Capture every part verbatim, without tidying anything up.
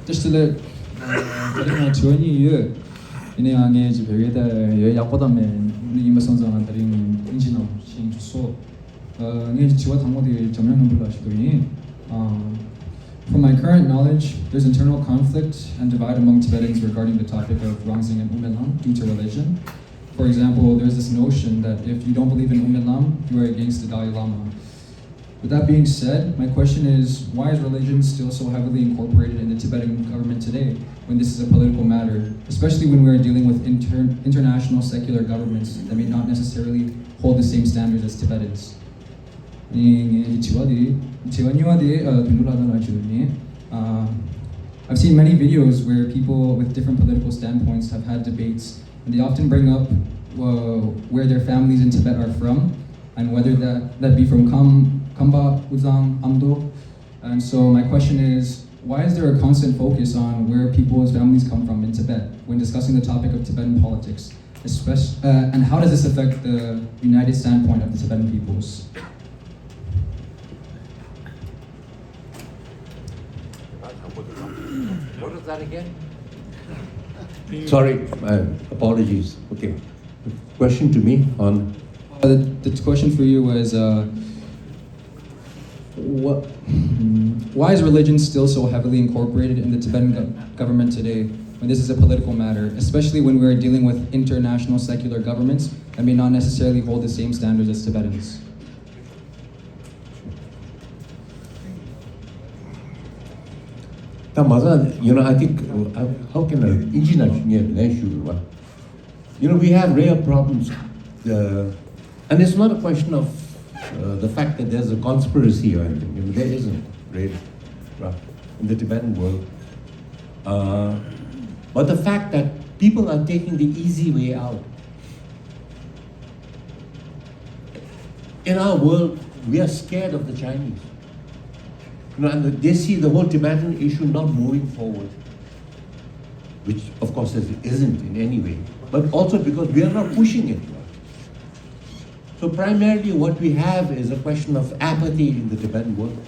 བཀྲ་ཤིས་བདེ་ལེགས། ཨ། དེ་རིང་ང་དྲི་བ་གཉིས་ཡོད། ཡིན་ནའང་ངས་ཅིག་བོད་སྐད་ད་ཡོད་ཡག་པོ་དང་མེད་ཡིན་པ་སོང་ཙང་ང་དེ་རིང་ཨིན་ཇི་ནང་བཞིན་དུ་སོ། ཨ། ངས་དྲི་བ་དང་པོ་དེ་འཇམ་དབྱངས་ལྷུན་པོ་ལགས་ཞུ་གི་ཡིན། ཨ། From my current knowledge, there's internal conflict and divide among Tibetans regarding the topic of Rangzing and Umedlam due to religion. For example, there's this notion that if you don't believe in Umedlam, you are against the Dalai Lama. With that being said, my question is, why is religion still so heavily incorporated in the Tibetan government today, when this is a political matter, especially when we are dealing with inter- international secular governments that may not necessarily hold the same standards as Tibetans? ཨ་ནི་ངའི་དྲི་བ་དེ། དྲི་བ་གཉིས་པ་དེ། ཨ། དོན་གྲུབ་ལགས་ལ་ཞུ་ཡིན། ཨ། I've seen many videos where people with different political standpoints have had debates, and they often bring up, uh, where their families in Tibet are from, and whether that, that be from Kham, Khamba, Uzang, Amdo. And so my question is, why is there a constant focus on where people's families come from in Tibet when discussing the topic of Tibetan politics? Especially, uh, and how does this affect the united standpoint of the Tibetan peoples? What was that again? Sorry, uh, apologies. Okay. Question to me on. Uh, the, the question for you was, uh, what, why is religion still so heavily incorporated in the Tibetan go- government today when this is a political matter, especially when we are dealing with international secular governments that may not necessarily hold the same standards as Tibetans? ད་མ་ཟད། you know, I think, uh, how can I, ཨིན་ཇི་ནང་ཞུ་ཉེ་ལན་ཞུ་རུ་བ། You know, we have real problems. Uh, and it's not a question of, uh, the fact that there's a conspiracy or anything. You know, there isn't, really, right, in the Tibetan world. Uh, but the fact that people are taking the easy way out. In our world, we are scared of the Chinese. You know, and they see the whole Tibetan issue not moving forward, which, of course, is, isn't in any way, but also because we are not pushing it. So primarily what we have is a question of apathy in the Tibetan world.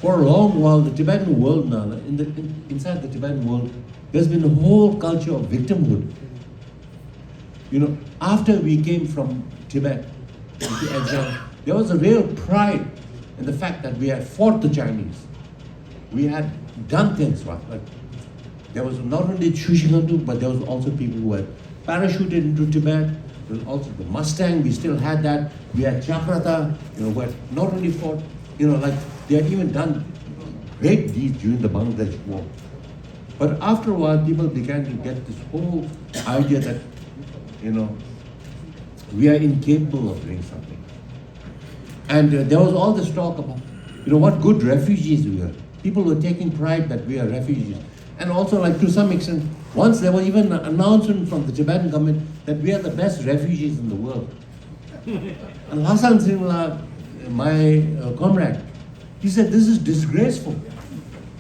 For a long while, the Tibetan world, now, in the, in, inside the Tibetan world, there's been a whole culture of victimhood. You know, after we came from Tibet into exile, there was a real pride in the fact that we had fought the Chinese. We had done things, right? Like, there was not only Chüshigandu, but there was also people who had parachuted into Tibet. There was also the Mustang, we still had that. We had Chakrata, you know, who had not only fought, you know, like, they had even done great deeds during the Bangladesh war. But after a while, people began to get this whole idea that, you know, we are incapable of doing something. And, uh, there was all this talk about, you know, what good refugees we are. People were taking pride that we are refugees. And also, like, to some extent, once there was even an announcement from the Tibetan government that we are the best refugees in the world. And Lhasang Tshering, my, uh, comrade, he said, "This is disgraceful.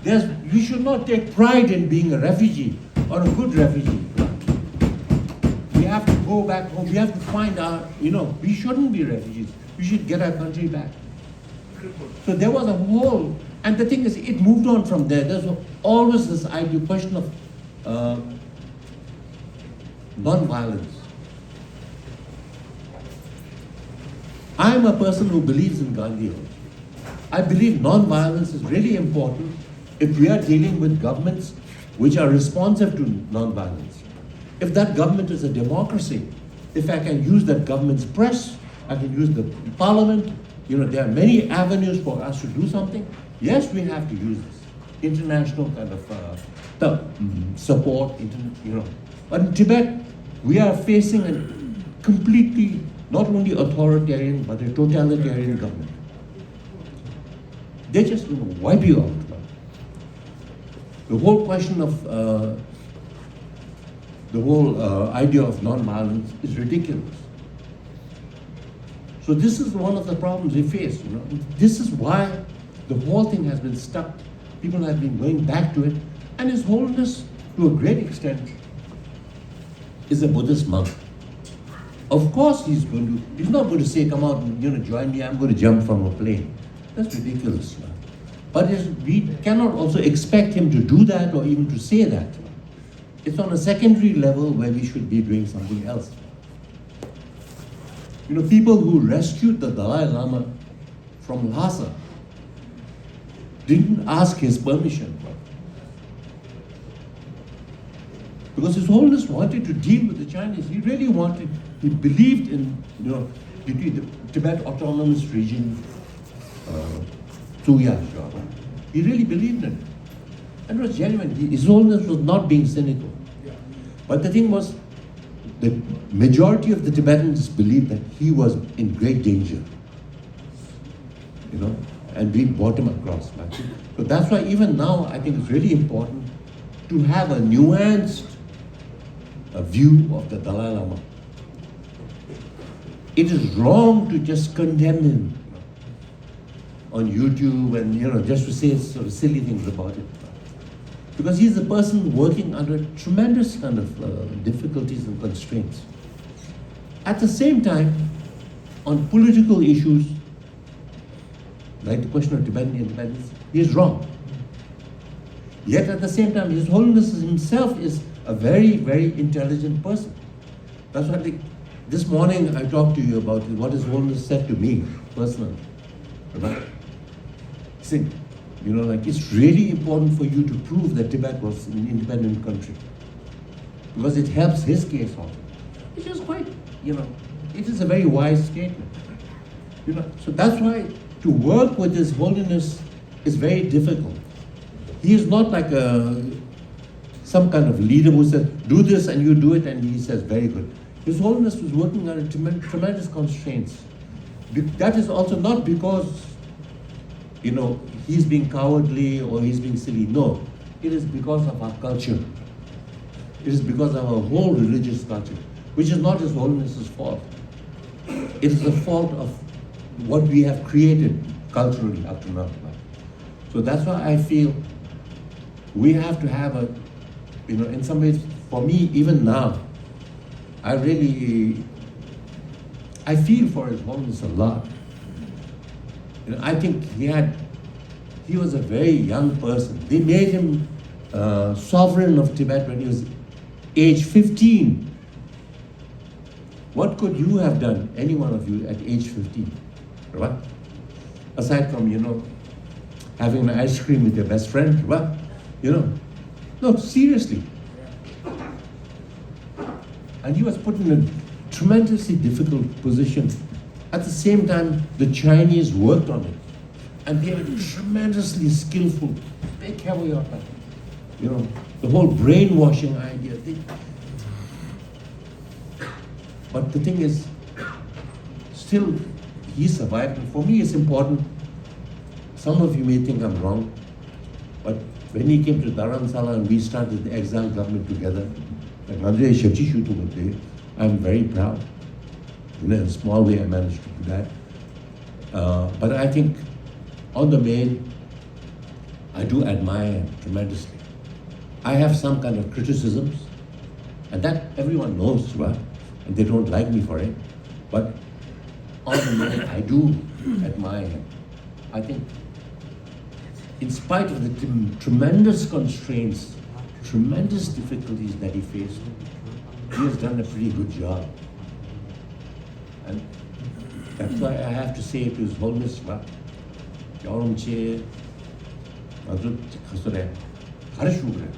There's, we should not take pride in being a refugee or a good refugee. We have to go back home. We have to find our, you know, we shouldn't be refugees. We should get our country back." So there was a whole, and the thing is, it moved on from there. There's always this idea, question of, uh, non-violence. I'm a person who believes in Gandhi also. I believe non-violence is really important if we are dealing with governments which are responsive to non-violence. If that government is a democracy, if I can use that government's press, I can use the parliament, you know, there are many avenues for us to do something. Yes, we have to use this international kind of, uh, the, mm, support, inter-, you know. But in Tibet, we are facing a completely, not only authoritarian, but a totalitarian government. They're just going to wipe you out. The whole question of, uh, the whole, uh, idea of non-violence is ridiculous. So this is one of the problems we face, you know. This is why the whole thing has been stuck. People have been going back to it. And His Holiness, to a great extent, is a Buddhist monk. Of course he's going to, he's not going to say, "Come out and, you know, join me, I'm going to jump from a plane." That's ridiculous, you know. But it, we cannot also expect him to do that or even to say that. It's on a secondary level where we should be doing something else. You know, people who rescued the Dalai Lama from Lhasa didn't ask his permission. Because His Holiness wanted to deal with the Chinese. He really wanted, he believed in, you know, between the Tibet Autonomous Region, uh, Tsuya, he really believed in it. And it was genuine. He, His Holiness was not being cynical. But the thing was, the majority of the Tibetans believed that he was in great danger, you know, and we brought him across. Right? So that's why even now I think it's really important to have a nuanced uh, view of the Dalai Lama. It is wrong to just condemn him on YouTube and, you know, just to say sort of silly things about it. Because he's a person working under tremendous kind of uh, difficulties and constraints. At the same time, on political issues, like the question of Tibetan independence, he is wrong. Yet at the same time, His Holiness himself is a very, very intelligent person. That's why, like, this morning I talked to you about what His Holiness said to me personally. Right? See, you know, like, it's really important for you to prove that Tibet was an independent country because it helps his case also. Which is quite, you know, it is a very wise statement. You know, so that's why to work with His Holiness is very difficult. He is not like a some kind of leader who says, "Do this," and you do it, and he says, "Very good." His Holiness was working under tremen- tremendous constraints. Be- that is also not because, you know, he's being cowardly or he's being silly. No, it is because of our culture. It is because of our whole religious culture, which is not His Holiness's fault. It is the fault of what we have created culturally up to now. So that's why I feel we have to have a, you know, in some ways, for me, even now, I really, I feel for His Holiness a lot. You know, I think he had, he was a very young person. They made him uh, sovereign of Tibet when he was age fifteen. What could you have done, any one of you, at age fifteen? Right? Aside from, you know, having an ice cream with your best friend, right? You know, no, seriously. And he was put in a tremendously difficult position. At the same time, the Chinese worked on it. And they were tremendously skillful. They carry out that. You know, the whole brainwashing idea. They, but the thing is, still, he survived. And for me, it's important. Some of you may think I'm wrong, but when he came to Dharamsala and we started the exile government together, like, I'm very proud. In a small way, I managed to do that. Uh, but I think, on the main, I do admire him tremendously. I have some kind of criticisms, and that everyone knows, right? And they don't like me for it. But on the main, I do admire him. I think, in spite of the trem- tremendous constraints, tremendous difficulties that he faced, he has done a pretty good job. And that's why I have to say to His Holiness, རྒྱལ་བ་རིན་པོ་ཆེ། ང་ཚོ་ག་སོ་རེད། ག་རེ་ཞུ་དགོས་རེད།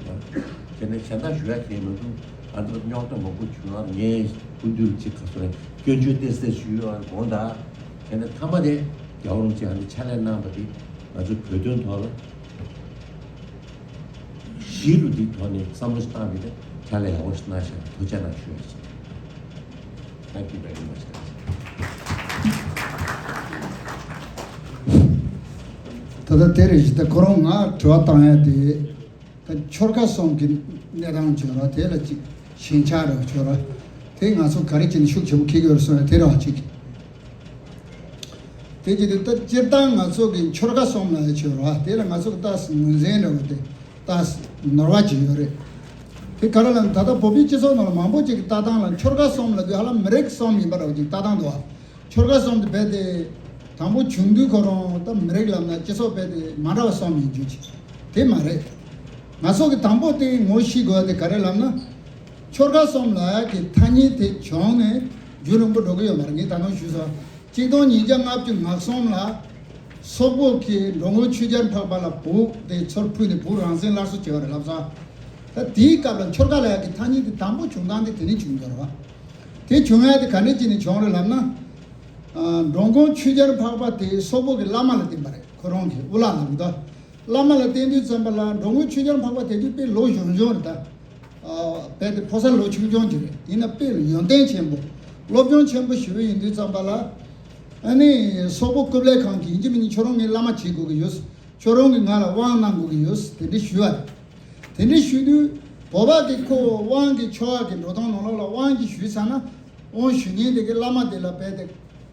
དེ་ནས་གཞན་དག་ཞུ་ཡ་གང་མི་འདུག་ང་ཚོ་རྙོག་དྲ་མང་པོ་བྱུང་ཡ། ངས་སྐུ་མདུན་ཅིག་ག་སོ་རེད། སྐྱོན་བརྗོད་ཏོག་ཙམ་ཞུས་ཡོད་དགོངས་དག་དེ་ནས་མཐའ་མ་དེ་རྒྱལ་བ་རིན་པོ་ཆེ་ཨ་ནི་ཕྱག་ལས་གནང་བ་དེ་ང་ཚོ་བོད་དོན་ཐོག་ལ་གཞི་རུ་འདི་ཐོག་ནས་བསམ་བློ་བཏང་བའི་ཕྱག་ལས་ཡག་པོ་ཞིག་གནང་ཤག་ཐུགས་རྗེ་གནང་ཞུ་ཡ་ཞིག Thank you very much. ད་ལྟ་དེ་རེད་ཞིག་ད་ཁོ་རང་ང་དྲི་བ་བཏང་ཡ་དེ་ད་ཆོལ་ཁ་གསུམ་གྱི་གནས་སྟངས་བྱོས་ར་དེ་ལ་ཅིག་ཞེན་ཆགས་ར་བྱོས་ར་དེ་ང་ཚོ་ག་རེ་བྱས་ནས་ཤུགས་ཆེན་པོ་འཁྱེར་གྱི་ཡོད་རེད་གསུངས་ཡ་དེ་རེད་བ་ཅིག་དེ་གྱི་དེ་ད་སྤྱིར་བཏང་ང་ཚོ་གི་ཆོལ་ཁ་གསུམ་ལ་ཡ་བྱོས་ར་དེ་ལ་ང་ཚོ་གི་ད་ངོས་འཛིན་འདྲ་བ་དེ། ད་ནོར་བ་ཅིག་ཡོད་རེད། དེ་ག་རེ་ལབ་ན་ད་ལྟ་བོད་པའི་སྤྱི་ཚོགས་ནང་ལ་མང་པོ་ཅིག་གི་ལྟ་སྟངས་ལ་ཆོལ་ཁ་གསུམ་ལབ་དུས་ཧ་ལམ་མི་རིགས་གསུམ་ཡིན་པ་འདྲ་བོ་ཅིག་ལྟ་སྟངས་འདུག་ཨ། ཆོལ་ཁ་གསུམ་དེ་རྦད་དེ་ དང་པོ་བྱུང་དུས་ཁོ་རང་ད་མི་རིགས་ལབ་ན་སྤྱི་ཚོགས་དཔེ་དེ་མ་འདྲ་བ་གསུམ་ཡིན་རྒྱུ་ཅིག་དེ་མ་རེད། ང་ཚོ་གི་དང་པོ་དེ་ངོ་ཤེས་དགོས་དེ་ག་རེ་ལབ་ན། ཆོལ་ཁ་གསུམ་ལ་གི་ཐ་སྙད་དེ་བྱུང་ནས་རྒྱུན་རིང་པོ་འགྲོ་གི་ཡོད་མ་རེད། ངས་ད་ནང་ཞུས་སོང་། གཅིག་སྟོང་ཉིས་བརྒྱ་ལྔ་བཅུ་ང་གསུམ་ལ་སོག་པོ་གིས་འགྲོ་མགོན་ཆོས་རྒྱལ་འཕགས་པ་ལ་བོད་དེ་ཚུར་ཕུལ་ནས་བོད་རང་བཙན་སླར་གསོ་བྱས་པ་རེད་ལབ་སོང་། ད་དེའི་སྐབས་ལ་ཆོལ་ཁ་ལ་ཡ་གི་ཐ་སྙད་དེ་དང་པོ་བྱུང་སྟངས་དེ་དེ་ནས་བྱུང་ཡོད་རེད་བ། དེ་བྱུང་ཡ་དེ་ག་འདྲ་བྱས་ནས་བྱུང་རེད་ལབ་ན། ཨ། འགྲོ་མགོན་ཆོས་རྒྱལ་འཕགས་པ་དེ་སོག་པོ་གི་བླ་མ་ལ་བསྟེན་པ་རེད། ཁོ་རང་གི་དབུ་བླ་ལ་གི་ད། བླ་མ་ལ་བསྟེན་དུས་ཙམ་པ་ལ་འགྲོ་མགོན་ཆོས་རྒྱལ་འཕགས་པ་དེ་དུས་དཔེ་ལོ་གཞོན་གཞོན་རེད་ད། ཨ། དཔེ་དེ་ཕོ་གསར་ལོ་ཆུང་ཆུང་ཅིག་རེད། ཡིན་ན་དཔེ་ཡོན་ཏན་ཆེན་པོ། སློབ་སྦྱོང་ཆེན་པོ་ཞེ་པོ་ཡིན་དུས་ཙམ་པ་ལ། ཨ་ནི་སོག་པོ་ཀུབ་ལའི་ཁང་གིས་ཡིན་གཅིག་མིན་གཅིག་ཁྱོད་རང་ངའི་བླ་མ་བྱེད་དགོས་ཀྱི་ཡོད། ཁྱོད་རང་གིས་ང་ལ་དབང་གནང་དགོས་ཀྱི་ཡོད་དེ་འདྲ་ཞུས་པ་རེད། དེ་འདྲ་ཞུས་དུས་བོད་པ་གི་ཁོ་དབང་གི་ཆོ་ག་གི་འགྲོ་སྟངས་ནང་ལོགས་ལ་དབང་གི་ཞུས་ཚར་ན། དབང་ཞུ་མཁན་དེ་གི་བླ་མ་དེ་ལ་དཔེ་དེ།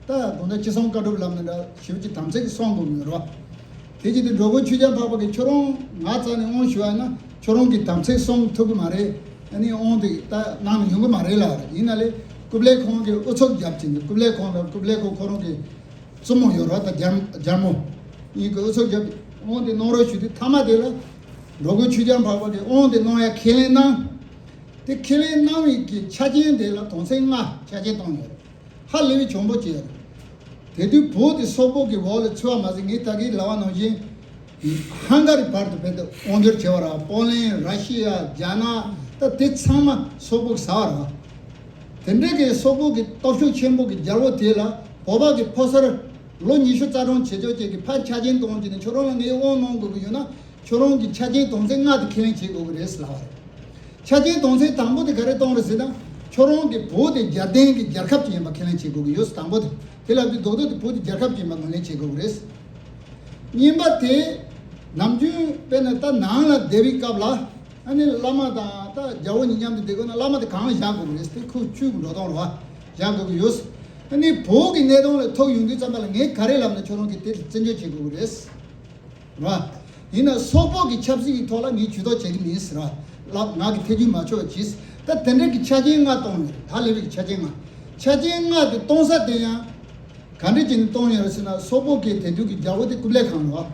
ད་དགོང་དག་ཅི་གསུང་བཀའ་སྒྲུབ་ལབ་ན་འདྲ་ཞིབ་ཅིག་དམ་ཚིག་གསུང་དགོས་ཀྱི་ཡོད་རེད་བ། དེ་ཅི་སྟེ་འགྲོ་མགོན་ཆོས་རྒྱལ་འཕགས་པ་གིས་ཁྱོད་རང་ང་རྩ་ནས་དབང་ཞུ་བ་ན་ཁྱོད་རང་གིས་དམ་ཚིག་གསུང་ཐུབ་ཀྱི་མ་རེད། ཨ་ནི་དབང་དེ་ད་གནང་ནས་ཡོང་གི་མ་རེད་ལབ་རེད། ཡིན་ན་ལས་ཀུབ་ལའི་ཁང་གིས་ཨུ་ཚུགས་རྒྱབ་ཅིང་ཀུབ་ལའི་ཁང་ལ་ཀུབ་ལའི་ཁང་ཁོ་རང་གི་བཙུན་མོ་ཡོད་རེད་ད། རྒྱལ་རྒྱལ་མོ་ཡིན་གི་ཨུ་ཚུགས་རྒྱབ་དབང་དེ་གནང་རོགས་ཞུ་དུས་མཐའ་མ་དེ་ལ་འགྲོ་མགོན་ཆོས་རྒྱལ་འཕགས་པ་གིས་དབང་དེ་གནང་ཡ་ཁས་ལེན་གནང་། དེ་ཁས་ལེན་གནང་བའི་གི་ཆ་རྐྱེན་དེ་ལ་དོན་ཚན་ལྔ་ཆ་རྐྱེན་བཏོན་ཡོད་རེད། ཧ་ལས་པའི་གྱོང་པོ་ཅིག་ཡོད་རེད། དེ་དུས་བོད་དེ་སོག་པོ་གི་འོག་ལ་ཚུད་པ་མ་ཟད་ངས་ད་གིན་ལབ་པ་ནང་བཞིན་ཧང་ག་རི་བར་དུ་བོད་དེ་དབང་སྒྱུར་བྱས་པ་རེད། པོ་ལན། ར་ཤི་ཡ། རྒྱ་ནག་ད་དེ་ཚང་མ་སོག་པོ་གིས་ཟ་བ་རེད། དེ་འདྲའི་གི་སོག་པོ་གི་སྟོབས་ཤུགས་ཆེན་པོ་གི་རྒྱལ་པོ་དེ་ལ་བོད་པ་གི་ཕོ་གསར་ལོ་ཉི་ཤུ་རྩ་གྲངས་བྱེད་ཆོག་ཅིག་གིས་ཕར་ཆ་རྐྱེན་གཏོང་བྱས་ནས་ཁྱོད་རང་ལ་ངས་དབང་གནང་དགོས་ཀྱི་ཡོད་ན། ཁྱོད་རང་གིས་ཆ་རྐྱེན་དོན་ཚན་ལྔ་དེ་ཁས་ལེན་བྱེད་དགོས་ཀྱི་རེད་ཟེར་ལབ་པ་རེད། ཆ་རྐྱེན་དོན་ཚན་དང་པོ་དེ་ག་རེ་གཏོང་རེད་ཟེར་ན། ཁྱོད་རང་གིས་བོད་དེ་རྒྱལ་བསྟན་གྱི་རྒྱལ་ཁབ་ཅིག་ཡིན་པ་ཁས་ལེན་བྱེད་དགོས་ཀྱི་ཡོད་ཟེར། དང་པོ་དེ། དེ་ལབ་དུས་རྡོག་རྡོག་དེ་བོད་དེ་རྒྱལ་ཁབ་ཅིག་ཡིན་པ་ངོས་ལེན་བྱེད་དགོས་ཀྱི་རེད། གཉིས་པ་དེ། ནམ་རྒྱུན་དཔེར་ན་ད་ནང་ལ་བསྡད་པའི་སྐབས་ལ། ཨ་ནི་བླ་མ་དང་ད་རྒྱལ་པོ་གཉིས་མཉམ་དུ་བསྡད་དགོས་ན་བླ་མ་དེ་གང་ལ་བཞག་དགོས་ཀྱི་རེད་ཟེར། དེ་ཁོའི་ཁྱུ་གི་འགྲོ་སྟངས་རེད་བ། བཞག་དགོས་ཀྱི་ཡོད་ཟེར། ཨ་ནི་བོད་ཀྱི་གནས་སྟངས་ལ་ཐུག་ཡོང་དུས་ཙམ་པ་ལ་ངས་ག་རེ་ལབ་ན་ཁྱོད་རང་གིས་དེ་བརྩི་འཇོག་བྱེད་དགོས་ཀྱི་རེད། རེད་བ། ཡིན་ན་སོག་པོ་གི་ཆབ་སྲིད་ཀྱི་ཐོག་ལ་ངས་ཇུས་གཏོགས་བྱེད་ཀྱི་མིན་ཟེར་བ། ལབ། ང་གི་ཐེ་ཇུས་མ་ཆོག་པ་གྱིས། ད་དེ་འདྲ་གི་ཆ་རྐྱེན་ལྔ་གཏོང་ནས་ད་ལས་པའི་གི་ཆ་རྐྱེན་ལྔ། ཆ་རྐྱེན་ལྔ་དེ་གཏོང་ས་དེ་ཡང་ག་འདྲ་བྱས་ནས་གཏོང་ཡོད་རེད་ཟེར་ན། སོག་པོ་གི་དེ་དུས་ཀྱི་རྒྱལ་པོ་དེ་ཀུབ་ལའི་ཁང་རེད་བ།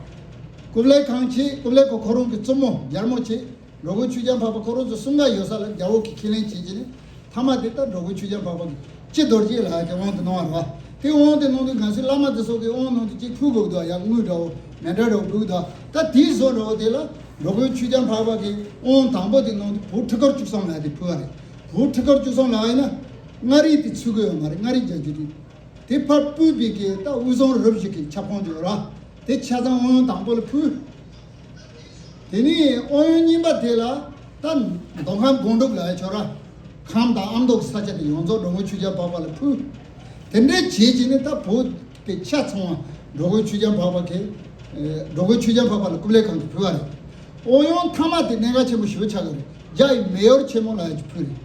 ཀུབ་ལའི་ཁང་བྱས། ཀུབ་ལའི་ཁང་ཁོ་རང་གི་བཙུན་མོ་རྒྱལ་མོ་བྱས། འགྲོ་མགོན་ཆོས་རྒྱལ་འཕགས་པ་ཁོ་རང་ཚོ་གསུམ་ཀ་ཡོད་ས་ལ་རྒྱལ་པོ་གིས་ཁས་ལེན་བྱེད་ཀྱི་ནས། མཐའ་མ་དེ་ལྟར་འགྲོ་མགོན་ཆོས་རྒྱལ་འཕགས་པ་གིས་སྤྱི་རྡོ་རྗེ་ལ་ཡ་གི་དབང་དུ་གནང་བ་རེད་བ། དེ་དབང་དུ་གནང་དུས་ང་ཚོའི་བླ་མ་དེ་ཚོ་གི་དབང་གནང་དུས་གཅིག་ཕུལ་དགོས་འདུག་ཡ། དངུལ་འདྲ་བོ་མེ་འདྲ་འདྲ་བོ་ཕུལ་གི་འདུག་ད་དེའི་བཟོ་འདྲ་བོ་དེ་ལ་འགྲོ་མགོན་ཆོས་རྒྱལ་འཕགས་པ་གིས་དབང་དང་པོ་དེ་གནང་དུས་བོད་ཁྲི་སྐོར་བཅུ་གསུམ་ལ་ཡ་དེ་ཕུལ་བ་རེད། བོད་ཁྲི་སྐོར་བཅུ་གསུམ་ལ་ཡ་ཡིན་ན་མངའ་རིས་དེ་ཚུད་གི་ཡོད་མ་རེད། མངའ་རིས་རྒྱ་རྒྱུད་དེ། དེ་ཕར་སྤོས་པའི་གི་ད་དབུས་གཙང་རུ་བཞི་གི་ཁྱབ་ཁོངས་ཡོད་ར། དེ་ཆ་ཚང་དབང་ཡོན་དང་པོ་ལ་ཕུལ། དེ་ནས་དབང་ཡོན་གཉིས་པ་དེ་ལ་ད་མདོ་ཁམས་སྒང་དྲུག་ལ་ཡ་ཆོག་ར། ཁམས་དང་ཨ་མདོ་གི་ས་ཆ་དེ་ཡོངས་རྫོགས་འགྲོ་མགོན་ཆོས་རྒྱལ་འཕགས་པ་ལ་ཕུལ། དེ་འདྲའི་བྱས་བྱས་ནས་ད་བོད་དེ་ཆ་ཚང་བ་འགྲོ་མགོན་ཆོས་རྒྱལ་འཕགས་པ་གིས། ཨེ། འགྲོ་མགོན་ཆོས་རྒྱལ་འཕགས་པ་ལ་ཀུབ་ལའི་ཁང་གིས་ཕུལ་བ་རེད། དབང་ཡོན་མཐའ་མ་དེ་གནད་འགག་ཆེན་པོ་ཞེ་པོ་ཆགས་ཀྱི་རེད། རྒྱ་ཡི་མེ་ཡོར་ཆེན་མོ་ལ་ཡ་ཅིག་ཕུལ་རེད།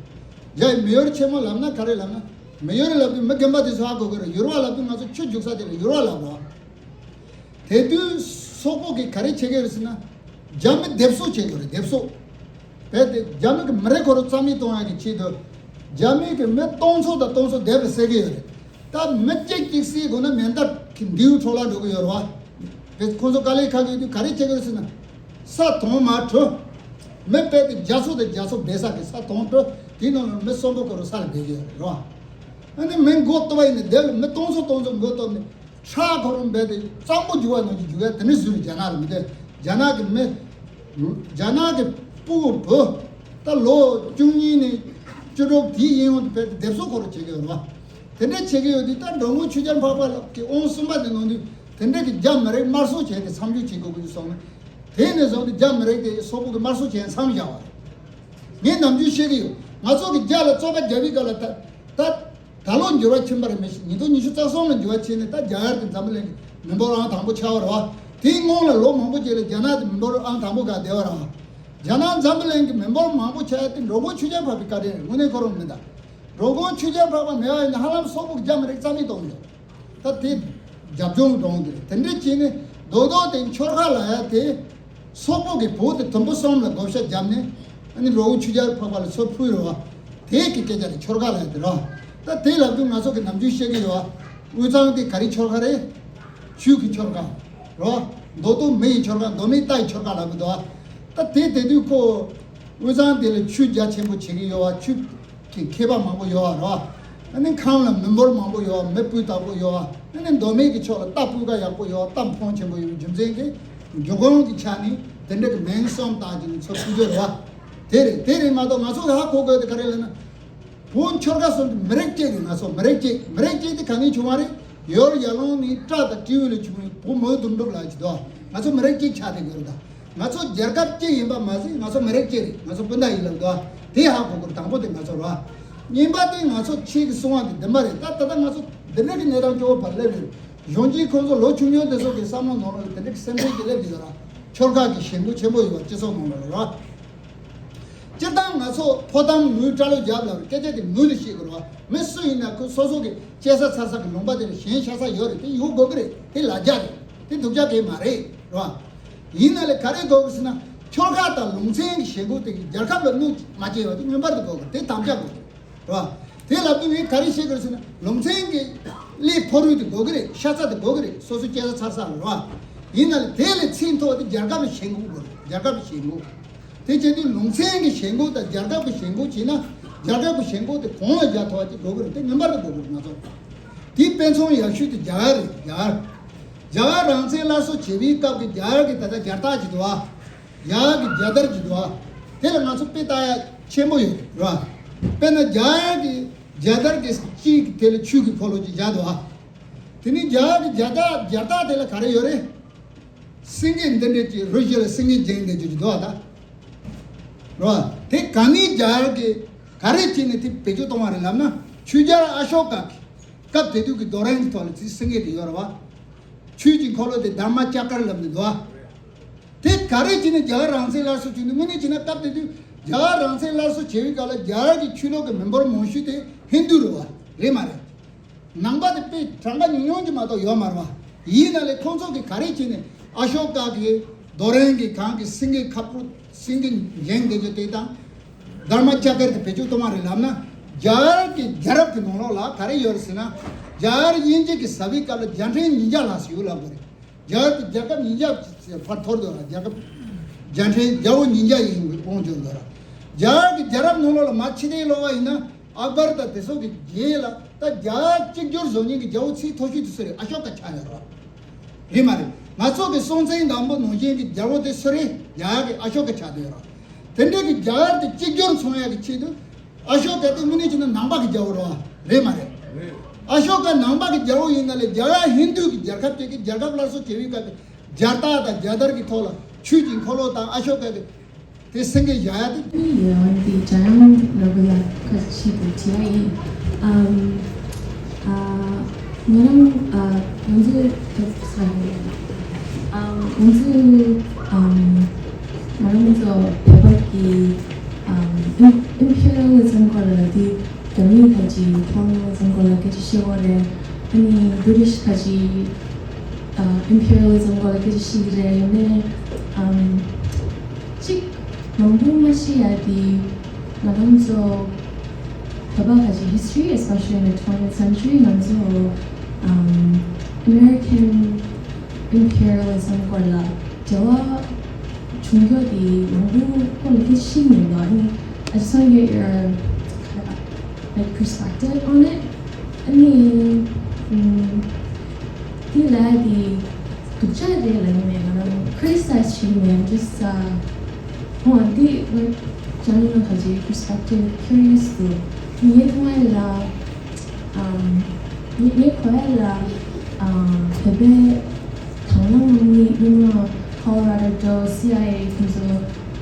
རྒྱ་ཡི་མེ་ཡོར་ཆེན་མོ་ལབ་ན་ག་རེ་ལབ་ན། མེ་ཡོར་ལབ་དུས་མི་རྒན་པ་དེ་ཚོ་ཧ་གོ་གི་རེད། ཡུར་བ་ལབ་དུས་ང་ཚོ་ཆུ་རྒྱུག་ས་དེ་ལ་ཡུར་བ་ལབ་རོགས། དེ་དུས་སོག་པོ་གིས་ག་རེ་བྱེད་ཀྱི་ཡོད་རེད་ཟེར་ན། རྒྱ་མི་སྡེབ་གསོག་བྱེད་ཀྱི་ཡོད་རེད། སྡེབ་གསོག་རྦད་དེ་རྒྱ་མི་གི་མི་རེ་ཁོ་རང་རྩ་མེད་གཏོང་ཡག་གི་ཆེད་དུ། རྒྱ་མི་གི་མི་སྟོང་ཚོ་དང་སྟོང་ཚོ་སྡེབ་ལ་བསད་ཀྱི་ཡོད་རེད། ད་མི་གཅིག་གཅིག་བསད་དགོས་ན་མེ་མདའ་གི་མདེའུ་འཕྲོ་བརླག་འགྲོ་གི་ཡོད་རེད་བ། དེ་ཁོ་ཚོ་དཀའ་ལས་ཁག་གི་ཡོད་དུས་ག་རེ་བྱེད་ཀྱི་ཡོད་རེད་ཟེར་ན། ས་དོང་མར་བྲུས། མི་རྦད་དེ་བརྒྱ་ཚོ་དང་བརྒྱ་ཚོ་སྦས་ས་གི་ས་དོང་བྲུས། དེའི་ནང་ལ་མི་གསོན་པོ་ཁོ་རང་ས་ལ་སྦས་ཀྱི་ཡོད་རེད་བ། ཨ་ནི་མི་མགོ་གཏུབ་པ་ཡིན་ན་སྡེབ་ལ་མི་སྟོང་ཚོ་སྟོང་ཚོ་མགོ་གཏུབ་ནས། ཁྲག་ཁོ་རང་རྦད་དེ་གཙང་པོ་རྒྱུག་པ་ནང་བཞིན་རྒྱུག་ཡ་དེ་འདྲ་བཟོས་ནས་རྒྱ་ནག་ལ་མི་དེ། རྒྱ་ནག་གི་མི། རྒྱ་ནག་གི་ཕྲུ་གུ་བུ། ད་ལོ་བཅུ་གཉིས་ནས་བཅུ་དྲུག་དེའི་གཡས་གཡོན་དུ་རྦད་དེ་སྡེབ་གསོག་ཁོ་རང་བྱེད་ཀྱི་ཡོད་རེད་བ། དེ་འདྲ་བྱེད་ཀྱི་ཡོད་དུས་ད་འགྲོ་མགོན་ཆོས་རྒྱལ་འཕགས་པ་ལགས་ཀྱི་དབང་གསུམ་པ་དེ་གནང་དུས་དེ་འདྲ་གི་རྒྱ་མི་རིགས་དམར་གསོད་བྱས་ཏེ་མཚམས་འཇོག་བྱེད་དགོས་ཀྱི་སོང་ནས། དེ་ནས་བཟུང་སྟེ་རྒྱ་མི་རིགས་དེ་སོག་པོ་གི་དམར་གསོད་བྱས་མཚམས་བཞག་པ་རེད། ངས་ནམ་རྒྱུན་བཤད་ཀྱི་ཡོད། ང་ཚོ་གི་རྒྱ་ལ་རྩོད་པ་རྒྱག་པའི་སྐབས་ལ་ད་ད། ད་ལོ་འགྱུར་བ་ཕྱིན་པ་རེད། མི་ཤེས། ཉིས་སྟོང་ཉི་ཤུ་རྩ་གསུམ་ལ་འགྱུར་བ་ཕྱིན་ནས་ད་རྒྱ་གར་གྱི་འཛམ་བུ་གླིང་གི་མི་འབོར་ཨང་དང་པོ་ཆགས་པ་རེད་བ། དེའི་སྔོན་ལ་ལོ་མང་པོ་རྗེས་ལ་རྒྱ་ནག་གི་མི་འབོར་ཨང་དང་པོ་སྒང་བསྡད་པ་རེད་བ། རྒྱ་ནག་འཛམ་བུ་གླིང་གི་མི་འབོར་མང་པོ་ཆགས་ཡ་དེ་འགྲོ་མགོན་ཆོས་རྒྱལ་འཕགས་པའི་བཀའ་དྲིན་རེད། དངོས་གནས་ཁོ་རང་མིན་ད། འགྲོ་མགོན་ཆོས་རྒྱལ་འཕགས་པ་མེད་པ་ཡིན་ན་ཧ་ལམ་སོག་པོ་གི་རྒྱ་མི་རིགས་རྩ་མེད་གཏོང་གི་རེད། ད་དེ་རྒྱབ་ལྗོངས་འདྲ་བོ་འདི་རེད། དེ་འདྲ་བྱས་ནས་རྡོག་རྡོག་དེ་ཆོལ་ཁ་ལབ་ཡ་དེ། སོག་པོ་གིས་བོད་དེ་དུམ་བུ་གསུམ་ལ་བགོ་བཤའ་བརྒྱབ་ནས། ཨ་ནི་འགྲོ་མགོན་ཆོས་རྒྱལ་འཕགས་པ་ལ་ཚུར་ཕུལ་རེད་བ། དེ་གི་སྐད་ཆ་དེ་ཆོལ་ཁ་ལབ་ཡ་དེ་རེད་བ། ད་དེ་ལབ་དུས་ང་ཚོ་གི་ནམ་རྒྱུན་བཤད་ཀྱི་ཡོད་བ། དབུས་གཙང་དེ་ག་རེ་ཆོལ་ཁ་རེད། ཆོས་ཀྱི་ཆོལ་ཁ་རོ། མདོ་སྟོད་མི་ཡི་ཆོལ་ཁ། མདོ་སྨད་རྟ་ཡི་ཆོལ་ཁ་ལབ་གི་འདུག་ད་དེ་དེ་དུས་ཁོ་དབུས་གཙང་དེ་ལ་ཆོས་རྒྱ་ཆེན་པོ་བྱེད་ཀྱི་ཡོད་བ། ཆོས་ཀྱི་མཁས་པ་མང་པོ་ཡོད་བ་རོ། ཨ་ནི་ཁམས་ལ་མི་འབོར་མང་པོ་ཡོད་བ། མི་སྤུས་དག་པོ་ཡོད་བ། ཨ་ནི་མདོ་སྨད་ཀྱི་ཕྱོགས་ལ་རྟ་སྤུས་ཀ་ཡག་པོ་ཡོད་བ། རྟ་ཕོན་ཆེན་པོ་ཡོད་པའི་རྒྱུ་མཚན་གྱིས་རྒྱུ་ཁོངས་ཀྱི་ཆ་ནས་དེ་འདྲ་གི་མིང་གསུམ་བཏགས་ཀྱི་ནི་ཚོ་ཕུལ་རྒྱུ་རེད་བ། དེ་རེད། དེ་རེད་མ་གཏོགས་ང་ཚོ་གི་ཧ་གོ་དགོས་དེ་ག་རེ་ལབ་ན། བོད་ཆོལ་ཁ་གསུམ་དེ་མི་རིགས་གཅིག་རེད། ང་ཚོ་མི་རིགས་གཅིག་མི་རིགས་གཅིག་དེ་ག་ནས་བྱུང་བ་རེད། ཡོལ་ཡར་ལུང་ནས་སྤྲ་དང་སྤྲེའུ་ལ་བྱུང་བའི་བོད་མི་དོན་གྲུབ་ལ་ཅི་དོ། ང་ཚོ་མི་རིགས་གཅིག་ཆགས་བསྡད་ཡོད་རེད་ད། ང་ཚོ་རྒྱལ་ཁབ་གཅིག་ཡིན་པ་མ་ཟད་ང་ཚོ་མི་རིགས་གཅིག་རེད། ང་ཚོ་སྤུན་ཟླ་ཡིན་ལབ་དོ། དེ་ཧ་གོ་དགོས་རེད། དང་པོ་དེ་ང་ཚོ་རེད་བ། གཉིས་པ་དེ་ང་ཚོ་ཁྱེད་ཀྱིས་གསུངས་པ་དེ་བདེན་པ་རེད། ད་ད་ལྟ་ང་ཚོ་འདི་འདྲ་གི་གནས་སྟངས་སྐྱོ་བོ་བར་སླེབས་ཡོད་རེད། གཞོན་སྐྱེས་ཁོང་ཚོ་ལོ་ཆུང་ཆུང་དེ་ཚོ་གི་བསམ་བློ་ནང་ལ་དེ་འདྲ་གི་སེམས་ཁྲལ་གྱི་སླེབས་ཀྱི་ཡོད་ར། ཆོལ་ཁ་གི་ཞེན་ཁོག་ཆེན་པོ་ཡོད་པ་སྤྱི་ཚོགས་ནང་ལ་རེད་བ། སྤྱིར་བཏང་ང་ཚོ་ཕོ་གཏམ་ངུའི་སྐྲ་ལོ་རྒྱབ་ལ་སྐད་ཆ་དེ་ངུ་ལ་བཤད་དགོས་རེད་བ། མི་སུ་ཡིན་ན་ཁོ་སོ་སོ་གི་སྐྱེ་ས་འཚར་ས་གི་ལུང་པ་དེ་ལ་ཞེན་ཆགས་ས་ཡོད་རེད། དེ་ཡོད་དགོས་ཀྱི་རེད། དེ་ལ་རྒྱ་རེད། དེ་སྡུག་ཅག་གི་མ་རེད་རེད་བ། ཡིན་ན་ལས་ག་རེ་དགོས་ཀྱི་ཟེར་ན། ཆོལ་ཁ་དང་ལུང་ཚན་གྱི་ཞེན་ཁོག་དེ་གི་རྒྱལ་ཁབ་ལ་གནོད་མ་སྐྱེལ་བ་དེ་ངེས་པར་དུ་དགོས་ཀྱི་རེད། དེ་དམ་བཅའ་དགོས་ཀྱི་རེད་བ། དེ་ལབ་དུས་ངས་ག་རེ་བཤད་དགོས་ཟེར་ན། ལུང་ཚན་གྱི་གླེ་ཕོ་རུས་དེ་དགོས་ཀྱི་རེད། ཤ་ཚ་དེ་དགོས་ཀྱི་རེད། སོ་སོ་སྐྱེ་ས་འཚར་ས་ལ་རེད་བ། ཡིན་ན་ལས་དེ་ལས་ཚད་མཐོ་བ་དེ་རྒྱལ་ཁབ་ལ་ཞེན་ཁོག་དགོས་རེད། རྒྱལ་ཁབ་ལ་ཞེན་ཁོག་དེ་བྱེད་དུས་ལུང་ཚན་གྱི་ཞེན་ཁོག་དང་རྒྱལ་ཁབ་ཀྱི་ཞེན་ཁོག་བྱས་ན། རྒྱལ་ཁབ་ཀྱི་ཞེན་ཁོག་དེ་གོང་ལ་རྒྱག་ཐུབ་པ་ཅིག་དགོས་ཀྱི་རེད། དེ་ངེས་པར་དུ་དགོས་ཀྱི་རེད། ང་ཚོ་དེའི་དཔེ་མཚོན་ཡག་ཤོས་དེ་རྒྱ་གར་རེད། རྒྱ་གར། རྒྱ་གར་རང་བཙན་སླར་གསོ་བྱེད་པའི་སྐབས་ཀྱི་རྒྱ་གར་གྱི་ད་ལྟ་རྒྱལ་རྟགས་ཅིག་འདུག་བ། རྒྱ་གར་གྱི་རྒྱལ་དར་ཅིག་འདུག་བ། དེ་ལ་ང་ཚོ་དཔེ་ལྟ་ཡ་ཆེན་པོ་ཡོད་རེད་བ། དཔེར་ན་རྒྱ་གར་གྱི་རྒྱལ་དར་གྱི་དཀྱིལ་གྱི་དེ་ལ་ཆོས་ཀྱི་འཁོར་ལོ་ཅིག་བཞག་འདུག་བ། དེ་ནས་རྒྱ་གར་གྱི་རྒྱལ་དར་རྒྱལ་རྟགས་དེ་ལ་ག་རེ་ཡོད་རེད། སེང་གེ་འདི་འདྲས་ཀྱི་རུ་བཞི་ལ་སེང་གེ་འགྱིང་བསྡད་རྒྱུ་ཅིག་འདུག་བ་ད། རེད་བ། དེ་ག་ནས་རྒྱ་གར་གྱི་ག་རེ་བྱས་ནས་དེ་བེད་སྤྱོད་གཏོང་བ་རེད་ལབ་ན། ཆོས་རྒྱལ་ཨ་ཤོ་ཀ་གི་སྐབས་དེ་དུས་ཀྱི་རྡོ་རིང་གི་ཐོག་ལ་དེ་སེང་གེ་དེ་ཡོད་རེད་བ། ཆོས་ཀྱི་འཁོར་ལོ་དེ་དྷརྨ་ཅ་ཀར་ལབ་ནས་འདུག་བ། དེ་ག་རེ་བྱས་ནས་རྒྱ་གར་རང་བཙན་སླར་གསོ་བྱུང་ནས། དངོས་གནས་བྱས་ན་སྐབས་དེ་དུས་རྒྱ་གར་རང་བཙན་སླར་གསོ་བྱེད་པའི་སྐབས་ལ་རྒྱ་གར་གྱི་ཆོས་ལུགས་ཀྱི་མི་འབོར་མང་ཤོས་དེ་ཧིན་དུ་རེད་བ། རེད་མ་རེད། ནང་པ་དེ་དཔེ་གྲངས་ཀ་ཉུང་ཉུང་ཅིག་མ་གཏོགས་ཡོད་མ་རེད་བ། ཡིན་ན་ལས་ཁོང་ཚོ་གིས་ག་རེ་བྱས་ནས་ཨ་ཤོ་ཀ་གི་རྡོ་རིང་གི་སྒང་གི་སེང་གེ་ཁ་སྤུ་སེང་གེ་འགྱིང་བསྡད་རྒྱུ་དེ་དང་། དྷརྨ་ཅ་ཀར་དེ་བེད་སྤྱོད་གཏོང་བ་རེད་ལབ་ན། རྒྱ་གར་གྱི་རྒྱལ་རབས་ཀྱི་ནང་ལོགས་ལ་ག་རེ་ཡོད་རེད་ཟེར་ན། རྒྱ་གར་དབྱིན་ཇི་གིས་ཟ་བའི་སྐབས་ལ་རྒྱལ་ཕྲན་ཉིས་བརྒྱ་ལྷག་ཙམ་ཡོད་ལབ་དགོས་རེད། རྒྱ་གར་གྱི་རྒྱལ་ཁབ་ཉིས་བརྒྱ་ཕར་འཐོར་འདུག་ལ། རྒྱལ་ཁབ་རྒྱལ་ཕྲན་རྒྱལ་པོ་ཉིས་བརྒྱ་ཡིན་དབང་བྱུང་འདུག་ལ། རྒྱ་གར་གྱི་རྒྱལ་རབས་ནང་ལོགས་ལ་མར་ཕྱི་བལྟས་ལོག་པ་ཡིན་ན། ཨག་བར་དང་དེ་ཚོ་གི་རྗེས་ལ་ད་རྒྱ་གར་གཅིག་གྱུར་བཟོ་མཁན་གྱི་རྒྱལ་པོ་ཚད་མཐོ་ཤོས་དེ་སུ་རེད། ཨ་ཤོ་ཀ་ཆགས་ཡོད་རེད། རེད་མ་རེད། ང་ཚོ་གི་སྲོང་བཙན་སྒམ་པོ་ནང་བཞིན་གྱི་རྒྱལ་པོ་དེ་སུ་རེད། རྒྱ་གར་གྱི་ཨ་ཤོ་ཀ་ཆགས་བསྡད་ཡོད་རེད། དེ་འདྲ་གི་རྒྱ་གར་དེ་གཅིག་གྱུར་མཚོན་ཡག་གི་ཆེད་དུ། ཨ་ཤོ་ཀ་དེ་དངོས་གནས་བྱས་ན་ནང་པ་གི་རྒྱལ་པོ་རེད་བ། རེད་མ་རེད། ཨ་ཤོ་ཀ་ནང་པ་གི་རྒྱལ་པོ་ཡིན་ན་ལས་རྒྱ་གར་ཧིན་དུ་གི་རྒྱལ་ཁབ་ཅིག་གི་རྒྱལ་ཁབ་སླར་གསོ་བྱེད་པའི་སྐབས་ཀྱི་རྒྱལ་རྟགས་དང་རྒྱལ་དར་གྱི་ཐོག་ལ་ཆོས་ཀྱི་འཁོར་ལོ་དང་ཨ་ཤོ་ཀ་གི་དེ་སེང་གེ་བཞག་ཡ་དེ། ཡོན་ཏན་ཅ་ཡང་ལ་གུ་ལ་ཁ་ཆེ་དུ་ཅི་ཡ་ཡིན། ཨམ། ཨ། ང་རང་ཨ་ང་ཚོའི་ཁ་ས་ཡིན། ཨམ། ང་ཚོའི་ཨམ། ང་རང་ཚོ་བོད་པ་གི་ཨམ། ཨིམ་ཨིམ་ཕི་རི་ཡལ་ཨི་ཛམ་སྐོར་ལ་དེ། རྒྱ་མིའི་ཁ་ཅིག་ཁོང་ཚང་སྐོར་ལ་སྐད་ཆ་བཤད་དགོས་རེད། ཨ་ནི་བྷི་རི་ཊིཤ་ཁ་ཅིག་ཨ་ཨིམ་ཕི་རི་ཡལ་ཨི་ཛམ་སྐོར་ལ་སྐད་ཆ་བཤད་ཀྱི་རེད། ཡིན་ནའི་ཨམ་གཅིག་མང་པོ་མ་བཤད་ཡ་དེ་ང་རང་ཚོ་བོད་པ་ཁ་ཅིག་ཧི་སི་ཊི་རི་especially in the twentieth century ང་ཚོ་ཨམ་American imperialism སྐོར་ལ་འབྲེལ་བ་བྱུང་རྒྱུ་དེ་མང་པོ་སྐོར་ལ་སྐད་ཆ་བཤད་མྱོང་འདུག་ཨ་ནི་I just want to get your like perspective on it. ཨ་ནི་ཨམ་དེ་ལ་དེ་སྡུག་ཅག་རེད་ལབ་ནས་ང་རང་criticize བྱེད་ཀྱི་མེད། Just uh ཧོ་དེ་like ཅང་ཡང་ཁ་ཅིག་perspective curious འདུག་ངས་མཐོང་ཡ་ལ་ཨམ་ངས་ངས་གོ་ཡ་ལ་ཨམ་བོད་པའི་དང་བླངས་དམག་མི་སྔོན་མ་Colorado སི་ཨའི་ཨེ་ཁོང་ཚོ་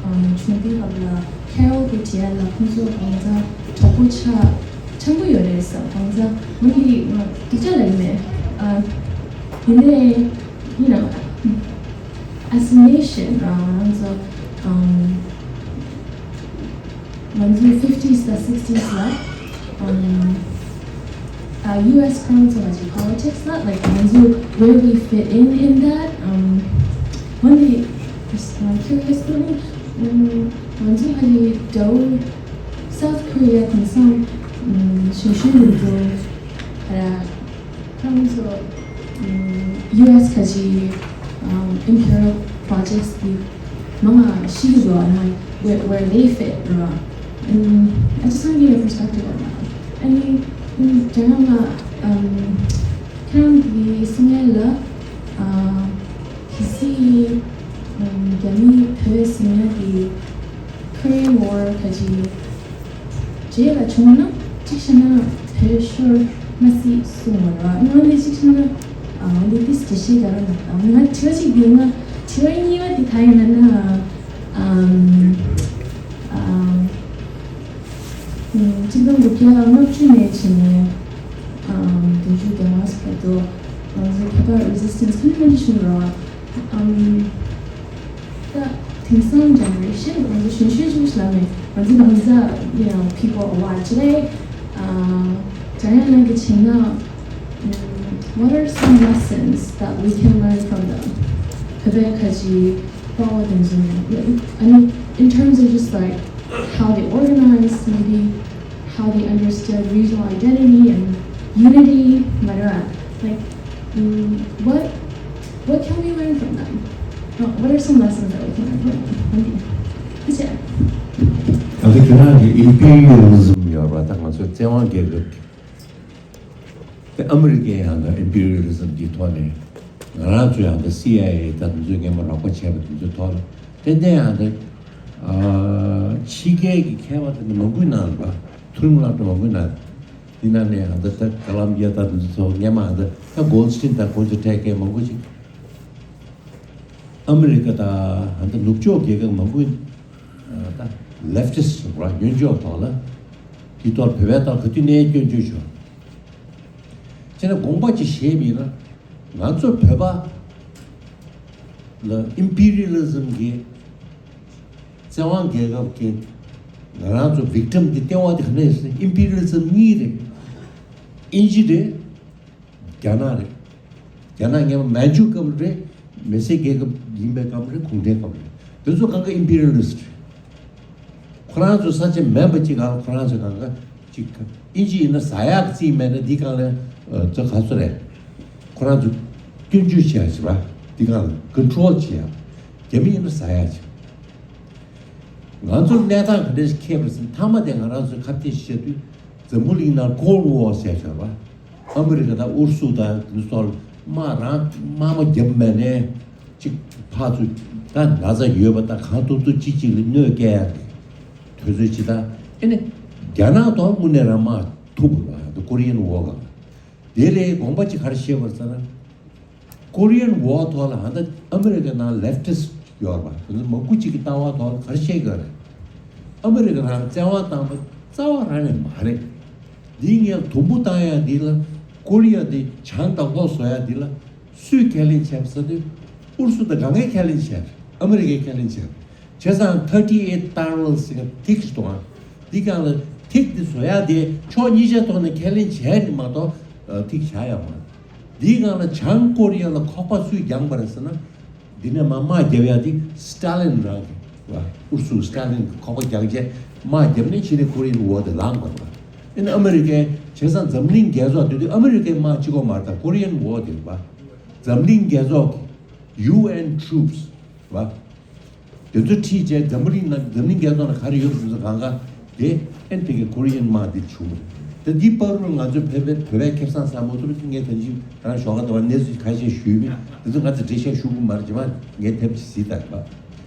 ཨམ་བྱུང་དུས་སྐབས་ལ་Carol གི་བྲིས་ཡ་ལ་ཁོང་ཚོ་གང་ཚ་གྲོགས་པོ་ཆགས་ཆགས་ཀྱི་ཡོད་རེད་ཟེར། གང་ཚ་ང་གི་ང་སྡུག་ཅག་ལབ་ཀྱི་མེད། ཨ་ཡིན་ནའི་you know as a nation རང་ང་ཚོ་ཨམ་ང་ཚོ་fifties དང་sixties ལ་ཨམ་ཨ་ཡུ་ཨེས་ཁོང་ཚོ་ལ་ཅིག་politics ལ་like ང་ཚོ་where we fit in in that ཨམ་one day just uh, curious to me ང་ཚོ་ཧ་ལས་དགྲ་བོ་South Korea དེང་སང་ཞུ་ཞུ་མི་འདུག་ཨ་ཁོང་ཚོ། ཡུ་ཨེས་ཁ་ཅིག་ཨམ་imperial projects དེ་མང་ང་ཤེས་ཀྱི་འདུག་ཨ་ནི་where where they fit ར། ཨམ། I just want to get your perspective on that. ཨ་ནི་ཨམ་རྒྱ་ནག་ལ་ཨམ་ཁྱེད་རང་གི་སེམས་ལ་ཨ་གལ་སྲིད་ཨམ་རྒྱ་མི་བོད་ཟེར་ཡ་དེ་Korean War ཁ་ཅིག་རྗེས་ལ་བྱུང་ན་གཅིག་བྱས་ན་བོད་ཤོར་མ་སྲིད་གསུངས་པ་རེད། ང་ནི་གཅིག་བྱས་ན་ཨ་འདི་ཏིས་འགྲེལ་བཤད་རྒྱག་རོགས་གནང་། ང་དྲི་བ་གཅིག་འདི་ང་དྲི་བ་གཉིས་པ་འདི་ག་ཡིན་ན་ཨམ་ཨམ་ཆིག་སྟོང་དགུ་བརྒྱ་ལྔ་བཅུ་ནས་བྱས་ནས་ཨམ་བདུན་ཅུ་གྱ་ལྔ་བར་དུ་ང་ཚོ་བོད་པ་resistance ཧ་ལས་མང་པོ་བྱུང་རེད། ཨམ། ད་དེང་སང་generation ང་ཚོ་གཞོན་གཞོན་ཆུང་ཆུང་ལ་མེད། ང་ཚོ་ང་ཚོ་you know people a lot today. ཨ། འཇམ་དབྱངས་ལགས་ཀྱིས་བྱས་ན། ཨམ། What are some lessons that we can learn from them? བོད་པའི་ཁ་ཅིག་དཔའ་བོ་དེ་ཚོ་ནས། I mean, in terms of just like how they organize, maybe how they understood regional identity and unity, like, like, um, what, what can we learn from them? Uh, what are some lessons that we can learn from them? ཐུགས་རྗེ་ཆེ། ད་ལྟ་ཁྱེད་རང་གི་imperialism ཡོད་པ། ད་ང་ཚོའི་བཙན་དབང་རྒྱལ་ཁབ་ཀྱི། དེ་ཨ་མི་རི་ཀའི་ཡང་ད་imperialism གྱི་ཐོག་ནས་ང་རང་ཚོ་ཡང་ད་སི་ཨའི་ཨེ་ད་དེ་ཚོས་སྔོན་མ་རོགས་པ་བྱས་པ་དེ་ཚོའི་ཐོག་ལ་ཏན་ཏན་ཡང་ད་ཨ་ཕྱི་རྒྱལ་གྱི་མཁས་པ་དེ་འདྲ་མང་པོའི་ནང་ལ་ཐུ་རུང་སློབ་གྲྭ་མང་པོའི་ནང་འདི་ནང་ནས་ཨ་ད་ད་ཀ་ལམ་བི་ཡ་ད་དེ་ཚོ་སྔོན་མ་ཨ་ད་ད་Goldstein དང་ཁོང་ཚོ་འཕྲད་མཁན་མང་པོ་ཅིག་ཨ་མི་རི་ཀ་དང་ཨ་ད་ནུབ་ཕྱོགས་རྒྱལ་ཁབ་མང་པོའི་ཨ་ད་leftist ར་སྐྱོན་བརྗོད་ཐོག་ལ་དེ་ཐོག་བོད་པའི་ཐོག་ག་དུས་ནས་སྐྱོན་བརྗོད་བྱུང་། བྱས་ན་དགོངས་པ་ཅིག་བཞེས་པ་ཡིན་ན། ང་ཚོ་བོད་པ་ལ་imperialism གྱི་བཙན་དབང་རྒྱལ་ཁབ་ཀྱི་ང་རང་ཚོ་victim དེ་ལྟེ་བ་དེ་ག་ནས་ཡིན་ཟེར་ན་imperialism གཉིས་རེད། དབྱིན་ཇི་རེད། རྒྱ་ནག་རེད། རྒྱ་ནག་སྔོན་མ་མན་ཇུ་སྐབས་རེད། མི་སེར་རྒྱལ་ཁབ་ཡིན་པའི་སྐབས་རེད། གུང་ཁྲན་སྐབས་རེད། དེ་ཚོ་གང་ག་imperialist རེད། ཁོ་རང་ཚོ་ས་ཆ་མེད་པ་ཅིག་གང་ལ་ཁོ་རང་ཚོ་གང་ག་ཅིག་དབྱིན་ཇི་ཡིན་ན་ཟ་ཡག་རྩིས་མེད་ན་འདི་གང་ལ་ཨ་ཚོ་ག་ཚོད་རེད། ཁོ་རང་ཚོ་སྐྱོན་བརྗོད་བྱེད་ཡག་བྱེད་པ་འདི་གང་ལ་control བྱེད་ཡག་རྒྱ་མི་ཡིན་ན་ཟ་ཡག་བྱེད། ང་ཚོར་གནས་སྟངས་ག་འདྲ་ཞིག་འཁེལ་བ་ཟིན་མཐའ་མ་དེ་ང་རང་ཚོའི་ཁ་གཏད་བཤད་དུས་འཛམ་བུ་གླིང་ནང་Cold War ཟེར་བྱས་པ། ཨ་མི་རི་ཀ་དང་ཨུ་རུ་སུ་དང་དེ་ཚོ་དམག་རང་དམག་མ་བརྒྱབ་མེད་ནས་ཅིག་ཕར་ཚུར་ད་ན་ཚ་ཡོད་པ་དང་གང་ཐུབ་ཐུབ་གཅིག་གཅིག་ལ་གནོད་སྐྱེལ་ཡག་གི་དུས་ཚོད་ཅིག་དང་། ཨེ་ནི་རྒྱ་ནག་ཐོག་དངོས་གནས་རང་དམག་ཐུག་པ་རེད་པ། Korean War ག་དེ་ལས་དགོངས་པ་ཅིག་ག་རེ་བཞེས་པ་རེད་ཟེར་ན། Korean War ཐོག་ལ་ཨ་ད་ཨ་མི་རི་ཀའི་ནང་leftist ཡོད་རེད་པ། དེ་ཚོ་མང་པོ་ཅིག་གི་ལྟ་བ་ཐོག་ལ་ག་རེ་བཤད་ཀྱི་ཡོད་རེད། ཨ་མི་རི་ཀ་རང་བཙན་དབང་བཏང་པ་རྩ་བ་རང་ནས་མ་རེད། འདིའི་སྔོན་དུམ་བུ་བཏང་ཡག་འདི་ལ་ཀོ་རི་ཡ་དེ་བྱང་དང་ལྷོ་བཟོ་ཡག་འདི་ལ་སུས་ཁས་ལེན་བྱས་པ་ཟེར་དུས་ཨུ་རུ་སུ་དང་གང་གས་ཁས་ལེན་བྱས་རེད། ཨ་མི་རི་ཀས་ཁས་ལེན་བྱས་རེད། བྱས་ཙང་thirty eight parallel ཟེར་མཁན་ཐིག་ཞིག་འདུག་ཨ། འདི་སྒང་ལ་ཐིག་འདི་བཟོ་ཡག་དེ་ཕྱོགས་གཉིས་ཆ་ཐོག་ནས་ཁས་ལེན་བྱས་ནས་མ་གཏོགས་ཨ་ཐིག་བཞག་ཡག་མ་རེད། འདིའི་སྒང་ལ་བྱང་ཀོ་རི་ཡ་ལ་ཁོག་པ་སུས་བརྒྱངས་པ་རེད་ཟེར་ན། འདི་ནས་མར་དམག་རྒྱབ་ཡག་འདི་སི་ཏཱ་ལིན་རང་གི་ཨུ་རུ་སུ་སི་ཏཱ་ལིན་གི་ཁོག་པ་བརྒྱངས་བྱས་དམག་རྒྱབ་ནས་ཕྱི་ནས་ཀོ་རི་ཡན་ཝར་དེ་ལངས་པ་རེད་པ། ཨ་ནི་ཨ་མི་རི་ཀའི་བྱས་ཙང་འཛམ་གླིང་རྒྱལ་ཚོགས་དེ་དུས་ཨ་མི་རི་ཀའི་དམག་གཅིག་པོ་མ་རེད་ད། ཀོ་རི་ཡན་ཝར་དེ་རེད་པ། འཛམ་གླིང་རྒྱལ་ཚོགས་ཀྱི་ཡུ་ཨེན་ཊུ་རུབ་སི་རེད་པ། དེ་ཚོ་ཁྲིད་བྱས་འཛམ་བུ་གླིང་ནང་འཛམ་གླིང་རྒྱལ་ཚོགས་ནང་ག་རེ་ཡོད་པ་དེ་ཚོ་གང་ག་དེ་ཨེ་ནི་དེ་གའི་ཀོ་རི་ཡན་དམག་དེ་བྱུང་རེད། ད་འདི་བར་དུ་ང་ཚོའི་བོད་པའི་བོད་པའི་ཁེ་བཟང་ཟ་མ་ཐུབ་ཀྱི་ངས་ད་ཅི་རང་ཞོགས་ཀ་དང་གནས་ཚུལ་ཁ་ཤས་ཞུས་མིན་དེ་ཚོ་ང་ཚོ་འགྲེལ་བཤད་ཞུ་དགོས་མ་རེད། ཇི་མ་ངས་དེབ་ཅིག་གཟིགས་དང་པ།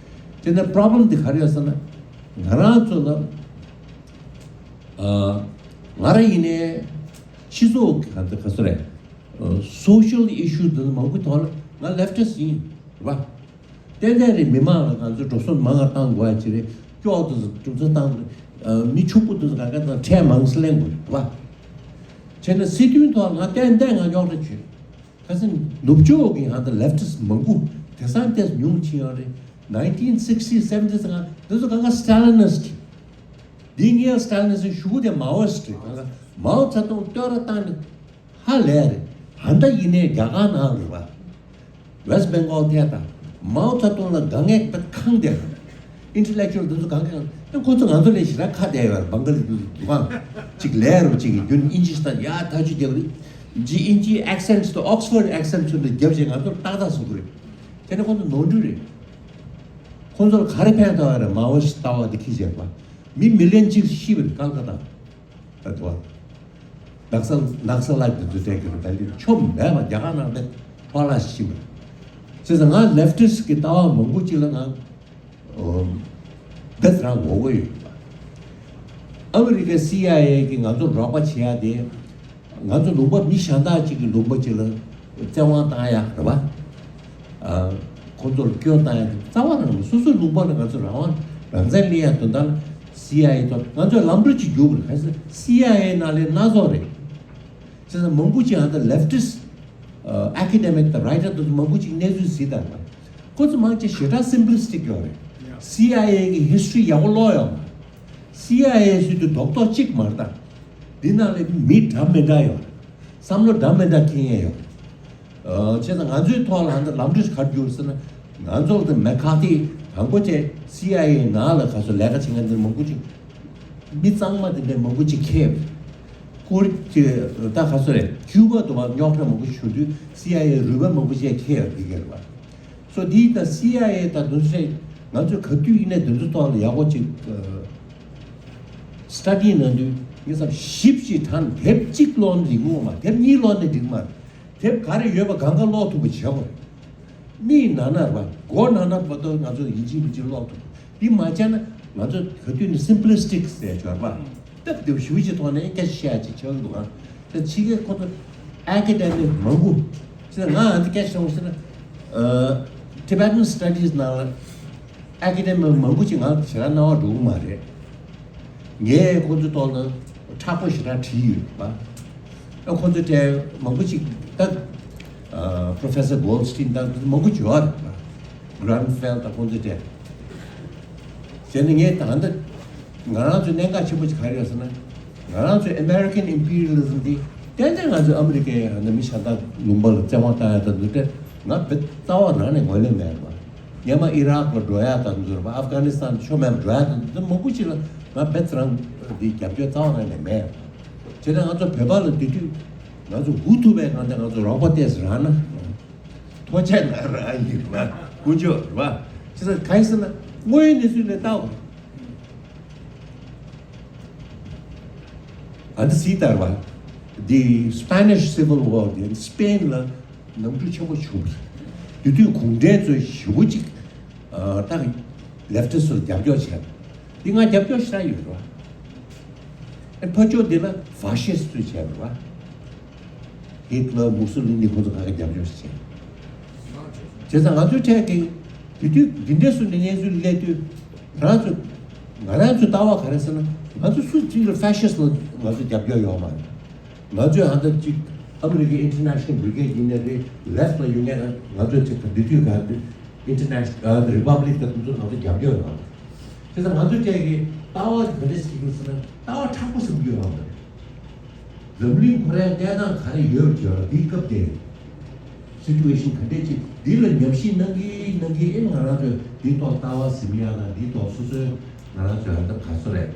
དེ་ནས་པྲོབ་ལེམ་དེ་ག་རེ་ཡོད་ཟེར་ན། ང་རང་ཚོ་ལ་ཨ་ང་རང་ཡིན་ནའི་སྤྱི་ཚོགས་ཀྱི་ག་ཚོད་ག་ཚོད་རེད། social issue འདི་མང་པོའི་ཐོག་ལ་ང་leftist ཡིན་རེད་པ། ཏན་ཏན་རེད། མི་མང་ལ་ང་ཚོས་འགྲོ་སོང་མང་ང་བཏང་དགོས་ཡ་ཅིག་རེད། སྐྱོག་དེ་ཚོ་གྲུབ་ཚུལ་བཏང་དགོས། མི་ཕྱུག་པོ་དེ་ཚོ་ག་ག་དང་ཁྲལ་མང་ཙམ་ལེན་དགོས་རེད་པ། བྱས་ན་སྲིད་དོན་ཐོག་ང་ཏན་ཏན་ང་རྙོག་དྲ་བྱུང་། ཁ་སང་ནུབ་ཕྱོགས་ཀྱི་ཧ་ད་leftist མང་པོ་དེང་སང་ཏོག་ཙམ་ཉུང་ཕྱིན་ཡོད་རེད། nineteen sixties seventies ང་འདི་ཚོ་ག་ག་Stalinist། འདི་ངའི་Stalinist ཞུ་གི་དེ་མའོ་ཡིསྟ་རེད། ག་ག་མའོ་ཙེ་ཏུང་བསྟོད་ར་བཏང་ནས། ཧ་ལས་རེད། ཧ་ད་ཡིན་ནའི་རྒྱ་གར་ནང་རེད་པ། West Bengal ཐད་དང་མའོ་ཙེ་ཏུང་ལ་དགའ་ངེས་པ་ཁེངས་བསྡད་རེད། intellectual འདི་ཚོ་གང་གང་ཨེ་ཁོ་ཚོ་ང་ཚོ་ལས་ཞེ་དྲག་ཁ་བསྡད་ཡོད་རེད། བང་ག་ལི་འདི་ཚོ་འདུག་གང་ཅིག་ལས་རུ་ཅིག་གི་རྒྱུན་ཨིན་ཇི་ཤ་ད་ཡ་ཐག་ཆོད་རྒྱབ་རེད། ཇི་ཨིན་ཇི་accent་དང་Oxford accent་ཚོ་འདི་རྒྱབ་བྱས་ང་ཚོར་ཏག་ཏག་བཟོ་གི་རེད། དེ་ནི་ཁོང་ཚོ་ནོར་འཁྲུལ་རེད། ཁོང་ཚོར་ག་རེ་ཕན་ཐོགས་ཡ་རེད། མ་འོ་ཞིག་ལྟ་བ་འདི་ཁྱི་བྱས་པ། མི་མི་ལི་ཡོན་གཅིག་ཤི་བ་རེད་ཀལ་ཀ་ཏ། ད་དུ་བ། ནགས་ཚལ་ནགས་ཚལ་ལ་འདི་ཚོ་བསྡད་ཀྱི་རེད། ད་འདི་ཆོ་མེད་པ་རྒྱ་གར་ནང་བསྡད་ཁྲོ་ལ་ཤི་བ་རེད། བྱས་ཙང་ང་leftists་གི་ལྟ་བ་མང་པོ་ཅིག་ལ་ང་བེད་རང་ངོ་གོ་ཡོད་པ། ཨ་མི་རི་ཀའི་སི་ཨའི་ཨེ་གིས་ང་ཚོར་རོགས་པ་བྱེད་ཡ་དེ། ང་ཚོ་ལུང་པ་མི་གཞན་དག་ཅིག་གི་ལུང་པ་ཅིག་ལ་བཙན་དབང་བཏང་ཡ་རེད་པ། ཨ། ཁོང་ཚོ་ལ་སྐྱོན་བཏང་ཡ་དེ་རྩ་བ་རང་མ་སོ་སོའི་ལུང་པ་ལ་ང་ཚོ་རང་དབང་རང་བཙན་ལེན་ཡ་དོན་དག་ལ་སི་ཨའི་ཨེ་ཐོག་ང་ཚོས་ལམ་འགྲོ་ཅིག་རྒྱུག་དགོས་རེད། གལ་སྲིད་སི་ཨའི་ཨེ་ནང་ལས་སྣ་ཚོགས་རེད། བྱས་ཙང་མང་པོ་ཅིག་ཨ་ད་leftist་ཨ་academic་དང་writer་དེ་ཚོ་མང་པོ་ཅིག་གནས་ཚུལ་གཟིགས་དང་། ཁོ་ཚོ་མང་ཆེ་ཞེ་དྲག་simplistic་ཡོད་རེད། སི་ཨའི་ཨེ་གི་history་ཡག་པོ་ཀློག་ཡོད་མ་རེད། སི་ཨའི་ཨེ་ཟེར་དུས་རྡོག་རྡོག་གཅིག་མ་རེད་ད། འདི་ནང་ལ་མི་འདྲ་མི་འདྲ་ཡོད་རེད། བསམ་བློ་འདྲ་མི་འདྲ་འཁྱེར་མཁན་ཡོད་རེད། ཨ་བྱས་ཙང་ང་ཚོའི་ཐོག་ལ་ཨ་ནི་ལམ་འགྲོ་ག་རེ་རྒྱུགས་ཟེར་ན། ང་ཚོ་ལ་དེ་མེ་ཁ་ཏི་དང་པོ་དེ་སི་ཨའི་ཨེ་ནང་ལ་ག་ཚོད་ལས་ཀ་བྱེད་མཁན་དེ་མང་པོ་ཅིག་མི་གཙང་མ་དེ་འདྲ་མང་པོ་ཅིག་འཁྱེར། ཀོ་རི་ཅི་ད་ག་ཚོད་རེད། ཀྱུ་པ་དུ་བ་རྙོག་དྲ་མང་པོ་བྱུང་དུས་སི་ཨའི་ཨེ་རུས་པ་མང་པོ་ཅིག་འཁྱེར་ཡོད་དེ་ག་རེད་པ། སོ་འདིའི་ད་སི་ཨའི་ཨེ་ད་དུང་ཚེ་ང་ཚོས་ག་དུས་ཡིན་ནའི་དེ་ཚོ་ཐོག་ལ་ཡག་པོ་ཅིག་སི་ཊ་ཌི་གནང་དུས་ངས་བསམ་ཞིབ་ཞིབ་དྲན། དེབ་གཅིག་ཀློག་ན་འགྲིག་མོ་མ་དེབ་གཉིས་ཀློག་ན་འགྲིག་མ་རེད། དེབ་ག་རེ་ཡོད་པ་གང་ག་ཀློག་ཐུབ་པ་བྱེད་དགོས་རེད། མིག་ན་ན་རེད་པ། མགོ་ན་ན་བར་དུ་ང་ཚོ་ཡིན་གཅིག་མིན་གཅིག་ཀློག་ཐུབ། འདི་མ་བྱས་ན་ང་ཚོ་ག་དུས་ནས་simplistic་ཟེར་བྱས་པ། སྟབས་བདེ་པོ་ཞེ་པོ་ཅིག་ཐོག་ནས་སྐད་ཆ་བཤད་ཡ་ཅིག་ཆགས་འདུག་ཨ། ད་ཕྱི་རྒྱལ་ཁོ་ཚོ་academic་མང་པོ་ཟེར་ན་ང་ཨ་འདི་སྐད་ཆ་བཤད་ཟེར་ན། ཨ། Tibetan Studies་ནང་ལ་academic་མང་པོ་ཅིག་ང་ཞེ་དྲག་རྣ་བ་འགྲོ་གི་མ་རེད། ངས་ཁོ་ཚོའི་ཐོག་ལ་མཁྲེགས་པོ་ཞེ་དྲག་བྲིས་ཡོད་པ། ཨ་ཁོ་ཚོའི་གྲས་མང་པོ་ཅིག་ད་ཨ་Professor Goldstein་དང་མང་པོ་ཅིག་ཡོད་རེད་པ། Grunfeld་དང་ཁོ་ཚོའི་གྲས། བྱས་ནས་ངས་ད་ལྟ་ང་རང་ཚོའི་གནད་འགག་ཆེན་པོ་ཅིག་ག་རེ་ཡོད་ཟེར་ན། ང་རང་ཚོའི་American imperialism་འདི་ཏན་ཏན་ང་ཚོའི་ཨ་མི་རི་ཀའི་ཧ་ན་མི་ཤ་སྟག་ལུང་པ་ལ་བཙན་དབང་བཏང་ཡ་དང་འདུག་སྟེ་ང་བེད་རྩ་བ་རང་ནས་ངོས་ལེན་མེད་པ། སྔོན་མ་ཨི་རག་ལ་འགྲོ་ཡ་དང་འདུག་པ། ཨབ་གྷ་ནི་སི་ཐན་ཆོ་མེད་འགྲོ་ཡ་དང་འདུག་མང་པོ་ཅིག་ལ་ང་བེད་རང་འདི་རྒྱབ་སྐྱོར་རྩ་བ་རང་ནས་མེད། བྱས་ན་ང་ཚོ་བོད་པ་ལ་དེ་དུས་ང་ཚོ་འུ་ཐུག་པའི་སྒང་དེ་ང་ཚོ་རོགས་པ་ཏོག་ཙམ་རག་ན། ཐུགས་རྗེ་གནང་ར་ཡིན་ར། དཀོན་མཆོག་ར། བྱས་ཙང་གང་ཡིན་ཟེར་ན་དངོས་ཡོད་གནས་ཚུལ་ལ་ལྟ་དགོས། ཨ་འདི་སྲིད་ལྟར་བ། འདི་Spanish Civil War་འདི་སི་པེན་ལ་ནམ་གྲུ་ཆེན་པོ་བྱུང་བ་རེད། དེ་དུས་གུང་ཁྲན་ཚོས་ཞེ་པོ་ཅིག་ཨ་ད་leftist་ཚོར་རྒྱབ་སྐྱོར་བྱས། འདི་ང་རྒྱབ་སྐྱོར་ཞེ་དྲག་ཡོད་རེད་བ། ཨེ་ཕར་ཕྱོགས་འདི་ལ་fascist་ཚོས་བྱས་རེད་བ། ཧི་ཊི་ལར་མུ་སོ་ལི་ནི་ཁོ་ཚོ་ག་གེ་རྒྱབ་སྐྱོར་བྱས། བྱས་ཙང་ང་ཚོའི་གྲས་ཀྱི་དེ་དུས་འདི་འདྲའི་སུ་འདི་གནས་ཚུལ་སླེབས་དུས་ང་རང་ཚོ་ང་རང་ཚོའི་ལྟ་བ་ག་རེ་ཟེར་ན་ང་ཚོ་སུ་གཅིག་ལ་fascist་ལ་ང་ཚོ་རྒྱབ་སྐྱོར་ཡོད་མ་རེད། ང་ཚོས་ཧ་ད་ཅིག་ཨ་མི་རི་ཀའི་International Brigade་ཡིན་ནའི་རེད། Left་ལ་ཡོད་ངེས་ང་ཚོས་ཅིག་འདི་དུས་ག་འདི་International་ཨ་Republic་དང་དེ་ཚོ་ང་ཚོ་རྒྱབ་སྐྱོར་ཡོད་མ་རེད། བྱས་ཙང་ང་ཚོའི་གྲས་ཀྱི་ལྟ་བ་ག་འདྲ་ཞིག་ཡོད་ཟེར་ན་ལྟ་བ་མཁྲེགས་པོ་ཟེར་རྒྱུ་ཡོད་མ་རེད། འཛམ་གླིང་ཁོ་རའི་གནས་སྟངས་ག་རེ་ཡོད་ཀྱི་ཡོད་ལ་དེའི་སྐབས་དེ་situation་ག་འདྲས་ཅིག་འདི་ལ་ཉམས་ཞིབ་གནང་གིན་གནང་གིན་ཨེ་ང་རང་ཚོས་འདིའི་ཐོག་ལྟ་བ་ཟིན་ཡག་དང་འདིའི་ཐོག་སོ་སོའི་ང་རང་ཚོས་ཧ་ད་ག་ཚོད་རེད།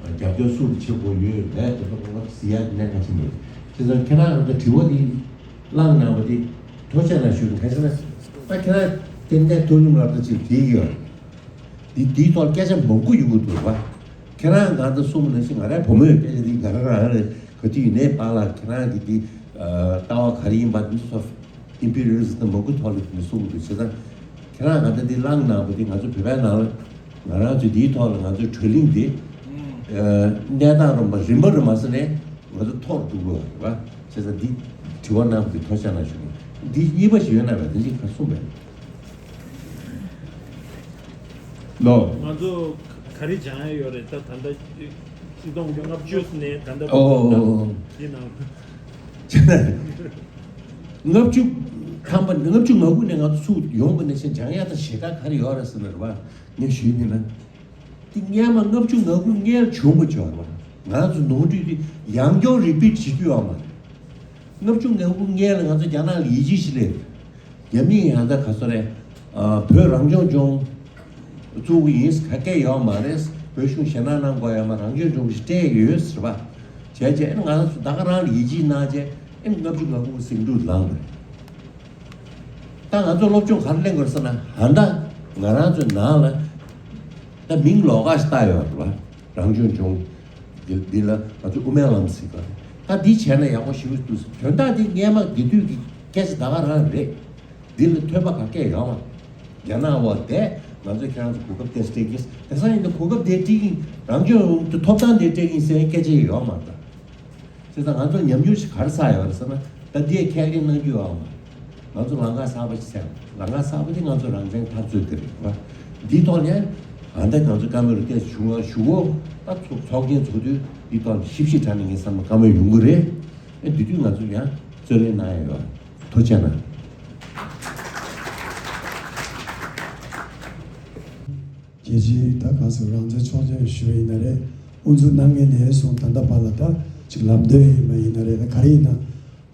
རྒྱབ་སྐྱོར་སུ་ལ་བྱེད་དགོས་ཡོད་མེད་དེ་ཚོ་ཁོ་ཟིན་ཡག་གནད་འགག་ཆེན་པོ་རེད། བྱས་ཙང་ཁྱེད་རང་ང་ཚོ་དྲི་བ་འདི་བླངས་གནང་བ་འདི་ཐུགས་རྗེ་གནང་ཞུ་གི་ག་ཟེར་ན་ད་ཁྱེད་རང་ཏན་ཏན་ཐུགས་སྙོམས་ལ་ད་ཅིག་བྲིས་ཡོད། འདི་འདིའི་ཐོག་སྐད་ཆ་མང་པོ་ཡོང་གི་འདུག་བ། ཁྱེད་རང་གང་ལྟར་གསུངས་པ་ནང་བཞིན་ང་རའི་བུ་མོས་སྐད་ཆ་འདི་ང་རང་རང་རེད་ག་དུས་ཡིན་ནའི་པཱ་ལགས་ཁྱེད་རང་གི་འདི་ལྟ་བ་ག་རེ་ཡིན་པ་འདི་ཚོ་imperialist་དང་མང་པོ་ཐོག་ལ་འདི་གསུངས་འདུག་བྱས་ཙང་ཁྱེད་རང་གང་ལྟར་འདི་བླངས་གནང་བ་འདི་ང་ཚོ་བོད་པའི་ནང་ལ་ང་རང་ཚོའི་འདིའི་ཐོག་ལ་ང་ཚོའི་གྲོས་གླེང་འདི་གནས་སྟངས་རིམ་པ་རིམ་པ་རིམ་པ་ཟེར་ནས་ང་ཚོ་ཐོག་འགྲོ་དགོས་པ་རེད་བ། བྱས་ཙང་འདི་དྲི་བ་གནང་བ་འདི་ཐུགས་རྗེ་གནང་ཞུ་གི། འདི་གཉིས་པ་ཞིག་ཡོད་ན་བས་དེ་འདི་ག་གསུངས་པས། ལོ། ང་ཚོ་ག་རེ་སྦྱང་ཡ་ཡོད་རེད་ད་ད་ལྟ་ཆིག་སྟོང་དགུ་བརྒྱ་ལྔ་བཅུ་ནས་ད་ལྟ་ཨོ་ཨོ་ཨོ། འདི་ནང་ལྔ་བཅུ་ཐམ་པ་ལྔ་བཅུ་ང་དགུ་ནས་ང་ཚོ་ཚུགས་ཡོང་པ་ནས་བྱས་སྦྱང་ཡ་ད་ཞེ་དྲག་ག་རེ་ཡོད་རེད་ཟེར་ན་རེད་བ་ངས་ཞུས་ཡིན་ན། འདི་སྔོན་མ་ལྔ་བཅུ་ང་དགུ་སྔོན་ལ་བྱུང་བ་བྱུང་བ་རེད་བ། ང་ཚོ་ནོར་འཁྲུལ་འདི་ཡང་བསྐྱར་repeat་བྱེད་རྒྱུ་ཡོད་མ་རེད། ལྔ་བཅུ་ང་དགུ་སྔོན་ལ་ང་ཚོ་རྒྱ་ནག་ལ་ཡིད་ཆེས་ཞིག་སླེབས། རྒྱ་མིས་ཡང་ད་ག་ཚོད་རེད། ཨ་བོད་རང་སྐྱོང་ལྗོངས་བཙུགས་ཀྱི་ཡིན་ག་གེ་ཡོད་མ་རེད། བོད་གཞུང་ཞེད་སྣང་གནང་དགོས་ཡོད་མ་རང་སྐྱོང་ལྗོངས་ཤིག་སྤྲད་ཡོད་ཟེར་བ། བྱས་རྗེས་ཨ་ནི་ང་ཚོ་ད་ག་རང་ལ་ཡིད་ཆེས་གནང་རྗེས་ ཨེ་ལྔ་བཅུ་ང་དགུ་ཟིང་འཁྲུག་ལངས་རེད། ད་ང་ཚོ་སློབ་སྦྱོང་ག་རེ་ལེན་དགོས་ཟེར་ན། ཧ་ད་ང་རང་ཚོའི་ནང་ལ་ད་མིང་ལོགས་ཀ་ཞིག་བཏགས་ཡོད་རེད་བ། རང་སྐྱོང་ལྗོངས་འདི་འདི་ལ་ང་ཚོ་དབུ་མའི་ལམ་ཟེར་ག་ད་འདི་བྱས་ན་ཡག་པོ་ཞེ་པོ་ཅིག་འདུག་ཟེར། དོན་དག་འདི་སྔས་མ་འདི་དུས་ཀྱི་སྐད་ཆ་ད་ག་རང་རེད། འདི་ལ་ཐོས་པ་ག་སྐད་ཡོད་མ། རྒྱ་ནག་འོག་བསྡད། ང་ཚོས་ཁྱེད་རང་ཚོ་གོ་སྐབས་དེ་སྤྲད་ཀྱི། དེང་སང་ཡིན་ན་གོ་སྐབས་དེ་སྤྲད་ཀྱི། རང་སྐྱོང་ལྗོངས་ཀྱི་ཐོབ་ཐང་དེ་སྤྲད་ཀྱི་ཟེར་སྐད་ཆ་ཡོད་མ་རེད། བྱས་ཙང་ང་ཚོ་ཉམས་མྱོང་ཞིག་ག་རེ་བསགས་ཡོད་རེད་ཟེར་ན། ད་འདི་ཡ་ཁས་ལེན་གནང་རྒྱུ་ཡོད་མ། ང་ཚོ་ལམ་ཁ་གསར་པ་ཞིག་བཙལ། ལམ་ཁ་གསར་པ་དེ་ང་ཚོ་རང་བཙན་འཐབ་རྩོད་དེ་རེད་བ། འདིའི་ཐོག་ནས་ཨ་ད་ང་ཚོ་བཀའ་མོལ་རེ་ཏོག་ཙམ་ཞུ་བ་ཞུ་གོ། ད་ཚོགས་ཚོགས་ཆེན་ཚོགས་དུས་འདིའི་ཐོག་ནས་ཞིབ་ཞིབ་དྲང་ནས་ངའི་བསམ་བློ་བཀའ་མོལ་ཡོང་གི་རེད། ཨེ་འདི་དུས་ང་ཚོ་ཡང་རྩོད་ལེན་གནང་ཡ་ཡོད། ཐུགས་རྗེ་གནང་། རྒྱལ་སྤྱིའི་ད་ག་ཟེར་རང་བཙན་ཚོགས་ཆེན་ཞུ་བ་ཡིན་ན་རེད། དབུ་འཛུགས་གནང་མཁན་ནས་བཟུང་ད་ལྟ་བར་ལ་ད་ཅིག་ལམ་སྟོན་ཡིན་པ་ཡིན་ན་རེད། ད་ག་རེ་ཡིན་ན་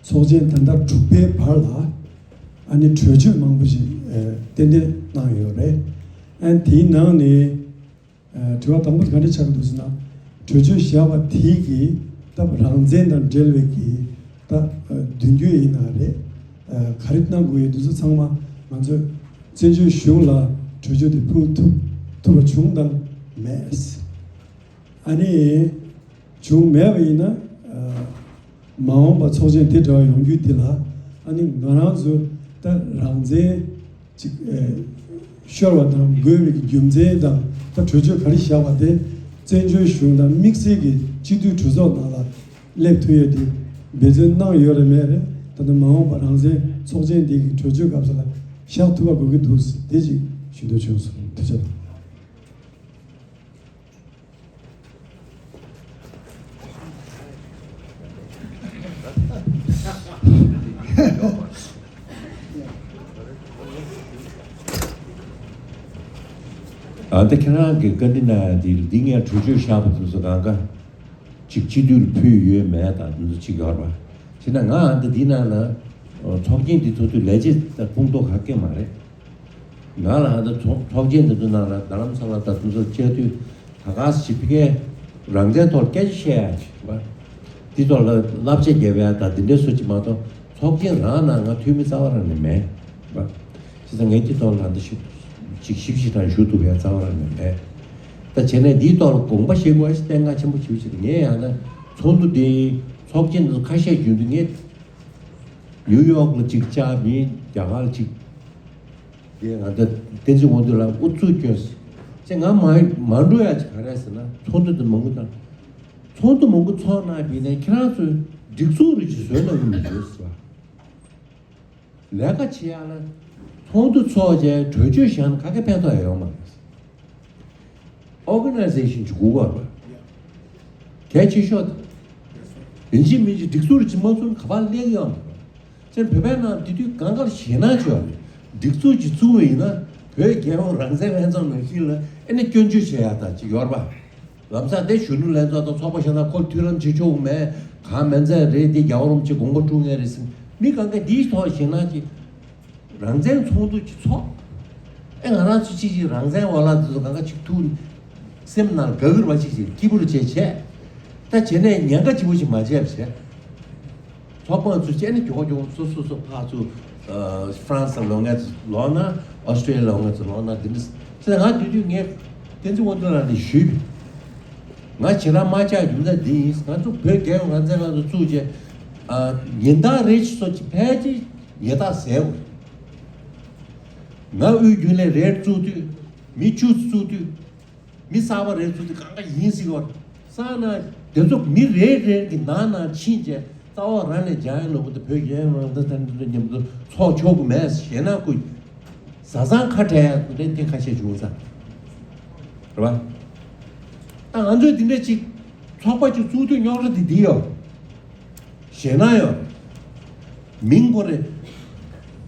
ཚོགས་ཆེན་ད་ལྟ་དྲུག་པའི་བར་ལ་ཨ་ནི་གྲོས་ཆོད་མང་པོ་ཞིག་ཨ་གཏན་འཁེལ་གནང་ཡོད་རེད། ཨ་ནི་དེའི་ནང་ནས་ཨ་དྲི་བ་དང་པོ་ག་འདྲ་ཆགས་ཀྱི་འདུག་ཟེར་ན། གྲོས་ཆོད་བཞག་པ་དེ་གིས་ད་རང་བཙན་དང་འབྲེལ་བའི་གི་ད་ཨ་མདུན་སྐྱོད་ཡིན་ན་རེད། ཨ་ག་རེ་གནང་དགོས་ཡོད་འདུག་ཚང་མ་ང་ཚོས་བཙན་བྱོལ་གཞུང་ལ་གྲོས་ཆོད་དེ་ཕུལ་ཐུབ་ཐུབ་པ་བྱུང་དང་མེད། ཨ་ནི་བྱུང་མེད་པ་ཡིན་ན་ཨ་མ་འོངས་པ་ཚོགས་ཆེན་དེ་འདྲ་བ་ཡོང་རྒྱུ་དེ་ལ་ཨ་ནི་ང་རང་ཚོ་ད་རང་བཙན་ཅིག་ཨེ་ཤོར་བ་དང་དགོས་པའི་རྒྱུ་མཚན་དང་ད་གྲོས་ཆོད་ག་རེ་བཞག་པ་དེ་བཙན་བྱོལ་གཞུང་དང་དམིགས་བསལ་གྱི་སྤྱི་འཐུས་གྲོས་ཚོགས་ནང་ལ་སླེབས་ཐུབ་ཡས་དེ་འབད་བརྩོན་གནང་ཡོད་རེད་མེད་རེད། ད་ནི་མ་འོངས་པ་རང་བཙན་ཚོགས་ཆེན་འདི་གི་གྲོས་ཆོད་སྐབས་སུ་ལ་བཞག་ཐུབ་པ་དགོས་ཀྱི་འདུག་དེ་ཅིག་ཞུ་འདོད་བྱུང་སོང་། ཐུགས་རྗེ་ཆེ། ཨ་ད་ཁྱེད་རང་གི་བཀའ་འདྲི་གནང་ཡ་འདི་འདི་ངས་གྲོས་ཆོད་བཞག་པ་དེ་ཚོ་གང་ག་ཅིག་སྤྱི་འཐུས་ལ་ཕུལ་ཡོད་མེད་དང་དེ་ཚོ་ཅིག་ཡོད་རེད་པ། བྱས་ན་ང་ཨ་ད་འདི་ནང་ལ་ཚོགས་ཆེན་འདི་ཚོགས་དུས་ལས་བྱེད་དང་ཁོངས་གཏོགས་ག་གེ་མ་རེད། ང་ལ་ཧ་ད་ཚོགས་ཚོགས་ཆེན་འདི་ཚོ་ནང་ལ་རྡ་རམ་ས་ལ་དང་དེ་ཚོ་བཅར་དུས་ད་ག་ཞིག་ཕ་གིའི་རང་བཙན་ཐོག་སྐད་ཆ་བཤད་ཡ་ཅིག་བ། འདི་ཐོག་ལ་བསླབ་བྱ་རྒྱབ་ཡ་དང་འདི་འདྲའི་སུ་ཅིག་མ་གཏོགས་ཚོགས་ཆེན་རང་ནང་ང་འཐུས་མི་རྩ་བ་རང་ནས་མེད་བ། བྱས་ཙང་ངས་འདི་ཐོག་ལ་ད་ཞིབ་ཅིག་ཞིབ་ཞིབ་དང་ཞུ་ཐུབ་ཡ་རྩ་བ་རང་ནས་མེད། ད་བྱས་ནས་འདིའི་ཐོག་ལ་དགོངས་པ་བཞེས་དགོས་ཞིག་གཏན་འཁེལ་ཆེན་པོ་ཞིག་བྱས། ངས་ཡང་ན་ཚོགས་འདུ་འདི་ཚོགས་ཆེན་འདི་ཁ་ཤས་བརྒྱུད་འདུག་ངས་ནིའུ་ཡོག་ལ་ཅིག་བཅར་མིན་རྒྱ་གར་ལ་ཅིག་དེ་ང་ཚོ་བསྟན་འཛིན་དབང་འདུས་ལགས་ཨུ་ཚུགས་བསྐྱོན་ཟེར། ང་མ་མ་འགྲོ་ཡ་ཅིག་ག་རེ་ཟེར་ན་ཚོགས་འདུ་དེ་མང་པོ་དང་། ཚོགས་འདུ་མང་པོ་ཚོགས་གནང་བ་ཡིན་ན་ཁྱེད་རང་ཚོས་སྒྲིག་འཛུགས་རེ་ཅིག་བཟོས་གནང་གི་མི་འདུག་ཟེར་བ། ལས་ཀ་བྱེད་ཡ་ལ་ཚོགས་འདུ་ཚོགས་བྱས་གྲོས་ཆོད་བཞག་ན་ག་གེ་ཕན་ཐོགས་ཡོད་མ་རེད། ཨོར་ག་ནའི་ཛེ་ཤན་ཅིག་དགོས་པ་རེད། གལ་ཆེ་ཤོས་དེ། ཡིན་གཅིག་མིན་གཅིག་སྒྲིག་འཛུགས་རེ་ཅིག་མ་བཟོས་ན་ག་པར་སླེབས་ཡོད་མ་རེད། ཅེས་བོད་པའི་ནང་དེ་དུས་གང་ག་ལ་ཞེད་སྣང་བྱོས་རེད། སྒྲིག་འཛུགས་ཅིག་བཙུགས་པ་ཡིན་ན་བོད་རྒྱལ་ཡོངས་རང་བཙན་ལྷན་ཚོགས་ནང་བཞིན་ལ་ཨེ་ནས་སྐྱོན་བརྗོད་བྱེད་ཡ་དང་ཅིག་ཡོད་རེད་པ། ལམ་སང་དེ་གཞོན་ནུ་ལྷན་ཚོགས་དང་ཚོགས་པ་གཞན་དག་ཁོ་མཐུན་ལམ་བྱེད་ཆོག་གི་མེད། གང་མིན་ཚད་རེད། དེ་རྒྱལ་བ་རིན་པོ་ཆེ་དགོངས་པ་དཀྲུག་མཁན་རེད་ཟེར། མི་གང་ག་འདིའི་ཐོག་ཞེད་སྣང་ཅིག་རང་བཙན་ཚོགས་འདུ་ཅིག་ཚོགས། ཨེ་ང་རང་ཚོ་ཅིག་ཅིག་རང་བཙན་བ་ལ་འདི་ཚོ་གང་ག་ཅིག་ཐུག་སེམས་ནང་དགའ་གི་རེད་པ། ཅིག་ཅིག་སྐྱིད་པོ་རུ་བྱས་བྱས། ད་བྱས་ནས་ཉེན་ཁ་ཆེན་པོ་ཞིག་མ་བྱས་པ་བྱས། ཚོགས་པ་ཚོ་བྱས་ནས་མགྱོགས་མགྱོགས་སོ་སོ་སོ་ཕར་ཚུར་ཨ་ཧྥ་རན་སི་ལ་ལོག་མཁན་ཚོ་ལོག་ན། ཨོ་སི་ཀྲི་ལི་ཡ་ལ་ལོག་མཁན་ཚོ་ལོག་ན། འདི་འདྲ་ཟེར་ན་ང་དེ་དུས་ངས་བསྟན་འཛིན་དབང་འདུས་ལགས་ལ་ཞུས་པ། ང་ཁྱེད་རང་མ་བཅར་རྒྱུ་མཚན་འདི་ཡིན། ང་ཚོ་བོད་རྒྱལ་ཡོངས་རང་བཙན་ལྷན་ཚོགས་བཙུགས་རྗེས་ཨ་ཉིན་ལྟར་རེ་ཅིག་སོ་ཅིག་ཕལ་ཆེར་ཉལ་ཐག་ཟས་དགོས། ང་དབུས་རྒྱུན་ལས་རེ་བཙུགས་དུས་མི་བཅུ་བཙུགས་དུས། མི་གསར་པ་རེ་ཚོ་དེ་གང་ག་ཡིན་ཟེར་བ། སང་ན་དེ་ཚོ་མི་རེ་རེ་གི་ནང་ན་ཕྱིན་བྱས་རྩ་བ་རང་ནས་འཇང་ཡན་ནོར་བུ་དང་བོད་རྒྱལ་ཡོངས་རང་བཙན་ལྷན་ཚོགས་མཉམ་དུ་ཚོགས་ཆོག་གི་མེད་ཟེར་ན། ཁོས་བཟའ་ཚང་ཁ་བྲལ་ཡ་དེ་འདྲ་ཐེངས་ཁ་ཤས་བྱུང་ཙང་། རེད་པ། ད་ང་ཚོས་འདི་འདྲ་ཅིག་ཚོགས་པ་ཅིག་བཙུགས་དུས་རྙོག་དྲ་འདི་འདི་ཡོད། ཞེད་སྣང་ཡོད། མིང་ཁོ་རེ་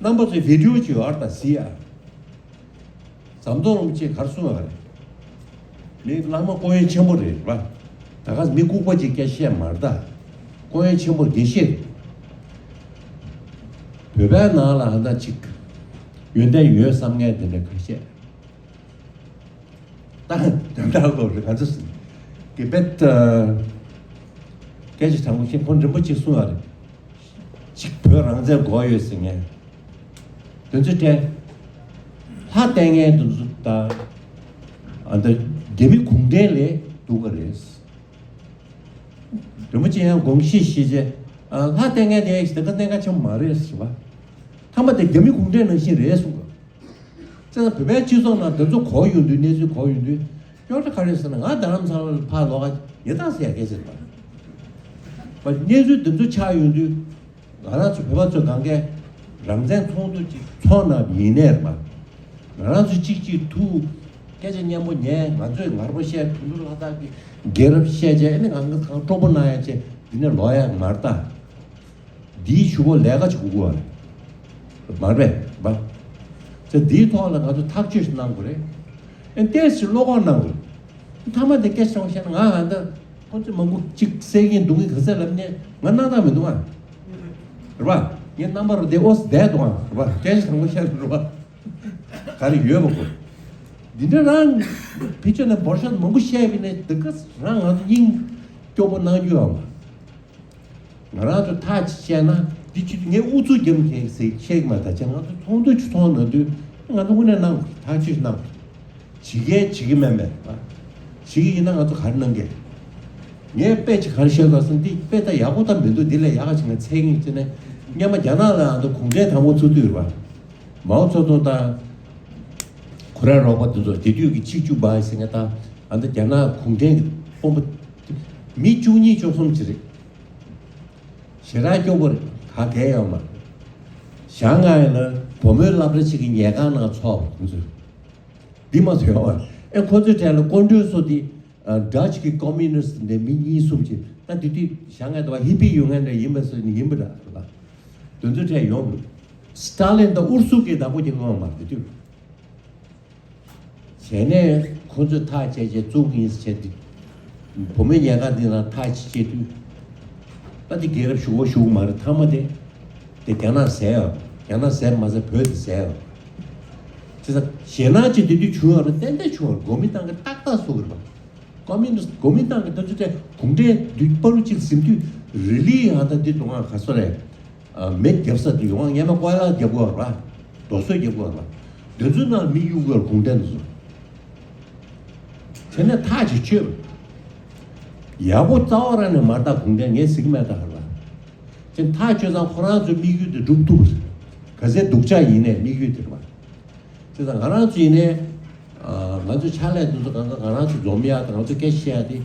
རྣམ་པ་ཚོས་བི་ཌི་ཡོ་ཅིག་ཡོད་རེད་ད་གཟིགས་ཨ། ཟམ་གདོང་རིན་པོ་ཆེས་ག་རེ་གསུངས་ཡོད་རེད། མི་བླ་མ་སྐུ་ཡོན་ཆེན་པོ་རེད་པ། ད་ག་མི་ལྐུགས་པ་ཅིག་སྐད་ཆ་བཤད་མ་རེད་ད། སྐུ་ཡོན་ཆེན་པོ་དགེ་བཤེས་རེད། བོད་པའི་ནང་ལ་ཧ་ད་ཅིག་ཡོན་ཏན་ཡོད་བསམ་མཁན་དེ་འདྲ་ཁ་ཤས། ད་དོན་དག་གོ་རེད། ང་ཚོ་གི་བེད་སྐད་ཆ་དྲང་པོ་བཤད་ཁོང་རིན་པོ་ཆེས་གསུངས་ཡོད་རེད། ཅིག་བོད་རང་བཙན་དགོས་ཡོད་ཟེར་མཁན་དེ་ཚོ་དྲན། ལྷ་བསྟེན་མཁན་དེ་ཚོ་དང་ཨ་འདི་རྒྱ་མི་གུང་ཁྲན་ལས་སྡུག་ག་རེད། རིན་པོ་ཆེ་ཡང་དགོངས་བཞེས་བཞེས་རྗེས་ཨ་ལྷ་བསྟེན་མཁན་དེ་ཡང་ཞིག་དེ་ག་གནད་འགག་ཆེན་པོ་མ་རེད་ཟེར་བ། ཐ་མ་དེ་རྒྱ་མི་གུང་ཁྲན་ནང་བཞིན་རེད་གསུངས་པ། བྱས་ཙང་བོད་པའི་སྤྱི་ཚོགས་ནང་དེ་ཚོ་གོ་ཡོང་དུས་གནས་ཚུལ་གོ་ཡོང་དུས་སྐྱོ་གྲ་ག་རེ་ཟེར་ན་ང་རྡ་རམ་ས་ལ་ལ་ཕར་ལོག་ག་ཉེ་རྟགས་ཟེར་ཡ་སྐད་ཆ་རེད་པ། གནས་ཚུལ་དེ་ཚོ་ཆགས་ཡོང་དུས་ང་རང་ཚོ་བོད་པ་ཚོ་གང་གས་རང་བཙན་ཚོགས་འདུ་ཅིག་ཚོགས་གནང་ཡིན་ནའི་རེད་པ། ང་རང་ཚོ་གཅིག་གཅིག་ཐུག་སྐད་ཆ་སྙན་པོ་ཉན། ང་ཚོས་ངར་པོ་བཤད། དོན་གྲུབ་ལྷ་ཐར་གྱིས་རྒྱལ་རབས་བཤད་བྱས་ཨ་ནི་ང་ཚོ་གང་སྤྲོ་པོ་གནང་ཡ་བྱས་འདི་ནས་ལོག་ཡ་མ་རེད་ད། འདིའི་གཞུག་གུ་ལས་ཀ་བྱེད་དགོས་པ་རེད། མ་རེད་པ། ཚེ་འདིའི་ཐོག་ལ་ང་ཚོ་ཐག་གཅོད་ཞིག་གནང་དགོས་རེད། ཨེ་ཏོག་ཙམ་བློ་ཁོག་གནང་དགོས། མཐའ་མ་དེ་སྐད་ཆ་བཤད་ན་ང་ཧ་ད་ཁོ་ཚོས་མང་པོ་གཅིག་བསད་ཀྱིན་རྡུང་གིན་ག་ཚད་ལབ་ནས་ང་སྣང་དག་མི་འདུག་ཨ། རེད་པ། ངའི་རྣམ་པར་དེ་ཨོ་སི་བསྡད་འདུག་ཨ། རེད་པ། སྐད་ཆ་དྲང་པོ་བཤད་རེད་པ། ག་རེ་ཡོད་པ་གོ། འདི་འདྲ་རང་ཕི་ཆོས་ནས་འབོར་ཤོག་མང་པོ་བཤད་པ་ཡིན་ནའི་འདི་ག་རང་ང་ཚོ་སྙིང་སྐྱོ་པོ་གནང་རྒྱུ་ཡོད་མ། ང་རང་ཚོ་ཐག་ཅིག་བཅད་ན་འདི་ཅི་ངས་ཨུ་ཚུགས་རྒྱབ་མཁན་ཟེར་བཤད་ཀྱི་མ། ད་ཆ་ང་ཚོ་ཚོགས་འདུ་ཅིག་ཚོགས་གནང་དུས་ང་ཚོ་དངོས་གནས་གནང་དགོས། ཐག་གཅོད་གནང་དགོས། བྱེད་མཁན་བྱེད་ཀྱི་མེད་མེད་རེད་པ། བྱེད་ཀྱི་ཡིན་ན་ང་ཚོ་ག་རེ་གནང་གི། ངས་དཔེ་ཅིག་ག་རེ་བཤད་དགོས་ཟེར་ན་འདི་དཔེ་ད་ཡག་པོ་ད་མི་འདུག་འདི་ལས་ཡག་ག་ཅིག་ང་འཚོལ་གྱིན་བྱས་ནས་སྔོན་མ་རྒྱ་ནག་ལ་ཨ་ད་གུང་ཁྲན་དང་པོ་ཚུགས་དུས་རེད་པ། མའོ་ཙེ་ཏུང་དང་ཁོ་རའི་རོགས་པ་དེ་ཚོ་དེ་དུས་ཀྱི་ཆིག་ཅུ་པ་ཟེར་མཁན་དང་ཨ་ད་རྒྱ་ནག་གུང་ཁྲན་གྱི་དཔོན་པོ་མི་བཅུ་གཉིས་བཅུ་གསུམ་ཅིག་རེད། ཞེ་དྲག་སྐྱོ་པོ་རེད། ག་གེ་ཡོད་མ། ཞང་ང་ཡིན་ན་བུ་མོའི་སློབ་གྲྭ་གཅིག་གི་ཉལ་ཁང་ནང་འཚོགས་པ་དེ་ཚོས། འདི་མ་ཚོས་ཡོད་པ། ཨེ་ཁོ་ཚོའི་གྲས་ལ་སྐུ་མགྲོན་ཚོ་དེ་ཨ་ཌ་ཅི་གི་ཀོ་མུ་ནི་སི་ཊི་འདྲ་མི་གཉིས་གསུམ་ཅིག་ད་དེ་དུས་ཞང་ང་ཡིན་ན་ཧི་པི་ཡོད་མཁན་འདྲ་ཡིན་པ་སོ་ནི་ཡིན་པ་འདྲ་རེད་པ། དེ་ཚོའི་གྲས་ཡོང་། སི་ཏཱ་ལིན་དང་ཨུ་རུ་སུ་གི་བདག་པོ་གྱི་དངོས་མ་དེ་དུས། བྱས་ནས་ཁོ་ཚོས་ཐག་བཅད་བྱས་བཙུགས་ཡིན་ཟེར་བྱས་ཏེ། བུ་མོའི་ཉལ་ཁང་འདི་ནང་ཐག་ཅིག་བཅད་དུས། ད་འདི་རྒྱལ་རབས་ཞུ་བ་ཞུ་གི་མ་རེད། མཐའ་མ་དེ། དེ་རྒྱ་ནག་ཟས་ཡོད། རྒྱ་ནག་ཟས་མ་ཟད་བོད་དེ་ཟས་ཡོད། བྱས་ཙང་ཞེད་སྣང་ཅིག་དེ་དུས་བྱུང་ཡོད་རེད། ཏན་ཏན་བྱུང་ཡོད་རེད། གོ་མིན་ཏང་གི་ཏག་ཏག་བཟོ་གི་རེད་པ། གོ་མིན་ཏང་གི་ཏང་ཅིག་དེ་གུང་ཁྲན་དུས་བར་དུ་ཅིག་ཟིན་དུས་རི་ལི་ཡང་ད་འདི་དུང་ང་ག་སོ་རེད། མེ་བརྒྱབ་ས་དེ་ཡོང་ངས་མ་ཀོ་ལ་རྒྱབ་དགོས་ར། རྡོ་སོལ་རྒྱབ་དགོས་ར། དེ་ཚོའི་ནང་མི་གཡུག་དགོས་ར་གུང་ཁྲན་དེ་ཚོ། དེ་ནས་ཐག་ཅིག་ཆོད། ཡག་པོ་རྩ་བ་རང་ནས་མ་རེད་ད། གུང་ཁྲན་ངས་ཟིག་མེད་ད་ར། དེ་ཐག་ཆོད་ཙང་ཁོ་རང་ཚོའི་དམིགས་ཡུལ་དེ་འགྲུབ་ཐུབ་པ་རེད། ག་ཚད་སྡུག་ཅག་ཡིན་ནའི་དམིགས་ཡུལ་དེ་རེད་པ། བྱས་ཙང་ང་རང་ཚོ་ཡིན་ནའི། ང་ཚོའི་ཕྱག་ལས་དེ་ཚོ་གང་ག་ང་རང་ཚོ་འཛོམས་ཡག་དང་ང་ཚོ་སྐད་ཆ་བཤད་ཡག་དེ།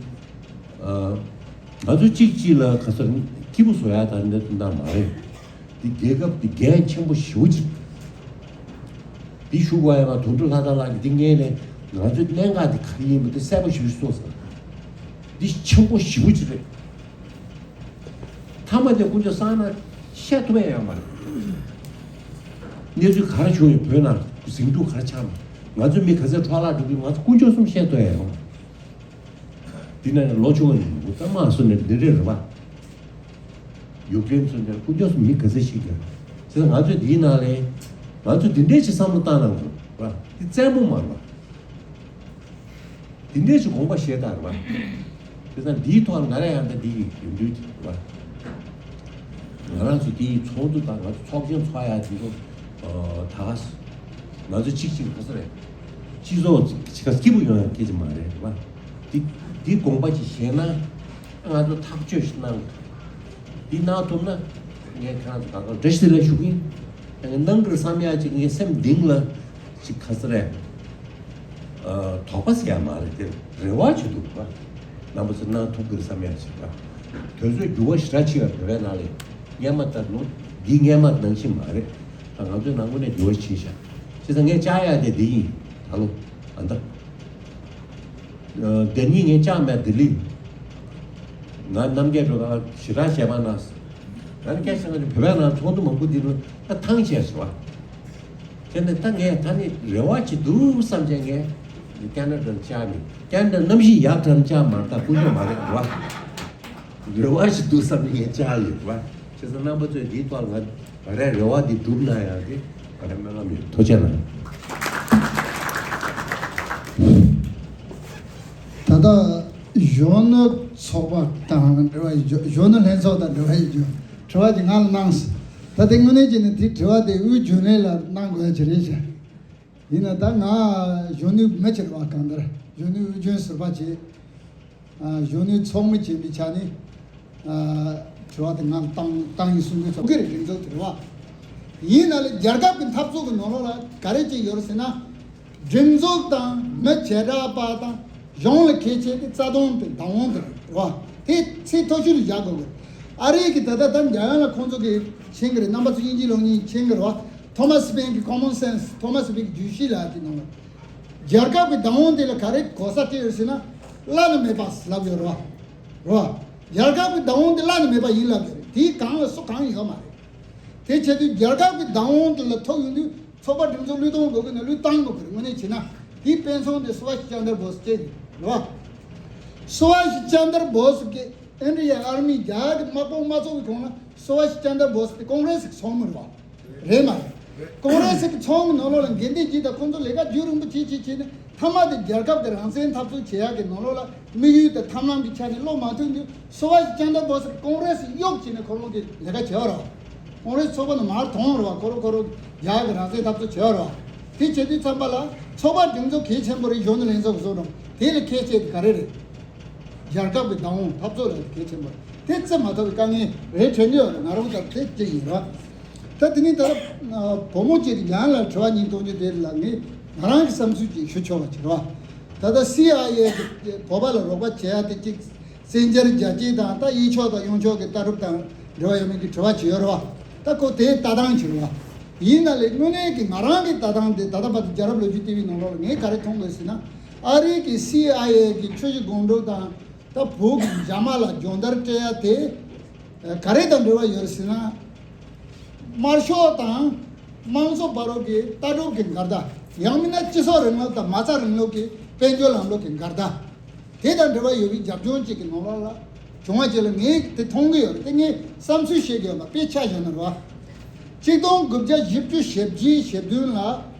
ང་ཚོ་གཅིག་གཅིག་ལ་ག་ཚོད་སྐྱིད་པོ་བཟོ་ཡག་དང་འདི་དོན་དག་མ་རེད། འདི་རྒྱལ་ཁབ་འདི་འགན་ཆེན་པོ་ཞེ་པོ་ཅིག་འདི་ཞུ་དགོས་ཡ་ང་དོན་གྲུབ་ལྷ་དར་ལགས་ཀྱིས་འདི་སྔོན་ནས་ང་ཚོའི་གནད་འགག་འདི་ག་རེ་ཡིན་པ་འདི་གསལ་པོ་ཞེ་པོ་ཅིག་གསུངས་སོང་། འདི་ཆེན་པོ་ཞེ་པོ་ཅིག་རེད། མཐའ་མ་དེ་དཀོན་མཆོག་གསང་ན་བཤད་ཐུབ་ཡ་ཡོད་མ་རེད། གནས་ཚུལ་ག་རེ་བྱུང་ཡོད། བོད་ནང་ཟིང་འཁྲུག་ག་རེ་ཆགས་མ། ང་ཚོའི་མི་ག་ཚད་འཕྲོ་བརླག་འགྲོ་གི་ང་ཚོ་དཀོན་མཆོག་གསུམ་བཤད་ཐུབ་ཡ་ཡོད་མ་རེད། འདི་ནས་ལོ་ཆུང་བ་ནས་ཡོང་གི་ད་མ་སོ་ནས་འདི་འདྲས་རེད་པ། ཡུཀ་རེན་ཚོ་འདིར་དཀོན་མཆོག་གསུམ་མི་ག་ཚད་ཞིག་ཡོད། བྱས་ཙང་ང་ཚོས་འདིའི་ནང་ལས་ང་ཚོས་འདི་འདྲས་ཅིག་བསམ་བློ་བཏང་གནང་དགོས་པ། འདི་རྩེད་མོ་མ་རེད་པ། དེ་འདྲས་ཀྱི་དགོངས་པ་བཞེས་དང་རེད་པ། དེ་ཙང་འདིའི་ཐོག་ལ་ང་རང་ཡང་ད་འདི་ཡི་ཡོན་ཏན་དེ་རེད་པ། ང་རང་ཚོ་འདི་ཡི་ཚོགས་འདུ་དང་ང་ཚོ་ཚོགས་ཆེན་ཚོགས་ཡ་དེ་ཚོ་ད་ང་ཚོ་གཅིག་གཅིག་ག་ཚོད་རེད། སྤྱི་ཚོགས་གཅིག་ག་སྐྱིད་པོ་ཡོང་ཡ་སྐད་ཆ་མ་རེད་རེད་པ། འདི་འདི་དགོངས་པ་ཅིག་བཞེས་ན་ང་ཚོ་ཐག་གཅོད་ཞིག་གནང་། འདི་གནང་ཐུབ་ན་ངས་ཁྱེད་རང་ཚོ་གང་ག་བཀྲ་ཤིས་བདེ་ལེགས་ཞུ་གི་ཡིན། ངས་གནང་གི་རེད་བསམ་ཡ་ཅིག་ངའི་སེམས་གཏིང་ལ་ཅིག་ག་ཚོད་རེད། དོགས་པ་ཟེར་ཡ་མ་རེད་དེ། རེ་བ་ཅིག་འདུག་རེད་པ། རྣམ་པ་ཚོས་གནང་ཐུབ་ཀྱི་རེད་བསམ་ཡ་ཅིག་རེད་པ། དེ་ཚོས་འགྱུར་བ་ཞེ་དྲག་ཕྱིན་ཡོད་བོད་པའི་ནང་ལ། སྔོན་མ་ལྟར་ལོ་འདི་སྔོན་མ་ནང་བཞིན་མ་རེད། ད་ང་ཚོའི་ནང་ཁུལ་ནས་འགྱུར་བ་ཕྱིན་ཤག་བྱས་ཙང་ངས་བཅར་ཡ་དེ་འདི་ཡིན། ད་ལོ་ཨ་ད། ཨ་ཟླ་གཉིས་ངས་བཅར་མེད་ལྡི་ལི། ང་རྣམ་རྒྱལ་སྒྲོལ་དཀར་ཞེ་དྲག་ཞལ་པར་གནང་སོང་། ང་ནི་སྐད་ཆ་ང་ཚོ་བོད་པའི་ནང་ཚོགས་འདུ་མང་པོ་འདི་ལོ་ད་ཐང་ཆད་སོང་བ། དེ་ནས་ད་ངས་ད་ནི་རེ་བ་ཅིག་འདུག་བསམ་བྱས་ངས་ཀེ་ན་ཌ་ལ་བཅར་མི་ཀེ་ན་ཌ་གནམ་གཤིས་ཡག་དྲགས་བཅར་མ་ད་དཀོན་མཆོག་མ་རེད་བ། རེ་བ་ཞིག་འདུག་བསམ་ནས་ངས་བཅར་ཡོད་བ། བྱས་ཙང་རྣམ་པ་ཚོས་འདིའི་ཐོག་ལ་ང་རའི་རེ་བ་འདི་འགྲུབ་གནང་ཡག་གི་ང་རའི་སྨོན་ལམ་ཡོད། ཐུགས་རྗེ་གནང་། ད་ལྟ་གཞོན་ནུ་ཚོགས་པ་དང་འབྲེལ་བ་ཡོད། གཞོན་ནུ་ལྷན་ཚོགས་དང་འབྲེལ་བ་ཡོད། དྲི་བ་ཅིག་ང་ལ་གནང་སོང་ ད་དེ་དངོས་གནས་བྱས་ནས་དེ་དྲི་བ་དེ་དབུས་རྒྱུན་ལས་ལ་གནང་དགོས་ཡ་ཅིག་རེད་ཤག་ཡིན་ན་ད་ང་གཞོན་ནུའི་མི་ཅིག་རེད་བ། གང་ལྟར་གཞོན་ནུའི་དབུས་རྒྱུན་ཟུར་པ་བྱས། ཨ། གཞོན་ནུའི་ཚོགས་མི་བྱས་པའི་ཆ་ནས། ཨ། དྲི་བ་དེ་ང་བཏང་བཏང་ཡིན་གསུང་གི་ཚོགས་ཀྱི་རེ་སྒྲིག་འཛུགས་དེ་རེད་བ། ཡིན་ན་ལས་རྒྱལ་ཁབ་ཀྱི་འཐབ་རྩོད་ཀྱི་ནང་ལོགས་ལ་ག་རེ་ཅིག་ཡོད་རེད་ཟེར་ན། སྒྲིག་འཛུགས་དང་མི་བྱེ་བྲག་པ་དང་གཞུང་ལ་གལ་ཆེ་དེ་རྩ་དོན་དེ་བདག་དབང་དེ་རེད་བ། དེ་ཚད་མཐོ་ཤོས་ལ་བཞག་དགོས་གི། ཨ་རི་གི་ད་ལྟ་ད་འཇམ་དབྱངས་ལགས་ཁོང་ཚོ་གི་མཁྱེན་གི་རེད། རྣམ་པ་ཚོ་དབྱིན་ཇིའི་ལུགས་གཉིས་མཁྱེན་གི་རེད་བ། ཐོ་མ་སི་པེན་གི་Common Sense། ཐོ་མ་སི་པེན་གི་བརྗོད་གཞི་ལ་དེ་ནང་ལ། རྒྱལ་ཁབ་ཀྱི་བདག་དབང་དེ་ལ་ག་རེ་གོ་ས་སྤྲད་ཡོད་ཟེར་ན། བླ་ན་མེད་པ་ལབ་ཡོད་རེད་བ། རེད་བ། རྒྱལ་ཁབ་ཀྱི་བདག་དབང་དེ་བླ་ན་མེད་པ་ཡིན་ལབ་ཡོད་རེད། དེའི་སྒང་ལ་སུ་གང་ཡོད་མ་རེད། དེ་བྱས་དུས་རྒྱལ་ཁབ་ཀྱི་བདག་དབང་དེ་ལ་ཐུག་ཡོང་དུས་ཚོགས་པ་སྒྲིག་འཛུགས་བློས་གཏོང་དགོས་ཀྱི་ན་བློས་བཏང་དགོས་ཀྱི་རེད། དངོས་གནས་བྱས་ན་དེའི་དཔེ་མཚོན་དེ་སུ་བྷ་ཤི་ཅན་དར་བོ་སི་བྱས་ནས་རེད་བ། སུ་བྷ་ཤི་ཅན་དར་བོ་སི་གི་ཨིན་ཌི་ཡན་ཨར་མི་རྒྱ་གར་གྱི་དམག་དཔུང་མ་ཚོགས་པའི་གོང་ལ་སུ་བྷ་ཤི་ཅན་དར་བོ་སི་དེ་ཀོང་རེ་སི་གི་ཚོགས་མི་རེད་བ། རེད་མ་རེད། ཀོང་རེ་སི་གི་ཚོགས་མི་ནང་ལོགས་ལ་འགན་འདི་ཇི་ལྟར་ཁོང་ཚོ་ལས་ཀ་རྒྱུན་རིང་པོ་བྱེད་བྱེད་བྱེད་ནས་མཐའ་མ་དེ་རྒྱལ་ཁབ་ཀྱི་རང་བཙན་འཐབ་རྩོད་བྱེད་ཡག་གི་ནང་ལོགས་ལ་དམིགས་ཡུལ་དང་ཐབས་ལམ་གྱི་ཆ་ནས་བློ་མ་མཐུན་དུས་སུ་བྷ་ཤི་ཅན་དར་བོ་སི་ཀོང་རེ་སི་གཡོག་བྱས་ནས་ཁོ་རང་གི་ལས་ཀ་བྱས་པ་རེད། ཀོང་རེ་སི་ཚོགས་པ་ནས་མར་ཐོན་རེད་བ། ཁོ་རང་ཁོ་རང་རྒྱ་གར་གྱི་རང་བཙན་འཐབ་རྩོད་བྱས་པ་རེད་བ། དེ་བྱེད་དུས་ཙམ་པ་ལ་ཚོགས་པ་སྒྲིག་འཛུགས་གལ་ཆེན་པོ་རེད། གཞོན་ནུ་ལྷན་ཚོགས་ཀྱི་ཚོགས་གཙོ་དེ་ལས་གལ་ཆེ་དེ་ག་རེ་རེད། རྒྱལ་ཁབ་ཀྱི་བདག་དབང་འཐབ་རྩོད་ལ་གལ་ཆེན་པོ་རེད། དེ་བརྩི་མ་ཐུབ་པའི་དཀའ་ངལ་རེད་དྲན་གྱི་ཡོད་རེད། ང་རང་ལྟར་དེ་གཅིག་ཡིན་ར། ད་དེ་ནས་ད་ལྟ་བུ་མོ་གཅིག་གིས་ཡང་ལ་དྲི་བ་གཉིས་གཏོང་རྒྱུ་དེ་ལ་ངས་ང་རང་གི་བསམ་ཚུལ་ཅིག་ཞུ་ཆོག་པ་ཅིག་རེད་བ། ད་ལྟ་སི་ཨའི་ཨེ་གིས་བོད་པ་ལ་རོགས་པ་བྱེད་ཡ་དེ་གཅིག་བཙན་རྒྱལ་རྒྱལ་སྤྱི་དང་ད་གཡས་ཕྱོགས་དང་གཡོན་ཕྱོགས་ཀྱི་ལྟ་གྲུབ་དང་འབྲེལ་བ་ཡོད་མེད་ཀྱི་དྲི་བ་ཅིག་ཡོད་རེད་བ། ད་ཁོ་དེའི་ལྟ་སྟངས་ཅིག་རེད་བ། ཡིན་ན་ལས་དངོས་གནས་ཀྱི་ང་རང་གི་ལྟ་སྟངས་དེ་ད་ལྟ་བར་དུ་རྒྱལ་རབས་ལོ་རྒྱུས་ལྟ་བའི་ནང་ལོགས་ངས་ག་རེ་མཐོང་དགོས་ཟེར་ན། ཨ་རི་གི་སི་ཨའི་ཨེ་གི་ཆུ་བཞི་སྒང་དྲུག་དང་ད་བོད་ཀྱི་རྒྱ་དམར་ལ་སྦྱོང་བརྡར་སྤྲད་ཡ་དེ་ག་རེ་དང་འབྲེལ་བ་ཡོད་ཟེར་ན། དམར་ཤོག་དང་དམངས་གཙོ་བར་གྱི་ལྟ་གྲུབ་ཀྱི་འགལ་ཟླ། ཡང་མིན་ན་སྤྱི་ཚོགས་རིང་ལུགས་དང་མ་རྩ་རིང་ལུགས་ཀྱི་དཔལ་འབྱོར་ལམ་ལུགས་ཀྱི་འགལ་ཟླ། དེ་དང་འབྲེལ་བ་ཡོད་པའི་རྒྱབ་ལྗོངས་གཅིག་གི་ནང་ལོགས་ལ་བྱུང་བ་ཅིག་ལ་ངས་དེ་མཐོང་གི་ཡོད་རེད། དེ་ངས་བསམ་ཚུལ་བཤད་ཀྱི་ཡོད་མ། དཔེ་ཆ་བཞག་ན་རེད་བ། གཅིག་སྟོང་དགུ་བརྒྱ་བཞི་བཅུ་ཞེ་བརྒྱད་ཞེ་བདུན་ལ་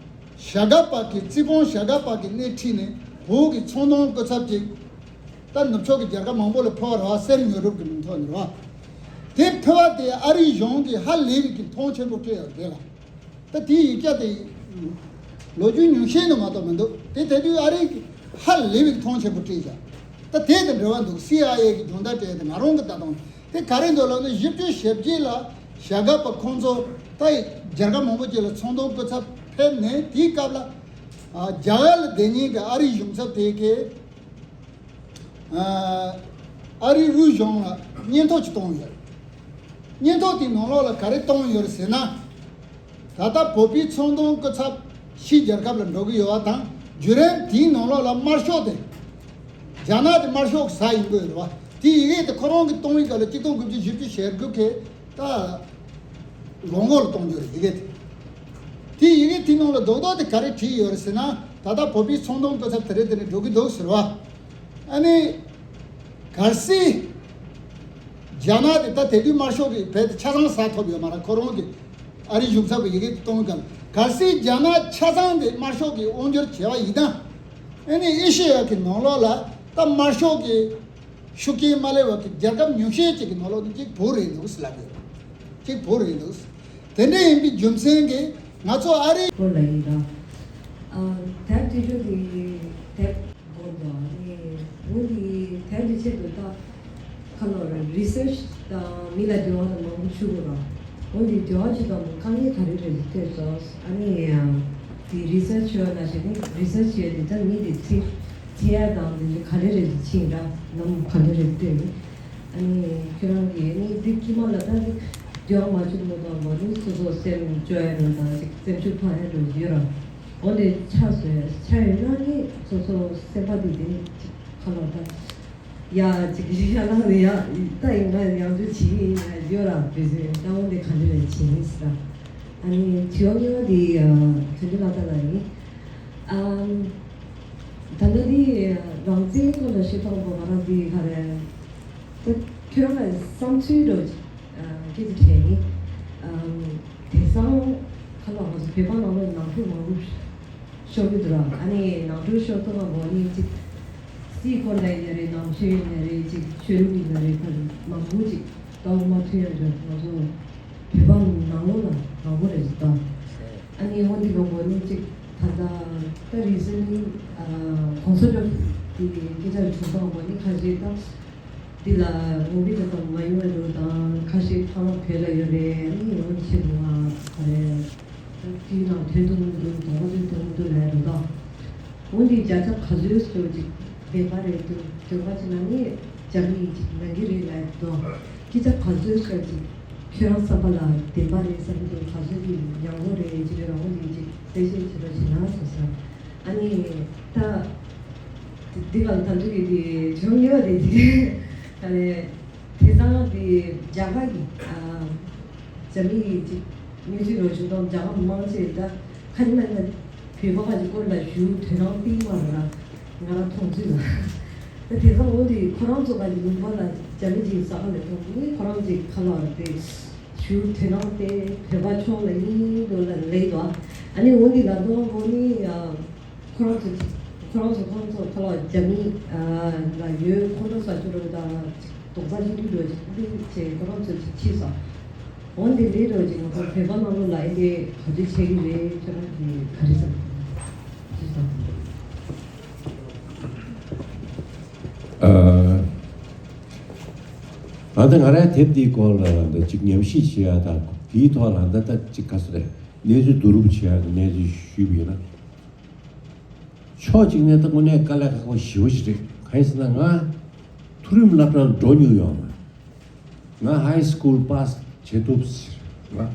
ཞྭ་སྒབ་པ་གི་རྩིས་དཔོན་ཞྭ་སྒབ་པ་གི་སྣེ་ཁྲིད་ནས་བོད་ཀྱི་ཚོང་དོན་སྐུ་ཚབ་ཅིག་ད་ནུབ་ཕྱོགས་ཀྱི་རྒྱལ་ཁབ་མང་པོ་ལ་ཕུལ་བ་རེད་བ། གསེར་ཉོ་སྒྲུབ་ཀྱི་མིང་ཐོག་ནས་རེད་བ། དེ་ཕུལ་བ་དེ་ཨ་རིའི་གཞུང་གིས་ཧ་ལས་པའི་གི་མཐོང་ཆེན་པོ་སྤྲད་ཡོད་རེད་ལ། ད་དེའི་ཡིག་ཆ་དེ་ལོ་རྒྱུས་ཉུང་ཤས་ནི་མ་གཏོགས་མི་འདུག་དེ་དེ་དུས་ཨ་རི་གི་ཧ་ལས་པའི་མཐོང་ཆེན་པོ་སྤྲད་བཞག་ད་དེ་དང་འབྲེལ་བ་འདུག་སི་ཨའི་ཨེ་གི་སྦྱོང་བརྡར་སྤྲད་དེ་ང་རང་གི་ལྟ་སྟངས་དེ་ག་རེ་འདུག་ལབ་ན། བཞི་བཅུ་ཞེ་བརྒྱད་ལ་ཞྭ་སྒབ་པ་ཁོང་ཚོ་ད་རྒྱལ་ཁབ་མང་པོ་ཅིག་ལ་ཚོང་དོན་སྐུ་ཚབ་ཕེབས་ནས་དེའི་སྐབས་ལ་ཨ་རྒྱ་གར་ལ་བསྡད་མཁན་གྱི་ཨ་རིའི་གཞུང་ཚབ་དེ་གིས། ཨ་རིའི་དབུས་གཞུང་ལ་སྙན་ཐོ་ཅིག་བཏང་ཡོད། སྙན་ཐོ་དེའི་ནང་ལོགས་ལ་ག་རེ་བཏང་ཡོད་ཟེར་ན། ད་ལྟ་བོད་པའི་ཚོང་དོན་སྐུ་ཚབ་ཕྱིའི་རྒྱལ་ཁབ་ལ་འགྲོ་གི་ཡོད་པ་དང་། བརྒྱུད་རིམ་དེའི་ནང་ལོགས་ལ་དམར་ཤོག་དེ། རྒྱ་ནག་དེ་དམར་ཤོག་གི་ས་ཡིན་དགོས་རེད་བ། དེའི་ཡི་གེ་དེ་ཁོ་རང་གིས་བཏང་བའི་སྐབས་ལ་གཅིག་སྟོང་དགུ་བརྒྱ་བཞི་བཅུ་ཞེ་དགུ་གི་ད་ལོ་འགོ་ལ་གཏོང་རྒྱུ་རེད། ཡི་གེ་དེ། དེ་ཡི་གེ་དེའི་ནང་ལ་རྡོག་རྡོག་དེ་ག་རེ་བྲིས་ཡོད་རེད་ཟེར་ན། ད་ལྟ་བོད་པའི་ཚོང་དོན་སྐུ་ཚབ་དེ་རེད། དེ་ནས་འགྲོ་གི་འདུག་ཟེར་བ། ཨ་ནི་གལ་སྲིད་རྒྱ་ནག་དེ་ད་དེ་དུས་དམར་ཤོག་གིས་རྦད་དེ་ཆ་ཚང་ཟ་ཐུབ་ཡོད་མ་རེད། ཁོ་རང་གིས་ཨ་རིའི་གཞུང་ཚབ་ཀྱི་ཡི་གེ་དེ་གཏོང་གི་སྐབས། གལ་སྲིད་རྒྱ་ནག་ཆ་ཚང་དེ་དམར་ཤོག་གིས་དབང་སྒྱུར་བྱས་པ་ཡིན་ན། ཨ་ནི་ཨེ་ཤེ་ཡ་གི་ནང་ལོགས་ལ་ད་དམར་ཤོག་གི་ཤུགས་རྐྱེན་མ་སླེབས་པ་གི་རྒྱལ་ཁབ་ཉུང་ཤས་ཅིག་གི་ནང་ལོགས་ནས་གཅིག་བོད་རེད་འདུག་ཟེར་ལབ་ཡོད། གཅིག་བོད་རེད་འདུག་དེ་འདྲ་ཡིན་པའི་རྒྱུ་མཚན་གྱིས་ང་ཚོ་ཨ་རི། སྐོར་ལ་ཡིན་ད། ཨ། དེབ་དེ་ཚོ་གི་དེབ་དགོས་འདུག་ཨ་ནི་འོ་དེ་དེབ་དེ་ཆེད་དུ་ད་ཁ་ལོ་རེ་རི་སར་ཆི་དང་མི་ལ་འབྲེལ་བ་དང་མང་པོ་བྱུང་དགོས་ར། འོ་དེ་འབྲེལ་བ་བྱེད་སྟངས་དཀའ་ངལ་ག་རེ་རེད་ཐོས་སོང་། ཨ་ནི་དེ་རི་སར་ཆི་བྱས་ན་ཞེ་ནི་རི་སར་ཆི་བྱས་དེ་ད་མི་དེ་ཚེ་ཚེ་ཡ་དང་དེ་ཚོ་ག་རེ་རེད་ཕྱིན་ར་ནམ་ག་རེ་རེད་ལྟོས་ནི། ཨ་ནི་ཁྱོད་རང་གིས་ནི་འདི་དཀྱུས་མ་ལ་ད་ནི་འགྱོད་པ་མ་བྱུང་མོ་དང་མ་བྱུང་སོ་སོ་སེམས་སྐྱོ་ཡ་རང་དང་ཅིག་སེམས་ཤུགས་འཕར་ཡ་འགྲོ་གི་ཡོད་ར། འོ་ནི་ཆ་བཟོས་ཆ་ཡོད་ན་ནི་སོ་སོ་སེམས་པ་དེ་དེ་ནི་ཅིག་ཁ་ལོ་ད་ཡ་ཅིག་ཡ་ལ་ནི་ཡ་ད་ཡིན་ང་ཡང་འགྱོད་བྱེད་ཀྱི་ཡིན་ཡ་ཡོད་ར། བེ་ཟེ་ད་འོ་ནི་ག་འདྲ་རེད་བྱེད་ཡིན་ཟེར་ར། ཨ་ནི་དྲི་བ་གཉིས་པ་དེ་དོན་འགྲུབ་ལགས་ལྟ་ལ་ཡིན། ཨམ། ད་ལྟ་འདི་རང་བཙན་སྐོར་ལ་བཤད་སྟངས་པོ་ང་རང་འདི་ག་རེ། ད་ཁྱོད་རང་ལ་བསམ་ཚུལ་འདྲ་སྐད་ཆ་དྲིས་ནི། ཨམ། དེང་སང་ཁ་ལག་ང་ཚོ་བོད་པ་ནང་ལ་ནང་འཁྲུག་མང་པོ་ཤོར་གྱི་འདུག་ར། ཨ་ནི་ནང་འཁྲུག་ཤོར་ཐོག་ལ་མོ་ནི་ཅིག་སྲིད་སྐོར་ལ་ཡིན་ན་རེད། ནང་ཆོས་ཡིན་ན་རེད། ཅིག་ཆོས་ལུགས་ཡིན་ན་རེད། ཁ་མང་པོ་ཅིག་ལྟ་བ་མ་མཐུན་ཡང་འདྲ་ང་ཚོ། བོད་པ་ནང་ལོགས་ལ་མང་པོ་རེད་ད། ཨ་ནི་འོ་འདི་ག་གོ་ནི་གཅིག་ད་ལྟ་ད་རིག་གསར་ནི་གོང་ས་མཆོག་གི་སྐད་ཆ་བྱུང་སོང་། གོ་ནི་ཁ་ཤས་ད་འདི་ལ་ངོ་མི་ད་ད་མ་ཡོང་བ་འགྲོ་དང་ཁ་ཤས་ཕ་མ་བོད་ལ་ཡོད་རེད། ཨ་ནི་འོ་འདི་ཆེད་དུ་ང་ག་རེ་ད་དེའི་ནང་དོན་དུ་མི་འདུག་དོ་ག་དོན་དུ་མི་འདུག་ལབ་རེད་ད། འོ་འདི་བརྒྱ་ཆ་ག་ཚོད་ཞིག་ཅིག་བདེན་པ་རེད་འདུག་བདེན་པ་ཅིག་ན་ནི་རྒྱ་མི་ཡིས་ཅིག་ལབ་གི་རེད་ལབ་འདུག་སྐད་ཆ་ག་ཚོད་ཞིག་ཅིག་ཁྱོད་རང་བསམ་པ་ལ་བདེན་པ་རེད་བསམ་གི་འདུག་ག་ཚོད་ཅིག་ཡག་པོ་རེད་ཅིག་རེད། འོ་འདི་ཅིག་གསལ་བཤད་བྱེད་རོགས་བྱེད་ན་ཟེར་ཟེར། ཨ་ནི་ད་འདི་ག་ད་འདི་གི་དེ་བྱུང་ཡོད་རེད་ཅིག་ཨ་ནི། དེང་སང་དེ་རྒྱ་གར་གྱི་ཨ་རྒྱ་མི་གི་ཅིག་གནས་ཚུལ་རོ་བྱུང་དང་རྒྱ་གར་མང་ཆེ་ད་ཁ་ཉིན་ན་བོད་པ་ག་ཅིག་སྐོར་ལ་ཞུ་དོན་རང་སྟེང་མ་ར་ང་རང་མཐོང་ཚུལ་ལ། ད་དེང་སང་འོ་དེ་ཁོ་རང་ཚོ་ག་ཅིག་ལུང་པ་ལ་རྒྱ་མི་ཅིག་ས་ཁ་ལ་མཐོང་ནི་ཁོ་རང་ཅིག་ཁ་ལ་དེ་ཞུ་དོན་རང་དེ་བོད་པ་ཕྱོགས་ལ་ཡིན་དོ་ལ་ལེགས་དོ། ཨ་ནི་འོ་དེ་ལ་དོ་འོ་ནི་ཨ། ཁོ་རང་ཚོ་ཁོ་རང་ཚོ་ཁོ་རང་ཚོ་ཁ་ལ་རྒྱ་མི་ལ་ཡོད་ཁོ་ན་ས་ཆུ་རོ་དང་རྡོག་རྩ་གཅིག་སྒྲིལ་འགྲོ་ཅིག་འདི་བྱས་ཁོ་རང་ཚོ་ཅིག་ཕྱིས་སོང་། འོན་ཏེ་འདི་འགྲོ་ཅིག་ང་ཚོ་བོད་པ་ནང་ལོགས་ལ་ཨེ་འདི་ག་ཚོད་བྱེད་ཀྱི་རེད། ཁྱོད་རང་གིས་ག་རེ་བསམ། ཅི་བསམ། ཨ་ད་ང་རང་དེབ་འདིའི་སྐོར་ལ་འདི་ཅིག་ཉམས་ཞིབ་བྱེད་ཡ་དང་དེའི་ཐོག་ལ་ད་ལྟ་ཅིག་ག་ཚོད་རེད་གནས་ཚུལ་བསྡུ་རུབ་བྱེད་ཡ་གི་གནས་ཚུལ་ཞུས་པ་ཡིན་ན། ཕྱོགས་གཅིག་ནས་ད་དངོས་གནས་དཀའ་ལས་ཁག་པོ་ཞེ་པོ་ཞིག་རེད། གང་ཡིན་ཟེར་ན་ང་མཐོ་རིམ་སློབ་གྲྭར་འགྲོ་མྱོང་ཡོད་མ་རེད། ང་ཧའི་སྐུལ་པཱས་བྱེད་ཐུབ་ཟེར་བ།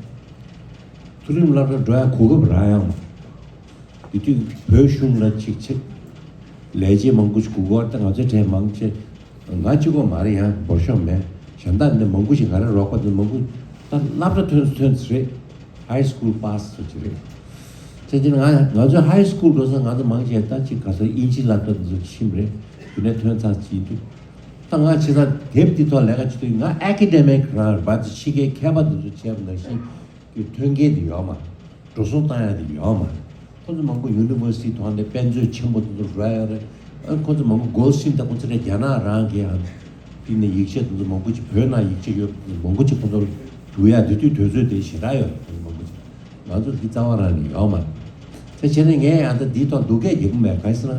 མཐོ་རིམ་སློབ་གྲྭར་འགྲོ་ཡ་གོ་སྐབས་རག་ཡོད་མ་རེད། དེ་དུས་བོད་གཞུང་ལ་ཅིག་ཆེད་ལས་བྱེད་མང་པོ་ཞིག་དགོས་ཀྱི་ཡོད་རེད། ད་ང་ཚོའི་གྲས་མང་ཆེ་ང་གཅིག་པོ་མ་རེད། ཡང་འབོར་ཤོག་མེད། གཞན་དག་འདི་མང་པོ་ཞིག་ང་རང་རོགས་པ་འདི་མང་པོ་ད་སློབ་གྲྭ་ཐོན་ཐོན་ཚེ་རེད། ཧའི་སྐུལ་པཱས་སོ་ཅི་རེད། དེ་ཅི་ང་ང་ཚོ་ཧའི་སྐུལ་འགྲོ་ས་ང་ཚོ་མང་ཆེ་ད་ཅིག་ག་ཚོད་དབྱིན་ཇི་སློབ་གྲྭ་འདི་ཚོ་ཕྱིན་རེད། དེ་ནས་ཐོན་ཚར་ཅིག་འདུག་ད་ང་ཆེ་ས་དེབ་འདི་ཐོག་ལས་ཀ་བྱེད་དུས་ང་ཨེ་ཀེ་ཌེ་མིག་རང་རེད་པ། དེ་ཕྱི་རྒྱལ་མཁས་པ་འདི་ཚོ་བྱས་པ་ནང་བཞིན་གྱི་ཐོན་མཁན་དེ་ཡོད་མ་རེད། འགྲོ་སོང་བཏང་ཡ་དེ་ཡོད་མ་རེད། ཁོ་ཚོ་མང་པོ་ཡུ་ནི་ཝར་སི་ཊི་ཐོག་ནས་དཔེ་མཛོད་ཆེན་པོ་དེ་ཚོ་རག་ཡོད་རེད། ཨ་ཁོ་ཚོ་མང་པོ་གོལ་ཌི་སིན་ད་ཁོ་ཚོ་རེད་རྒྱ་ནག་རང་གི་ཨ་དེ་ནས་ཡིག་ཆ་དེ་ཚོ་མང་པོ་ཅིག་བོད་ནང་ཡིག་ཆ་ཡོད་མང་པོ་ཅིག་ཁོ་ཚོར་བསྡུ་ཡ་དེ་དུས་དུས་ཚོད་དེ་ཞེ་དྲག་ཡོད་རེད། ཁོ་ཚོ་མང་པོ་ཅིག་ང་ཚོ་དེ་རྩ་བ་རང་ནས་ཡོད་མ་རེད། དེ་བྱས་ནས་ངས་ཡང་ད་འདིའི་ཐོག་སྡུག་སྐད་རྒྱག་གི་མེད། གང་ཡིན་ཟེར་ན།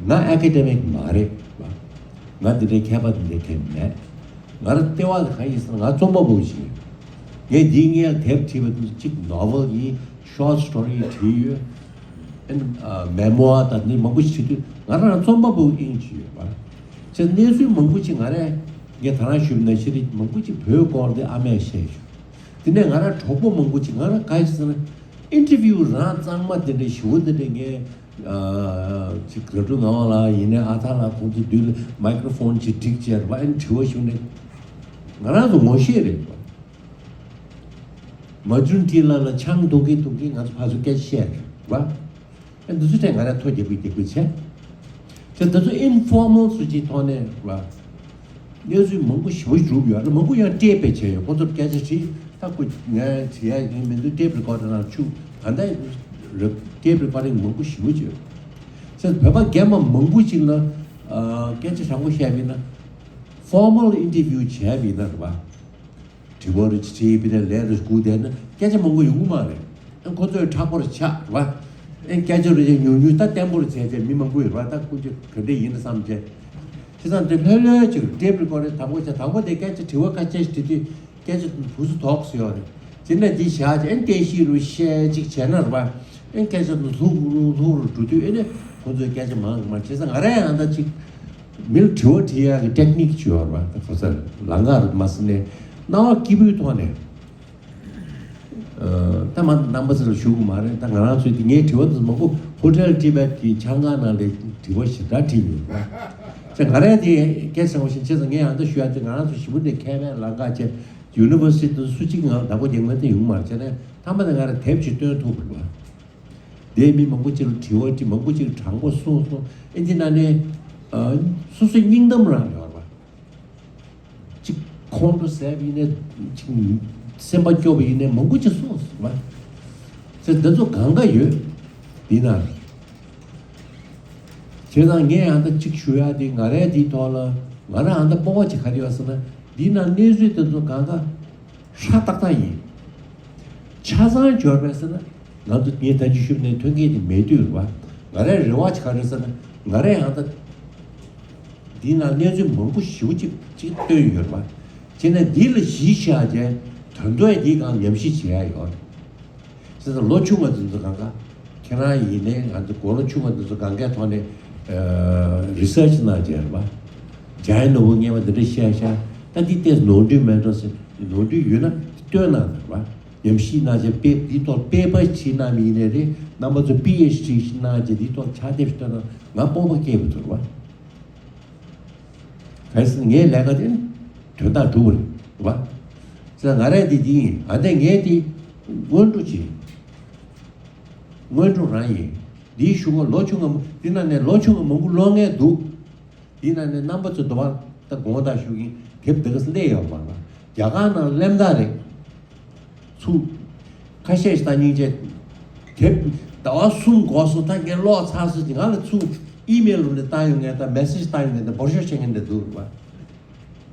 ང་ཨེ་ཀེ་ཌེ་མིག་མ་རེད་བ། ང་འདི་འདྲའི་མཁས་པ་འདི་འདྲའི་མཁས་མེད། ང་རང་ལྟེ་བ་གི་གང་ཡིན་ཟེར་ན་ང་རྩོམ་པ་པོ་ཞིག་ཡིན། ངས་འདིའི་སྔོན་ལ་དེབ་བྲིས་པ་འདི་གཅིག་ནོ་ཝེལ་ཡིན། ཤོར་ཊི་སི་ཊོ་རི་བྲིས་ཡོད། ཨེན་ཨ་མེ་མོ་ཨར་དང་འདི་མང་པོ་ཞིག་བྲིས་དུས་ང་རང་རྩོམ་པ་པོ་ཨིན་ཅི་ཡོད་པ། ཅེས་གནས་ཚུལ་མང་པོ་ཅིག་ང་རས་ངས་ད་རང་ཞུས་པ་ནང་བཞིན་རིགས་མང་པོ་ཅིག་བོད་སྐོར་འདི་ཨ་མས་བཤད་ཞུ། དེ་ནས་ང་རང་གྲོགས་པོ་མང་པོ་ཅིག་ང་རང་ག་ཡིན་ཟེར་ན་ཨིན་ཊར་བིའུ་རང་གཙང་མ་དེ་འདྲའི་ཞུ་བ་དེ་འདྲའི་ངས། ཅིག་ར་སྤྲོད་ངག་དབང་ལགས་ཡིན་ནའི་ཨ་ཐར་ལགས་ཁོང་ཚོའི་མདུན་ལ་མའི་ཀྲོ་ཕོན་ཅིག་སྒྲིག་བྱས་ར་བ། ཨེ་ནི་དྲི་བ་ཞུ་ནས་ང་རང་ཚོ་ངོ་ཤེས་རེད་བ། མ་ཇུན་ཏི་ལགས་ལ་ཆང་འཐུང་གིན་འཐུང་གིན་ང་ཚོ་ཕར་ཚུར་སྐད་ཆ་བཤད་རེད་བ། ཨེ་འདི་ཚོ་ཐད་ང་རང་ཐོ་རྒྱག་དགོས་རྒྱག་དགོས་བྱས། དེ་འདི་ཚོ་ཨིན་ཕོར་མལ་སུ་ཅིག་ཐོག་ནས་ར་བ། གནས་ཚུལ་མང་པོ་ཞེ་པོ་གྲུབ་ཡོད་རེད། མང་པོ་ཡང་སྤྲད་པའི་བྱས་ཡོད། ཁོང་ཚོར་སྐད་ཆ་དྲིས་ད་ཁོ་ངས་དྲི་ཡ་ཡིན་མི་འདུག་ཊེབ་རི་ཀོར་ཌར་ནང་བཅུག་ད་ལྟ་རི་ཊེབ་རི་ཀོར་ཌིང་མང་པོ་ཞེ་པོ་ཅིག་ཡོད། ཚེ་བོད་པ་རྒན་པ་མང་པོ་ཅིག་ལ་ཨ་སྐད་ཆ་དྲང་པོ་བཤད་པ་ཡིན་ན་ཕོར་མལ་ཨིན་ཊར་བིའུ་བྱས་པ་ཡིན་ན་རེད་བ། དྲི་བ་རེ་ཅིག་དྲིས་པ་ཡིན་ན་ལན་རེ་སྒུག་བསྡད་ན་སྐད་ཆ་མང་པོ་ཡོང་གི་མ་རེད། ཨ་ཁོ་ཚོས་མཁྲེགས་པོ་རེ་ཆགས་རེད་བ། ཨེ་སྐད་ཆ་རེ་ཅིག་ཉུང་ཉུང་ད་བརྟན་པོ་རེ་བྱས་བྱས་མི་མང་པོ་ཡོད་རེད་བ། ད་ཀུན་སྤྱོད་ག་འདྲ་ཡིན་ན་བསམ་བྱས། བྱས་ཙང་དེ་ལྷོད་ལྷོད་ཅིག་ཊེབ་རི་ཀོར་ཌིང་དང་པོ་བྱས། དང་པོ་དེ་སྐད་ཆ་དྲི་བ་ཁ་ཤས་ཤིག་དྲིས་དུས་སྐད་ཆ་བུ་སུ་དོག་སུ་ཡོད་རེད། དེ་ནས་དེ་བཞག་ཅིག་ཨེ་བསྟན་བཤིག་རུ་བཤད་ཅིག་བྱས་ན་རེད་བ། ཨེ་སྐད་ཆ་ལྷུག་རུ་ལྷུག་རུ་འགྲོ་དུས་ཨེ་ནས་ཁོང་ཚོས་སྐད་ཆ་མང་གི་མ། བྱས་ཙང་ང་རང་ཡང་ད་ཅིག་མི་ལ་དྲི་བ་དྲི་ཡག་གི་ཊེག་ནིག་ཅིག་ཡོད་རེད་བ། ད་གོ་ས་ལམ་ཁ་རེད་མ་ཟེར་ནས་སྣང་བ་སྐྱིད་པོའི་ཐོག་ནས། ཨ་ད་མ་རྣམ་པ་ཚོ་ལ་ཞུ་གི་མ་རེད། ད་ང་རང་ཚོའི་དེ་ངའི་དྲི་བ་འདི་མང་པོ་ཧོ་ཊེལ་ཊི་བེཊ་གི་ཆང་ཁང་ནང་ལས་དྲི་བ་ཞེ་དྲག་དྲིས་ཡོད་རེད་བ། ཅེས་ང་རང་དེ་སྐད་ཆ་བཤད་པ་བཞིན་བྱས་ཙང་ངས་ཡང་ད་ཞུ་ཡ་དེ་ང་རང་ཚོ་ཞེ་པོ་ནས་མཁས་པའི་ལམ་ཁ་བྱས། ཡུ་ནི་ཝར་སི་ཊི་དེ་སུ་གཅིག་ང་ལ་བདག་པོ་རྒྱག་མཁན་དེ་ཡོང་མ་རེད། བྱས་ནས་མཐའ་མ་དེ་ང་རང་དེབ་ཅིག་སྟོན་ཐུབ་རེད་བ། དེས་མི་མང་པོ་ཅིག་ལ་དྲི་བ་དྲིས། མང་པོ་ཅིག་དྲང་པོ་གསུངས་སོང་། ཨེ་འདི་ན་ནས་ཨ་སོ་སོའི་སྙིང་གཏམ་རང་ཡོད་རེད་བ། ཅིག་ཁོང་ཁྲོ་ཟ་བ་ཡིན་ནའི་ཅིག་སེམས་པ་སྐྱོ་བ་ཡིན་ནའི་མང་པོ་ཅིག་གསུངས་སོང་བ། ཚེ་འདི་ཚོ་གང་ག་ཡོད་འདི་ན། བྱས་ཙང་ངས་ཨ་ད་ཅིག་ཞུ་ཡ་དེ་ང་རའི་དེའི་ཐོག་ལ་ང་རང་ཨ་ད་སྤོབས་པ་ཅིག་ག་རེ་ཡོད་ཟེར་ན། འདི་ན་གནས་ཚུལ་དེ་ཚོ་གང་ག་ ཧྲ་ཏག་ཏག་ཡིན། ཆ་ཚང་འབྱོར་པས་ཟེར་ན། ང་ཚོ་ངས་ད་ཅི་ཞུས་ནས་ཐོན་མཁན་དེ་མེད་དུས་རེད་བ། ང་རའི་རེ་བ་ཆ་རེད་ཟེར་ན། ང་རས་ཡང་ད་འདི་ན་གནས་ཚུལ་མང་པོ་ཞེ་པོ་ཅིག་ཅིག་བཏོན་ཡོད་རེད་བ། བྱས་ན་འདི་ལ་གཞི་བཞག་བྱས་དོན་དག་འདིའི་སྒང་ཉམས་ཞིབ་བྱེད་ཡ་ཡོད་རེད། ཟེར་ཙང་ལོ་ཆུང་བ་འདི་ཚོ་གང་ག་ཁྱེད་རང་ཡིན་ནའི་ང་ཚོ་མགོ་ལོ་ཆུང་བ་འདི་ཚོ་གང་གའི་ཐོག་ནས་རི་སར་ཆི་གནང་བྱས་རེད་བ། འཇམ་དབྱངས་ནོར་བུ་ངས་བ་འདི་འདྲ་བཤད་ཤག་ད་འདི་ལྟས་ནོར་འཁྲུལ་མེད་འགྲོ་ཟེར། ནོར་འཁྲུལ་ཡོད་ན་སྟོན་གནང་རེད་བ། ཉམས་ཞིབ་གནང་བྱས་དཔེ་འདིའི་ཐོག་དཔེ་པར་ཞིག་གནང་མི་ཡིན་ནའི་རེད། རྣམ་པ་ཚོ་པི་ཨེཆ་ཌི་ཞིག་གནང་བྱས་འདིའི་ཐོག་ཕྱག་དེབ་ཞིག་བཏོན་ན་ང་སྤོབས་པ་སྐྱེས་པ་ཚོ་རེད་བ། གལ་སྲིད་ངའི་ལས་ཀ་དེ་དོན་དག་འགྲུབ་པ་རེད་བ། ཟེར་ང་རས་འདི་འདི་ཡིན། ཨ་ནི་ངས་འདི་སྔོན་འགྲོ་བྱེད། སྔོན་འགྲོ་རང་ཡིན། འདིའི་གཞུག་གུ་ལོ་ཆུང་ང་འདི་ན་ནས་ལོ་ཆུང་ང་མང་པོ་ཀློག་མཁན་འདུག་འདི་ན་ནས་རྣམ་པ་ཚོ་འདུག་བ། ད་དགོངས་དག་ཞུ་གིན་དེབ་འདི་ག་སླེབས་ཡོད་མ་རེད། རྒྱ་གར་ནང་སླེབས་དག་རེད། ཚུར་ཁ་ཤས་ཤིག་ད་སྙིང་རྗེ། དེབ་ཟླ་བ་གསུམ་འགོར་སོང་། ད་ངས་ཀློག་ཚར་སོང་ཅིག་ང་ལ་ཚུར་ཨི་མེལ་ལོ་ནས་བཏང་ཡོང་ངས། ད་མེ་སེ་ཇི་བཏང་ཡོང་ངས། ད་འབོར་ཤོག་བྱེད་མཁན་འདྲ་འདུག་རེད་བ།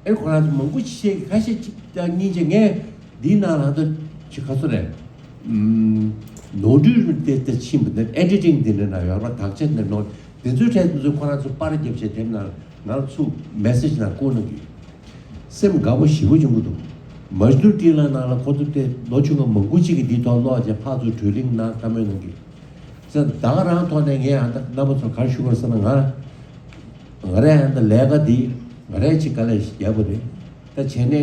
ཨེ་ཁོ་རང་ཚོ་མང་པོ་ཞིག་ཁ་ཤས་ཅིག་ད་སྙིང་རྗེ། ངས་འདིའི་ནང་ལ་ད་ཅི་ག་ཚོད་རེད། ཨུམ། ནོར་འཁྲུལ་དེ་དེ་ཕྱིན་པ་དེ་ཨེ་ཌི་ཊིང་དེ་འདྲ་ན་ཡོད་རེད་བ། དག་ཆ་དེ་ནོར་དེ་ཚོའི་གྲས་དེ་ཚོ་ཁོ་རང་ཚོ་པར་རྒྱབ་བྱས་དེབ་ནང་ང་ལ་ཚུར་མེ་སེ་ཇི་ནང་བསྐུར་གནང་གི། སེམས་དགའ་པོ་ཞེ་པོ་བྱུང་གི་འདུག་མཇུག་ཏུ་ཊི་ལ་ནང་ལ་ཁོ་ཚོ་དེ་ལོ་ཆུང་བ་མང་པོ་ཅིག་གིས་འདིའི་ཐོག་ཀློག་བྱས་ཕར་ཚུར་བགྲོ་གླེང་གནང་བཀའ་མོལ་གནང་གི། ཟེར་ད་ག་རང་ཐོག་ནས་ངས་ཨ་ད་རྣམ་པ་ཚོར་ག་རེ་ཞུ་དགོས་ཟེར་ན། ང་ང་རས་ཨ་ད་ལས་ཀ་འདི་ང་རས་ཅིག་དཀའ་ལས་ཤིག་བརྒྱབ་པ་རེད། ད་བྱས་ནས་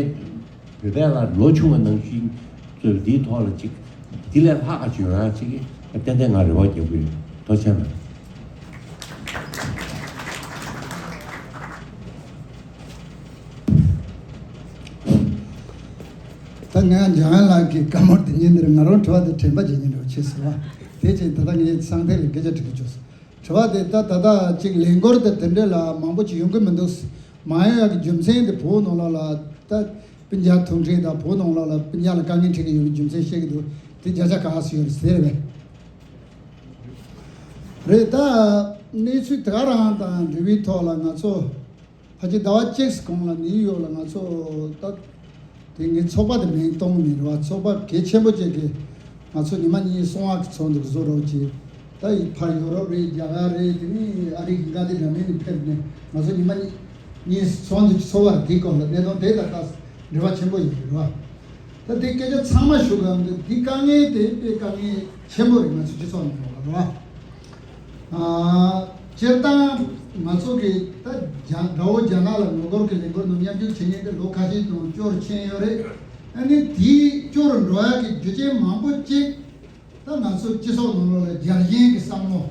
བོད་པའི་ལ་ལོ་ཆུང་བ་ནང་བཞིན་ཚོས་འདིའི་ཐོག་ལ་ཅིག་འདི་ལས་ལྷག་ག་ཅིག་ཡོང་ཡ་ཅིག་ཏན་ཏན་ང་རེ་བ་རྒྱག་གི་ཡོད། ཐུགས་རྗེ་ཆེ། ད་ངས་འཇམ་དབྱངས་ལགས་ཀྱི་བཀའ་མོལ་དེ་ཉན་དེར་ང་རང་དྲི་བ་དེ་དྲན་པ་བརྗེད་ཉེན་འདྲ་བོ་བྱས་སོང་བ། དེ་བྱས་ད་ལྟ་ངས་སང་ཐེངས་ལ་སྐད་ཆ་དྲི་གི་བྱུང་སོང་། དྲི་བ་དེ་ད་ད་ལྟ་ཅིག་ལས་འགུལ་དེ་དེ་འདྲ་ལ་མང་པོ་ཅིག་ཡོང་གི་མི་འདུག་མ་ཡོང་ཡག་གི་རྒྱུ་མཚན་དེ་བོད་ནང་ལོགས་ལ་ད་སྤུན་ཀྱག་ཐུག་འཕྲད་དང་བོད་ནང་ལོགས་ལ་སྤུན་ཀྱག་ལ་དཀའ་ངལ་འཕྲད་ཀྱི་ཡོད་པའི་རྒྱུ་མཚན་བཤད་ཀྱི་འདུག་དེ་བརྒྱ་ཆ་ག་ཚོད་ཡོད་རེད་ཟེར་བས། རེད་ད། གནས་ཚུལ་དེ་ག་རང་དང་འབྲེལ་བའི་ཐོག་ལ་ང་ཚོ་ཕལ་ཆེར་ཟླ་བ་གཅིག་གོང་ལ་ནིའུ་ཡོག་ལ་ང་ཚོ་ད་དེ་ངའི་ཚོགས་པ་དེ་མིང་གཏོང་མི་རེད་བ། ཚོགས་པ་གལ་ཆེན་པོ་ཅིག་གིས་ང་ཚོ་ཉི་མ་གཉིས་གསང་བ་གི་ཚོགས་འདུ་བཟོ་རོགས་གྱིས། ད་ཡི་ཕར་ཡོ་རོབ་རེད། རྒྱ་གར་རེད། དེ་ནས་ཨ་རི་གི་འགའ་དེ་འདྲ་མིན་ནས་ཕེབས་ནས་ང་ཚོ་ཉི་མ་གཉིས་གཉིས་ཚོགས་འདུ་ཚོགས་པ་དེའི་སྐོར་ལ་གནད་དོན་དེ་དང་ཁ་འབྲེལ་བ་ཆེན་པོ་ཡོད་རེད་བ། ད་དེ་སྐད་ཆ་ཚང་མ་ཞུ་གི་འདུག་འདི་དཀའ་ངལ་དེ་དཔེ་དཀའ་ངལ་ཆེན་པོ་རེད། ང་ཚོ་སྤྱི་ཚོགས་ནང་ལོགས་ལ་རེད་བ། ཨ། སྤྱིར་བཏང་ང་ཚོ་གི་ད་རྒྱ་དགྲ་བོ་རྒྱ་ནག་ལ་ངོ་རྒོལ་གྱི་ལས་འགུལ་ནང་མཉམ་ཞུགས་བྱེད་མཁན་དེ་ལོ་ཁ་ཤས་དང་སྐྱོར་ཕྱིན་ཡོད་རེད། ཨ་ནི་དེའི་སྐྱོར་འགྲོ་ཡག་གི་རྒྱུ་རྐྱེན་མང་པོ་གཅིག་ད་ང་ཚོ་སྤྱི་ཚོགས་ནང་ལོགས་ལ་རྒྱལ་ཞེན་གྱི་བསམ་བློ་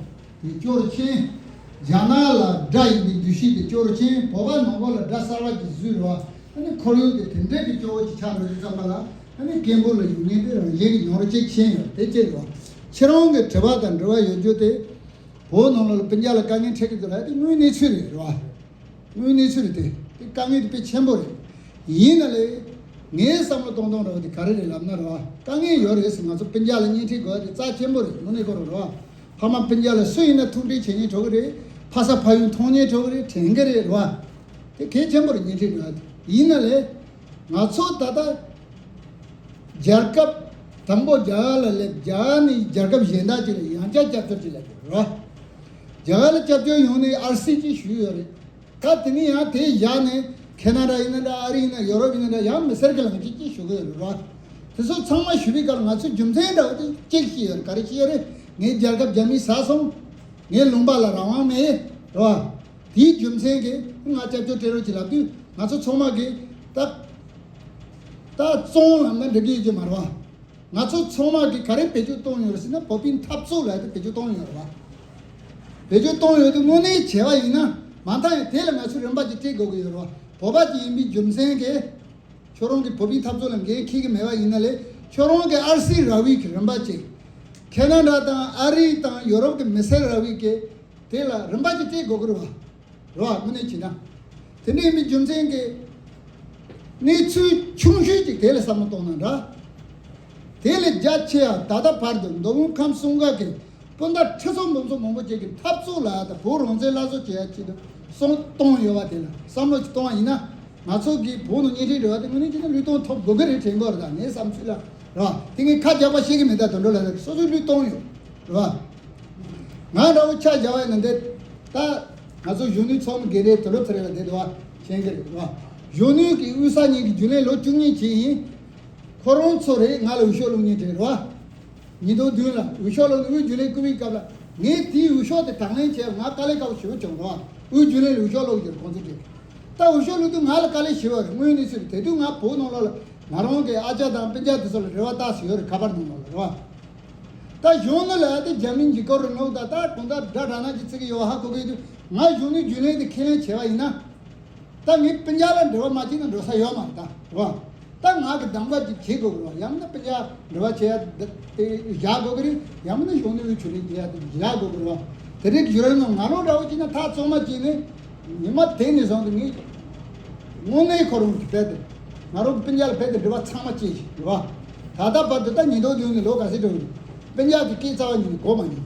དེ་སྐྱོར་ཕྱིན། རྒྱ་ནག་ལ་དགྲ་ཡིན་པའི་འདུ་ཤེས་དེ་སྐྱོར་ཕྱིན། བོད་པ་ནང་ཁུལ་ལ་དགྲ་གསར་བ་ཅིག་བཟོས་རེད་བ། ཨ་ནི་ཁོར་ཡུག་དེ་དེ་འདྲས་ཀྱི་སྐྱོ་བོ་ཅིག་ཆགས་འགྲོ་དུས་ཙམ་པ་ལ་ཨ་ནི་སྐད་འབོད་ལ་ཡོང་མཁན་དེ་རང་བཞིན་གྱི་ཡོང་རེ་ཅིག་ཕྱིན་ཡོད། དེ་ཅི་རེད་བ། ཁྱེད་རང་གི་དྲི་བ་དང་འདྲི་བ་ཡོད་རྒྱུ་དེ་བོད་ནང་ལོགས་ལ་སྤུན་ཀྱག་ལ་དཀའ་ངལ་འཕྲད་ཀྱི་འདུག་ལབ་དེ་དངོས་གནས་ཚུལ་རེད་རེད་བ། དངོས་གནས་ཚུལ་རེད་དེ། དེ་དཀའ་ངལ་དེ་དཔེ་ཆེན་པོ་རེད། ཡིན་ན་ལས། ངའི་བསམ་བློ་གཏོང་སྟངས་འདྲ་བ་དེ་ག་རེ་རེད་ལབ་ན་རེད་བ། དཀའ་ངལ་ཡོད་རེད་ཟེར། ང་ཚོ་སྤུན་ཀྱག་ལ་བརྙས་ཁྲིད་དགོས་ཡ་དེ་རྩ་ཆེན་པོ་རེད། དངོས་གནས་ཁོ་རང་རེད་བ། ཕ་མ་སྤུན་ཀྱག་ལ་སུ་ཡིན་ན་ཐུག་འཕྲད་བྱེད་མཁན་འགྲོ་གི་རེད། ཕ་ས་ཕ་ཡུལ་མཐོང་མཁན་འགྲོ་གི་རེད། དྲན་གི་རེད་རེད་བ། དེ་གལ་ཆེན་པོ་རེད། བརྙས་ཁྲིད་འགྲོ་ཡ་དེ། ཡིན་ན་ལས། ང་ཚོ་ད་ལྟ་རྒྱལ་ཁབ་དང་པོ་རྒྱ་གར་ལ་སླེབས། རྒྱ་གར་ནས་རྒྱལ་ཁབ་གཞན་དག་ཅིག་ལ་ཡང་བསྐྱར་སྐྱབས་བཅོལ་ཅིག་སླེབས་ཡོད་རེད་བ། རྒྱ་གར་ལ་སྐྱབས་བཅོལ་ཡོང་ནས་ཨར་སི་ཅིག་ཞུས་ཡོད་རེད། ད་དེ་ནས་ཡང་དེ་བཞག་ནས་ཁེ་ན་ཌ་ཡིན་ན་འདྲ། ཨ་རི་ཡིན་ན། ཡོ་རོབ་ཡིན་ན་འདྲ། ཡང་མི་སེར་གྱི་ལངས་སྤྱོད་ཅིག་ཞུ་གི་ཡོད་རེད་བ། དེ་ཚོ་ཚང་མ་ཞུ་བའི་སྐབས་ལ་ང་ཚོས་རྒྱུ་མཚན་འདྲ་བོ་དེ་གཅིག་ཤེས་ཡོད་རེད། ག་རེ་ཤེས་ཡོད་རེད། ངའི་རྒྱལ་ཁབ་རྒྱ་མིས་ཟ་སོང་། ངའི་ལུང་པ་ལ་རང་དབང་མེད་རེད་བ། དེའི་རྒྱུ་མཚན་གྱིས་ང་སྐྱབས་བཅོལ་སྤྲད་རོགས་གྱིས་ལབ་དུས་ང་ཚོ་ཚང་མ་གིས་ད་ད་བཙོང་ལབ་ན་འགྲིག་གི་ཡོད་ཀྱི་མ་རེད་བ། ང་ཚོ་ཚང་མ་གིས་ག་རེ་བེད་སྤྱོད་གཏོང་ཡོད་རེད་ཟེར་ན། བོད་པའི་འཐབ་རྩོད་ལ་དེ་བེད་སྤྱོད་གཏོང་ཡོད་རེད་བ། བེད་སྤྱོད་གཏོང་ཡོད་དེ་དངོས་གནས་བྱས་པ་ཡིན་ན་མ་མཐའ་ཡང་དེ་ལ་ང་ཚོས་རིན་པ་ཅིག་སྤྲད་དགོས་ཀྱི་ཡོད་རེད་བ། བོད་པ་ཅིག་ཡིན་པའི་རྒྱུ་མཚན་གྱིས་ཁྱོད་རང་གིས་བོད་པའི་འཐབ་རྩོད་ལ་འགན་འཁྱེར་གྱི་མེད་པ་ཡིན་ན་ལས། ཁྱོད་རང་གི་ཨར་སི་རག་པའི་གི་རིན་པ་ཅིག་ཁེ་ན་ཌ་དང་ཨ་རི་དང་ཡོ་རོབ་ཀྱི་མི་སེར་རག་པའི་གི་དེ་ལ་རིན་པ་ཅིག་སྤྲད་དགོས་ཀྱི་རེད་བ། རེད་བ། དངོས་གནས་བྱས་ན། དེ་འདྲ་ཡིན་པའི་རྒྱུ་མཚན་གྱིས་གནས་ཚུལ་ཆུང་ཤོས་ཅིག་དེ་ལ་བསམ་བློ་གཏོང་ན་འདྲ། དེ་ལས་རྒྱ་ཆེ་ཡ་ད་ལྟ་བར་དུ་མདོ་དབུས་ཁམས་གསུམ་ཀ་གི་སྤུན་ཟླ་ཁྲི་ཚོ་འབུམ་ཚོ་མང་པོ་ཅིག་གི་འཐབ་རྩོད་ལ་དང་བོད་རང་བཙན་སླར་གསོ་བྱེད་ཡ་ཆེད་དུ་བསམ་བློ་གཏོང་ཡོད་པ་དེ་ལ་བསམ་བློ་ཅིག་གཏོང་བ་ཡིན་ན། ང་ཚོ་གི་བོད་ནང་བརྙན་འཕྲིན་འབྲེལ་བ་དེ་དངོས་གནས་བྱས་ན་བློས་གཏོང་ཐོབ་དགོས་ཀྱི་རེད་དྲན་གྱི་ཡོད་རེད། ད་ངའི་བསམ་ཚུལ་ལ་རེད་བ། དེ་ངས་ཁ་རྒྱག་པ་ཤེས་ཀྱི་མེད། ད་དོན་དག་ལ་སོ་སོས་བློས་གཏོང་ཡོད་རེད་བ། ང་འདྲ་བོ་ཆ་བཞག་པ་ཡིན་ན་འདི་ད་ང་ཚོ་གཞོན་ནུའི་ཚོགས་མི་འགན་རེད། དུས་རབས་ཚེ་རིང་ལགས་འདི་འདྲ་བ་མཁྱེན་གྱི་རེད་བ། གཞོན་ནུ་གི་དབུས་ས་གཉིས་ཀྱི་རྒྱུན་ལས་ལོ་བཅུ་གཉིས་བྱས་ཡིན། ཁོ་རང་ཚོ་རེད་ང་ལ་འོས་ཤོག་བླུགས་མཁན་དེ་རེད་བ། ཉིས་སྟོང་བདུན་ལ་འོས་ཤོག་བླུགས་ནས་དབུས་རྒྱུན་ལས་བསྐོ་བའི་སྐབས་ལ་ངས་དེའི་འོས་ཤོག་དེ་དང་ལེན་བྱས། ང་དཀའ་ལས་ཁག་པོ་ཞེ་པོ་བྱུང་རེད་བ། དབུས་རྒྱུན་ལས་ལ་འོས་ཤོག་བླུགས་རྒྱུར་ཁོང་ཚོ་བྲེལ། ད་འོས་ཤོག་བླུགས་དུས་ང་ལ་དཀའ་ལས་ཞེ་པོ་རེད། དངོས་གནས་ཚུལ་རེད། དེ་དུས་ང་བོད་ནང་ལོགས་ལ་ང་རང་གི་ཨ་ཅག་དང་སྤུན་ཀྱག་དེ་ཚོ་ལ་རེ་བ་བཏགས་ཟེར་ཡོད་རེད། ཁ་པར་ནང་ལོགས་ལ་རེད་བ། ད་གཞོན་ནུ་ལ་དེ་རྒྱ་མིའི་འཇིགས་སྐུལ་རིང་ལུགས་དང་ད་གང་ལྟར་དགྲ་དྲག་ན་ཅིག་བརྩི་གི་ཡོད་ཧ་གོ་གི་འདུག་ང་གཞོན་ནུའི་རྒྱུན་ལས་དེ་ཁས་ལེན་བྱས་པ་ཡིན་ན། ད་ངའི་སྤུན་ཀྱག་ལ་འབྲེལ་བ་མ་བྱས་ན་འགྲོ་ས་ཡོད་མ་རེད་ད་རེད་བ། ད་ང་གི་གདམ་ག་ཅིག་བྱེད་དགོས་ཀྱི་རེད་བ། ཡང་ན་སྤུན་ཀྱག་འབྲེལ་བ་བྱེད་ཡ་དེ་བཞག་དགོས་ཀྱི་རེད། ཡང་ན་གཞོན་ནུའི་ཆོས་ལུགས་བྱེད་ཡ་དེ་བཞག་དགོས་ཀྱི་རེད་བ། དེ་རིགས་ཡོད་རེད་ན་ང་རང་འདྲ་བོ་བྱས་ན་ཐག་བཙོང་མ་བྱས་ནས་ཉི་མ་དེ་ནས་བཟུང་སྟེ་ངས་དངོས་གནས་ཁོ་རང་གི་བེད་དེ་ང་རང་གི་སྤུན་ཀྱག་ལ་བེད་དེ་འབྲེལ་བ་ཚང་མ་བྱས་ཤིག་རེད་བ། ད་ལྟ་བར་དུ་ད་ཉིས་སྟོང་བདུན་ནས་ལོ་ག་ཚོད་འགྲོ་གི་འདུག་སྤུན་ཀྱག་གི་སྐད་རྩ་བ་ཉིད་ནས་གོ་མ་མྱོང་།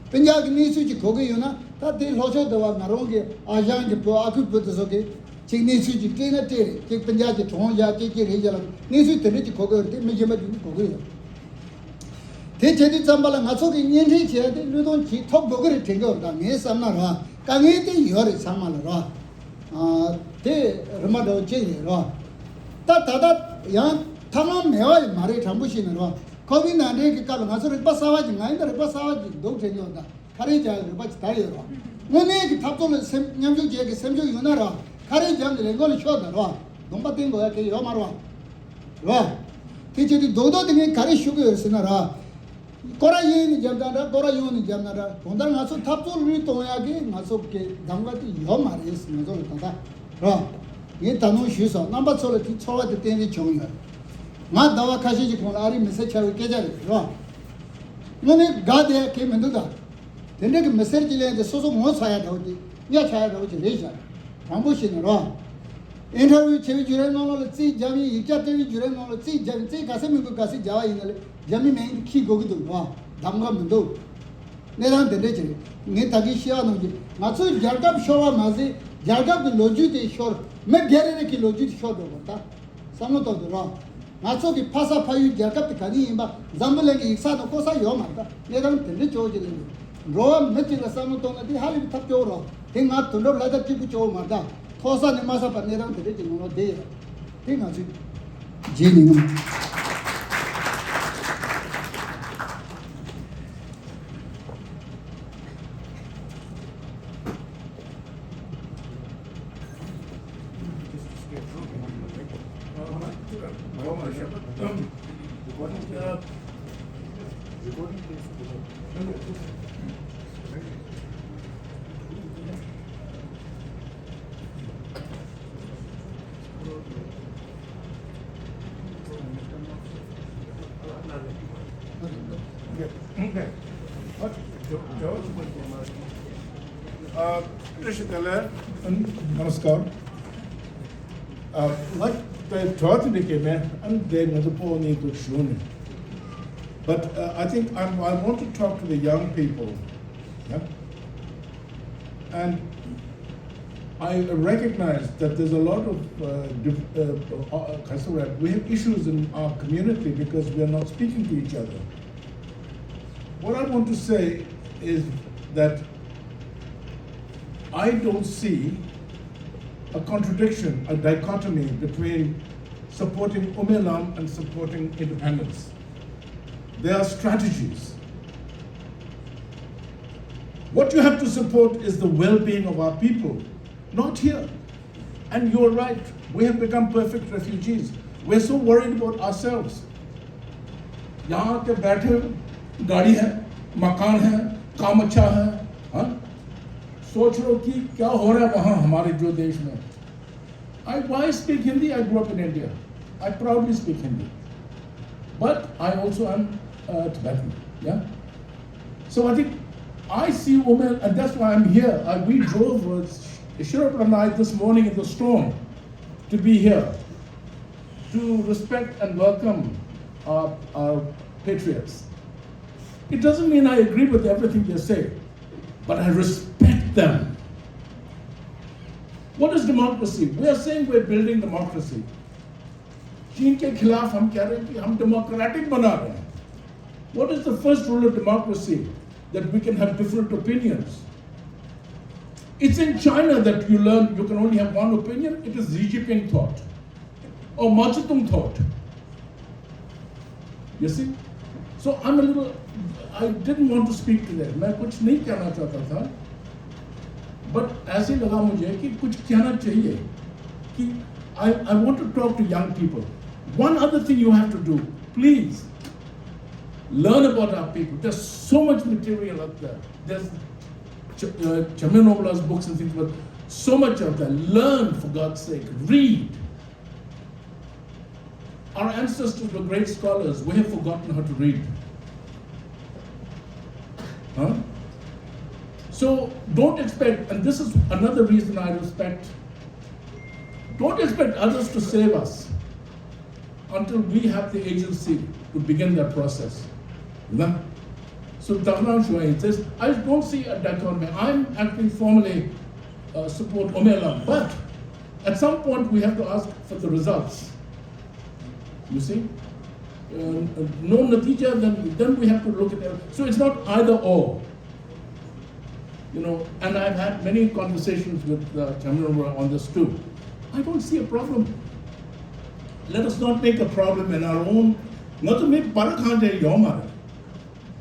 སྤུན་ཀྱག་གི་གནས་ཚུལ་ཅིག་གོ་གི་ཡོད་ན་ད་དེ་ལྷོ་ཕྱོགས་དུ་བ་ང་རང་གི་ཨ་ཞང་གི་བུ་ཨ་ཁུའི་བུ་དེ་ཚོ་གི་ཅིག་གནས་ཚུལ་ཅིག་སྤྲད་ན་སྤྲད་རེད། ཅིག་སྤུན་ཀྱག་གི་གྲོངས་བཞག་ཅིག་ཅིག་རེད་བཞག་ལ་གནས་ཚུལ་དེ་འདྲ་ཅིག་གོ་གི་ཡོད་རེད། དེ་མི་གཞན་པ་ཅིག་ནི་གོ་གི་ཡོད། དེ་བྱེད་དུས་ཙམ་པ་ལ་ང་ཚོ་གི་བརྙན་འཕྲིན་བྱས་ཏེ་བློས་གཏོང་བྱེད་ཐོབ་དགོས་ཀྱི་རེད་དྲན་གི་ཡོད། ད་ངའི་བསམ་ན་ར་དཀའ་ངལ་དེ་ཡོད་རེད་ཚང་མ་ལ་ར། ཨ་དེ་རིམ་པ་འདྲ་བོ་ཅིག་རེད་ར། ད་ད་ལྟ་ཡང་ཐབས་ལམ་མེད་པ་ཡང་མ་རེད། དྲང་པོ་བཤད་ན་ར་ཁོ་བིད་ནའིན་ཊིན་གི་སྐབས་ལ་ང་ཚོ་རིག་པ་གསར་བ་ཅིག་ང་ཡིན་ན་རིག་པ་གསར་བ་ཅིག་འདུག་དྲན་གི་ཡོད། ད་ཁ་རས་རྒྱག་རིག་པ་ཅིག་ད་ཡོད་ར། དངོས་གནས་ཀྱི་འཐབ་རྩོད་ལ་སེམས་མཉམ་ཞུགས་བྱེད་ཀྱི་སེམས་ཤུགས་ཡོད་ན་ར་ཁ་རས་རྒྱབ་ནས་ལས་འགུལ་ལ་ཤོག་ད་ར། གདོང་པ་བསྟན་དགོས་ཡ་གལ་ཡོད་མ་ར། ར། དེ་བྱེད་དུས་རྡོག་རྡོག་དེ་ངས་ག་རེ་ཞུ་གི་ཡོད་ཟེར་ན་ར། སྐོར་ར་གཡས་ནས་རྒྱབ་ན་འདྲ་སྐོར་ར་གཡོན་ནས་རྒྱབ་ན་འདྲ་གང་ལྟར་ང་ཚོ་འཐབ་རྩོད་བློས་གཏོང་ཡག་གི་ང་ཚོ་གི་གདམ་ག་དེ་ཡོད་མ་རེད་ཟེར། ང་ཚོ་ལ་ད་ལྟ་ར། ངས་ད་ནང་ཞུས་སོང་། རྣམ་པ་ཚོ་ལ་དེ་ཚོར་བ་དེ་གཏན་ནས་བྱུང་ཡོད། ང་ཟླ་བ་ཁ་ཤས་ཀྱི་གོང་ལ་ཨ་རིའི་མི་སེར་ཆགས་པའི་སྐད་ཆ་རེད་ར། དངོས་གནས་དགའ་བསྡད་ཡག་གི་མི་འདུག་ད། དེ་འདྲ་གི་མི་སེར་གྱི་ལན་དེ་སོ་སོ་ངོ་ཚ་ཡ་འདྲ་བོ་ཅིག་གཉའ་ཆག་ཡ་འདྲ་བོ་ཅིག་རེད་ཤག་དྲང་པོ་བཤད་ན་རོ། ཨིན་ཊར་བིའུ་བྱེད་པའི་བརྒྱུད་རིམ་ནང་ལོགས་ལ་རྩིས་རྒྱབ་ཡིན། ཡིག་ཆ་སྤྲད་པའི་བརྒྱུད་རིམ་ནང་ལ་རྩིས་རྒྱབ་ཡིན། རྩིས་ག་ཚད་མི་དགོས་ག་ཚད་རྒྱབ་པ་ཡིན་ན་ལས་རྒྱ་མི་མིང་དེ་འཁྱེར་དགོས་ཀྱི་འདུག་རོ། གདམ་ག་མི་འདུག་གནས་སྟངས་དེ་འདྲ་ཅིག་རེད། ངས་ད་གིན་བཤད་པ་ནང་བཞིན་ང་ཚོའི་རྒྱལ་ཁབ་ཤོར་བ་མ་ཟད་རྒྱལ་ཁབ་ཀྱི་ལོ་རྒྱུས་དེ་ཤོར། མི་སྒེར་རེ་རེ་གི་ལོ་རྒྱུས་དེ་ཤོར་འགྲོ་དགོས་ད། བསམ་བློ་གཏོང་དུས་རོ། ང་ཚོ་གི་ཕ་ས་ཕ་ཡུལ་རྒྱལ་ཁབ་དེ་ག་ནས་ཡིན་པ་འཛམ་བུ་གླིང་གི་ཡིག་ཚགས་ནང་བཀོད་ས་ཡོད་མ་རེད་ད། གནས་སྟངས་དེ་འདྲ་ཅིག་ཅིག་ལ་འགྲོ་བ་མི་གཅིག་ལ་བསམ་བློ་གཏོང་ན་དེ་ཧ་ལས་པའི་ཐབས་སྐྱོ་བོ་རོ། དེ་ང་དོན་གྲུབ་ལྷ་དར་གཅིག་པུ་སྐྱོ་བོ་མ་རེད་ད། མཐོ་ས་ནས་དམའ་ས་བར་གནས་སྟངས་དེ་འདྲ་ཅིག་ནང་ལོགས་བསྡད་ཡོད། དེ་ང་ཚོས་བརྗེད་ཉན་ངམ། Uh, Namaskar. Uh, like the thought in the game, and then the pony to Shuni. But uh, I think I'm, I want to talk to the young people. Yeah? And I recognize that there's a lot of uh, diff- uh, uh, uh, we have issues in our community because we are not speaking to each other. What I want to say is that I don't see a contradiction, a dichotomy between supporting Ume Lam and supporting independence. There are strategies. What you have to support is the well being of our people, not here. And you're right, we have become perfect refugees. We're so worried about ourselves. यहाँ के बैठे गाड़ी है, मकान है, काम अच्छा है, हाँ? सोच लो कि क्या हो रहा है वहाँ हमारे जो देश में। I, why speak Hindi? I grew up in India. I proudly speak Hindi. But I also am uh, Tibetan. Yeah. So I think I see women, and that's why I'm here. I, we drove uh, Shirap and I this morning in the storm to be here to respect and welcome our, our patriots. It doesn't mean I agree with everything they say, but I respect them. What is democracy? We are saying we're building democracy. चीन के खिलाफ हम कह रहे हैं कि हम डेमोक्रेटिक बना रहे हैं. What is the first rule of democracy? That we can have different opinions. It's in China that you learn you can only have one opinion. It is Xi Jinping thought or Mao Zedong thought. You see? So I'm a little, I didn't want to speak today. मैं कुछ नहीं कहना चाहता था. But ऐसे लगा मुझे कि कुछ कहना चाहिए कि I, I want to talk to young people. One other thing you have to do, please learn about our people. There's so much material out there. There's Ch- uh, Chaminobla's books and things, but so much of that. Learn, for God's sake. Read. Our ancestors were great scholars. We have forgotten how to read. Huh? So don't expect, and this is another reason I respect, don't expect others to save us until we have the agency to begin that process. Huh? So Tagnan Shuai says, I don't see a dichotomy. I'm actually formally uh, support Omela, but at some point we have to ask for the results. You see? Um, no natija, then, then we have to look at it. So it's not either or. You know, and I've had many conversations with uh, Chaminova on this too. I don't see a problem. Let us not make a problem in our own. Nga tu me para khande yomar.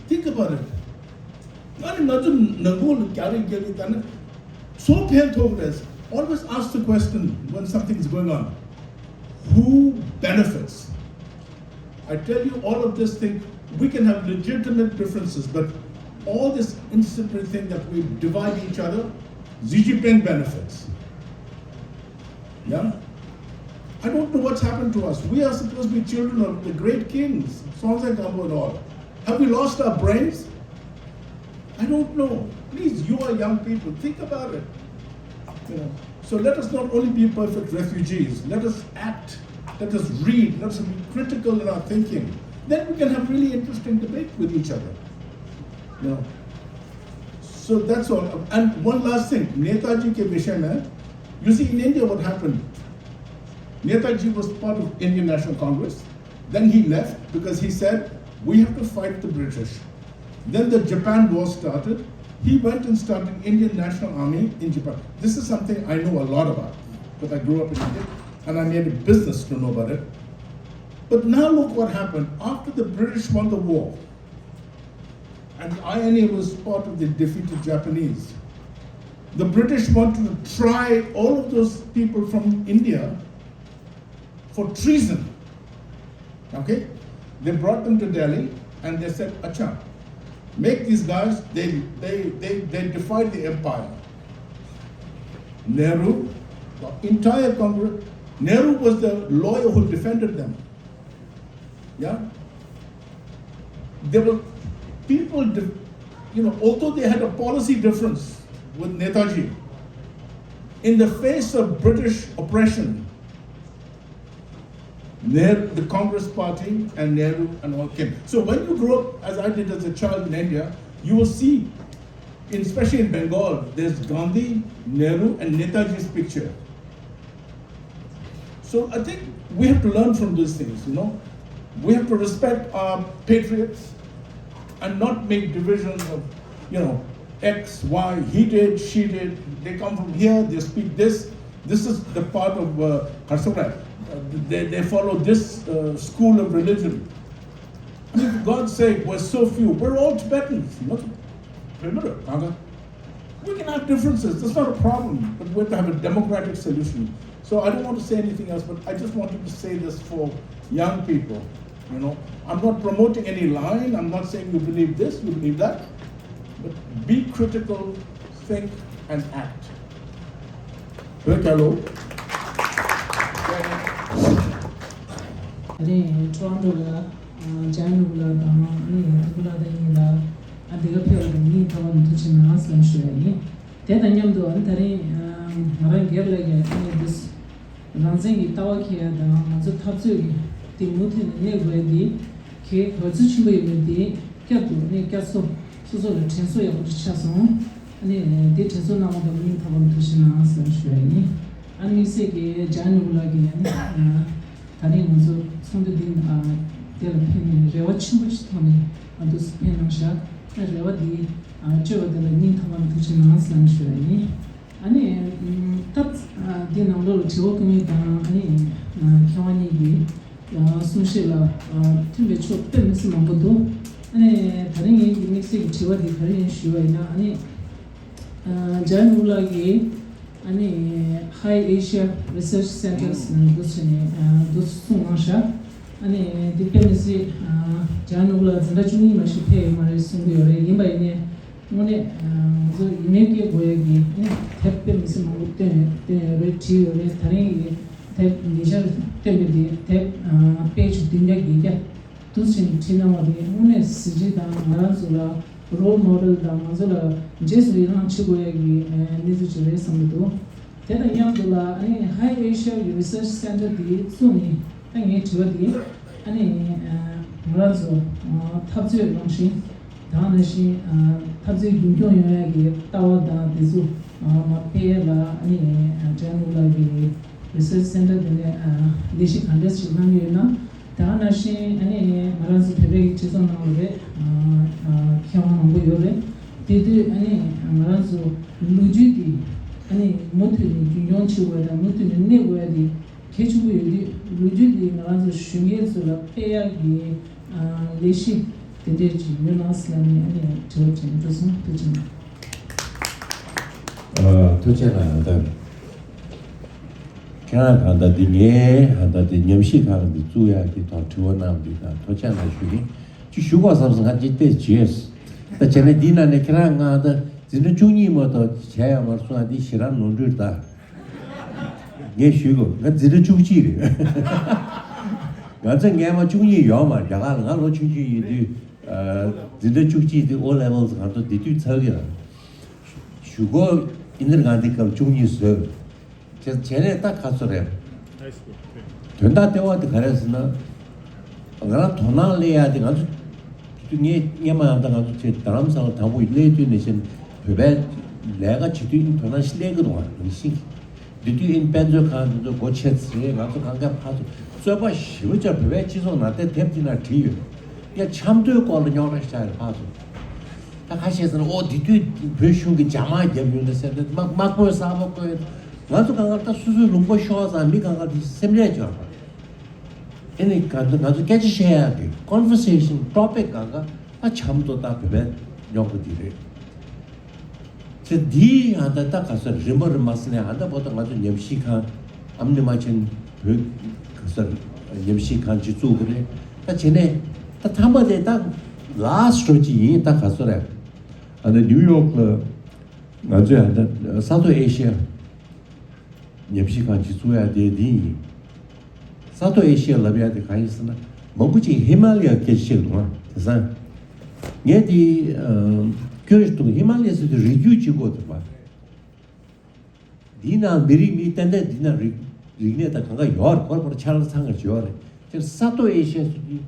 Think about it. Nga ni nga tu nango lu kyari kyari tane. So pen tog des. Always ask the question when something is going on. Who benefits? I tell you all of this thing, we can have legitimate differences, but all this incidental thing that we divide each other, Xi Jinping benefits. Yeah? I don't know what's happened to us. We are supposed to be children of the great kings, Songtsen Gampo and all. Have we lost our brains? I don't know. Please, you are young people. Think about it. You know, so let us not only be perfect refugees. Let us act. Let us read. Let us be critical in our thinking. Then we can have really interesting debate with each other. You know. So that's all. And one last thing, Netaji के विषय में, you see, in India, what happened? Netaji was part of Indian National Congress. Then he left because he said, we have to fight the British. Then the Japan War started. He went and started Indian National Army in Japan. This is something I know a lot about because I grew up in India and I made a business to know about it. But now look what happened. After the British won the war, and the I N A was part of the defeated Japanese, the British wanted to try all of those people from India for treason. Okay? They brought them to Delhi and they said, Acha, make these guys, they, they, they, they defied the empire. Nehru, the entire Congress, Nehru was the lawyer who defended them. Yeah? There were people, di- you know, although they had a policy difference with Netaji, in the face of British oppression, Nehru, the Congress Party and Nehru and all came. So when you grow up, as I did as a child in India, you will see, in, especially in Bengal, there's Gandhi, Nehru, and Netaji's picture. So I think we have to learn from these things, you know. We have to respect our patriots and not make divisions of, you know, X, Y, he did, she did, they come from here, they speak this. This is the part of uh, Harsarai. Uh, they, they follow this uh, school of religion. I mean, for God's sake, we're so few. We're all Tibetans. Not remember, Kanga. We can have differences. That's not a problem. But we have to have a democratic solution. So I don't want to say anything else, but I just wanted to say this for young people. You know, I'm not promoting any line. I'm not saying you believe this, you believe that. But be critical, think, and act. Very hello. རེད། ཊོ་རོན་ཊོ་ལ་ཇཱན་ལུག་ལགས་དང་ཨ་ནི་ཐུ་ལགས་དང་ཡིན་ལ་ཨ་འདི་ག་ཕེབས་པ་དང་སྙིང་ཐག་པ་ནས་ཐུགས་རྗེ་གནང་ཟེར་ཞུ་ཡ་ཡིན། དེ་དང་མཉམ་དུ་ཨ་ནི་ད་རིང་ང་རང་སྒེར་ལ་ཡང་ཨ་ནི་འདི་རང་བཙན་གྱི་ལྟ་བ་འཁྱེར་ཡ་དང་ང་ཚོ་འཐབ་རྩོད་ཀྱི་དེ་མུ་མཐུད་ནས་གནས་དགོས་ཡ་དེ་གལ་ག་ཚོད་ཆེན་པོ་ཡོད་མེད་དེ་བསྐྱར་དུ་ཨ་ནི་བསྐྱར་གསོ་སོ་སོ་ལ་དྲན་གསོ་ཡག་པོ་ཞིག་ཆགས་སོང་། ཨ་ནི་དེ་དྲན་གསོ་གནང་བ་དང་སྙིང་ཐག་པ་ནས་ཐུགས་རྗེ་གནང་ཟེར་ཞུ་ཡ་ཡིན། ཨ་ནི་དམིགས་བསལ་གྱི་ཇཱ་ནུ་ལགས་ཀྱིས་ཨ་ནི་ཨ་ད་རིང་ང་ཚོ་ཚོགས་འདུ་འདི་ཨ་དེ་ལ་ཕེབས་ནས་རེ་བ་ཆེན་པོ་ཞིག་ཐོག་ནས་ང་ཚོ་ཕེབས་གནང་ཤག་ཨ་རེ་བ་འདི་ཨ་བཅོལ་བ་དེ་ལ་སྙིང་ཐག་པ་ནས་ཐུགས་རྗེ་གནང་ཟེར་ཞུ་བ་ཡིན། ཨ་ནི་ཨ་སྐབས་ཨ་འདི་ནང་ལོགས་ལ་དྲི་བ་བཀོད་མཁན་དང་ཨ་ནི་ཨ་མཁས་དབང་གཉིས་ཀྱིས་ཨ་གསུང་བཤད་ལ་ཨ་མཐུན་པའི་ཕྱོགས་དཔེ་མི་སྲིད་མང་པོ་འདུག་ཨ་ནི་ད་རིང་ངེད་ཀྱི་དམིགས་བསལ་གྱི་དྲི་བ་འདི་ག་རེ་ཡིན་ཞུས་པ་ཡིན་ན། ཨ་ནི་ཨ་ཇཱ་ནུ་ལགས་ཀྱིས་ཨ་ནི་High Asia Research Centers ནང་འདུག་ཟེར་ནས་ཨ་འདུག་གསུངས་གནང་ཤག་ཨ་ནི་འདི་དཔེ་མི་སྲིད་ཨ་ཇཱ་ནུ་ལགས་འཛིན་གྲྭ་བཅུ་གཉིས་མ་ཞིག་ཕེབས་ཡོད་མ་རེད་གསུང་གི་ཡོད་རེད། ཡིན་པ་ཡིན་ནའི། དངོས་གནས་ང་ཚོ་ཡིན་ནའི་སྐད་དགོས་ཡ་གི་ནི་དེབ་དཔེ་མི་སྲིད་མང་པོ་བཏོན་བཏོན་ཡོད་རེད། བྲིས་ཡོད་རེད། ད་རིང་གི་དེབ་ཉེ་ཆར་བཏོན་པའི་དེ་དེབ་དཔེ་ཆ་བདུན་བརྒྱ་བརྒྱད་བརྒྱ་འདུག་ཕྱིན་བྲིས་གནང་བ་དེ་དངོས་གནས་གཟི་བརྗིད་དང་ང་རང་ཚོ་ལ་role model དང་ང་ཚོ་ལ་རྗེས་སུ་ཡི་རང་བྱེད་དགོས་ཡ་གི་གནས་ཚུལ་ཅིག་རེད་བསམ་གྱི་འདུག་དེ་དང་མཉམ་དུ་ལ་ཨ་ནི་High Asia Research Center དེ་བཙུགས་ནས། ད་ངའི་དྲི་བ་དེ་ཨ་ནི་ང་རང་ཚོ་འཐབ་རྩོད་རང་བཞིན་དང་ནང་བཞིན་འཐབ་རྩོད་རྒྱུན་འཁྱོངས་ཡོང་ཡ་གི་ལྟ་བ་དང་དེ་ཚོ་མ་སྤེལ་ཡ་ལ་ཨ་ནི་ཇཱ་ནུ་ལགས་ཀྱི་Research Center དེ་ནས་ལས་གཞི་ག་འདྲ་ཞིག་གནང་གི་ཡོད་ན། དེ་ནང་བཞིན་ཨ་ནི་ང་རང་ཚོ་བོད་པའི་སྤྱི་ཚོགས་ནང་ལ་རེད། མཁས་དབང་མང་པོ་ཡོད་རེད། དེ་དུས་ཨ་ནི་ང་རང་ཚོ་ལོ་རྒྱུས་དེ་ཨ་ནི་མུ་མཐུད་ནས་རྒྱུན་འཁྱོངས་བྱེད་དགོས་དང་མུ་མཐུད་ནས་གནས་དགོས་ཡ་དེ། གལ་ཆེན་པོ་ཡོད་དུས་ལོ་རྒྱུས་འདི་ང་རང་ཚོ་གཞོན་སྐྱེས་ཚོ་ལ་སྤེལ་ཡག་གི་ལས་གཞི་དེ་འདྲས་ཅིག་ཡོད་ན་ཟེར་ནས་ཨ་ནི་དྲི་བ་དྲིས་འགྲོ་སོང་། ཐུགས་རྗེ་གནང་། ཨ། ཐུགས་རྗེ་གནང་། ད་ཁྱེད་རང་གང་ལྟར་འདི་ངས་ཧ་ད་འདི་ཉམས་ཞིབ་ཁང་འདི་བཙུགས་ཡག་གི་ཐོག་དྲི་བ་གནང་འདི་དང་ཐུགས་རྗེ་གནང་ཞུ་གི། ཅིག་ཞུ་དགོས་བསམ་སོང་། ང་ཅིག་བལྟས་བྱས། ད་བྱས་ན་འདི་ནང་ནས་ཁྱེད་རང་ང་ད་འཛིན་གྲྭ་བཅུ་གཉིས་མ་གཏོགས་བྱས་ཡོད་མ་རེད་གསུངས་ཡ་འདི་ཞེ་དྲག་ནོར་འཁྲུལ་ད། ངས་ཞུས་གོ། ང་འཛིན་གྲྭ་བཅུ་གཅིག་རེད། ང་ཚོ་སྔས་མ་བཅུ་གཉིས་ཡོད་མ་རེད། རྒྱ་གར་ལ་ང་ལོ་ཆུང་ཆུང་ཡིན་དུས། ཨ། འཛིན་གྲྭ་བཅུ་གཅིག་དེ་O levels ང་ཚོ་དེ་དུས་ཚར་གི་རེད། ཞུ་གོ། ཨིན་དིར་གྷན་དྷི་སྐབས་བཅུ་གཉིས་བཟོས། བྱས་བྱས་ནས་ད་ག་ཚོད་རེད། དོན་དག་ལྟེ་བ་དེ་ག་རེ་ཟེར་ན། ང་རང་དོ་སྣང་སླེབས་ཡ་དེ་ང་ཚོ། དེ་དུས་ངས་སྔས་མ་ཡང་ད་ང་ཚོ་ཆེ་རྡ་རམ་ས་ལ་དང་པོ་སླེབས་དུས་ནས་བཞིན་བོད་པའི་ལས་ཀ་བྱེད་དུས་ཨིན་དོ་སྣང་ཞིག་སླེབས་ཀྱི་འདུག་ཨ་ནི་ཤིང་། དེ་དུས་ཨིན་དཔེ་མཛོད་ཁང་དེ་ཚོ་སྒོ་ཕྱེ་ཚེ་ང་ཚོ་གང་ག་ཕར་ཚུར་རྩོད་པ་ཞེ་པོ་ཅིག་བོད་པའི་སྤྱི་ཚོགས་ནང་དེ་དེབ་དེ་ན་བྲིས་ཡོད། ཡ་ཆབ་མདོའི་སྐོར་ལ་རྙོག་དྲ་ཞིག་ཆགས་ཡོད་ཕར་ཚུར། ད་ཁ་ཤས་ཟེར་ན་ཨོ་དེ་དུས་བོད་གཞུང་གིས་རྒྱ་དམག་བརྒྱབ་ཡོད་ན་ཟེར་ཏེ་དམག་དམག་དཔོན་གསར་པ་བསྐོས། ང་ཚོ་གང་ག་ད་སོ་སོའི་ལུང་པ་ཤོར་ཙང་མི་གང་ག་དེ་སེམས་ཁྲལ་བྱོས་པ། ཨེ་ནི་གང་ཚོ་ང་ཚོ་སྐད་ཆ་བཤད་ཡག་གི་conversation topic གང་ག་ད་ཆབ་མདོ་དང་བོད་པའི་རྙོག་པ་འདི་རེད། ཚེ་འདིའི་ཨ་ད་ད་ག་ས་རིམ་པ་རིམ་པ་ཟེར་ནས་ཨ་ད་བོ་ད་ང་ཚོ་ཉམས་ཞིབ་ཁང་ཨམ་ནི་མ་ཆེན་བོད་ག་ས་ཉམས་ཞིབ་ཁང་ཅིག་བཙུགས་པ་རེད། ད་བྱས་ནས་ད་མཐའ་མ་དེ་ད་last རོ་ཅིག་ཡིན། ད་ག་ས་རེད། ཨ་ད་ནིའུ་ཡོག་ལ་ང་ཚོས་ཨ་ད་ས་མཐོ་ཨེ་ཤི་ཡ་ཉམས་ཞིབ་ཁང་ཅིག་བཙུགས་ཡ་དེ་འདི་ཡིན། ས་མཐོ་ཨེ་ཤི་ཡ་ལབ་ཡ་དེ་གང་ཡིན་ཟེར་ན། མང་པོ་ཅིག་ཧི་མ་ལ་ཡ་སྐད་ཆ་བཤད་འདུག་ཨ། དེང་སང་ངས་དེ་ཨ་སྐྱོན་ཞིག་འདུག་ཧི་མ་ལ་ཡ་ཟེར་དུས་རི་རྒྱུད་གཅིག་པོ་འདུག་པ། འདིའི་ནང་མི་རིགས་མི་ཏན་ཏན་འདི་ན་རིག་རིག་གནས་དང་གང་ག་ཡོད་རེད། གོར་གོར་ཆ་ལ་ཚང་ག་ཡོད་རེད། དེ་ས་མཐོ་ཨེ་ཤི་ཡ་ཟེར་དུས་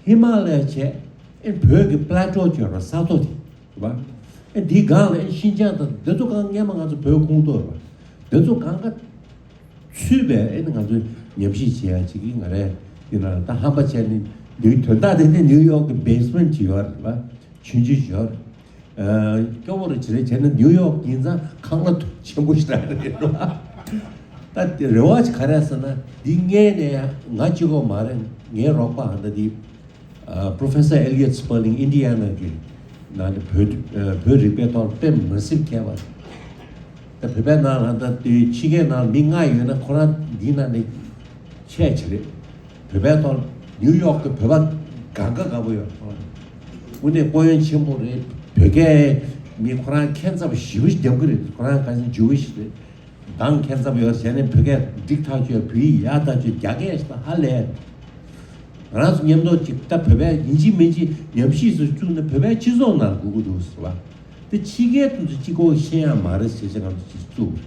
ཧི་མ་ལ་ཡ་བྱས། ཨེ་བོད་ཀྱི་པླ་ཊོ་ཅིག་ཡོད་རེད། ས་མཐོ་དེ་རེད་པ། ཨེ་འདིའི་སྒང་ལ་ཨེ་ཤིན་ཅང་དང་འདི་ཚོ་གང་སྔས་མ་ང་ཚོ་བོད་ཁོངས་གཏོགས་རེད་པ། འདི་ཚོ་གང་ག་ཚུད་པའི་ཨེ་ནི་ང་ཚོས་ཉམས་ཞིབ་བྱེད་ཡ་ཅིག་གི་ང་རེ་ཡིན་ན་ད་ཧམ་པ་བྱས་ནས་འདིའི་དོན་དག་དེ་ནི་ནིའུ་ཡོག་གི་basement ཅིག་ཡོད་རེད་པ། ཆུང་ཆུང་ཞིག་ཡོད་རེད། ཨ་སྐྱོ་བོ་རེད། བྱས་རེད་བྱས་ན་ནིའུ་ཡོག་ཡིན་ཙང་ཁང་གླ་ཆེན་པོ་ཞིག་རག་རེད་པ། ད་དེ་རེ་བ་ཅིག་ག་རེ་ཟེར་ན་འདི་སྔས་ནས་ང་གཅིག་པོ་མ་རེད། ངའི་རོགས་པ་ཧ་ད་འདི། ཨ་Professor Eliot Sperling Indiana གི་ནང་ནས་བོད་ཨ་བོད་རིག་པའི་ཐོག་དཔེ་མ་སྲིད་མཁས་པ་རེད། ད་བོད་པའི་ནང་ལ་ད་ལྟའི་ཕྱི་རྒྱལ་ནང་མི་ལྔ་ཡོད་ན་ཁོ་རང་འདིའི་ནང་ནས་ཆེས་ཆེ་རེད། བོད་པའི་ཐོག་ནིའུ་ཡོག་གི་བོད་པ་གང་ག་ག་པོ་ཡོད་ཁོ་རང་། དངོས་གནས་སྐུ་ཡོན་ཆེན་པོ་རེད། བོད་སྐད་མི་ཁོ་རང་མཁྱེན་ཚབ་ཞེ་པོ་ཞིག་རྒྱབ་གི་རེད། ཁོ་རང་ག་ཚོད་ཇུ་ཝི་ཤི་རེད། མདང་མཁྱེན་ཚབ་ཡོད་བྱས་ནས་བོད་སྐད་འགྲིག་ཐག་ཆོད། བོད་ཡིག་ཡག་ཐག་ཆོད། རྒྱ་སྐད་ཞིག་ཧ་ལས། ང་རང་ཚོ་མཉམ་དུ་ཅིག་ད་བོད་པའི་ཡིན་གཅིག་མིན་གཅིག་ཉམས་ཞིབ་སུ་བཅུག་ན་བོད་པའི་སྤྱི་ཚོགས་ནང་དགོས་ཀྱི་འདུག་ཟེར་བ། དེ་ཕྱི་རྒྱལ་དུ་ཚོ་གཅིག་པོ་ཤེས་ཡ་མ་རེད་ཟེར་བྱས་ང་ཚོ་ཅིག་བཙུགས།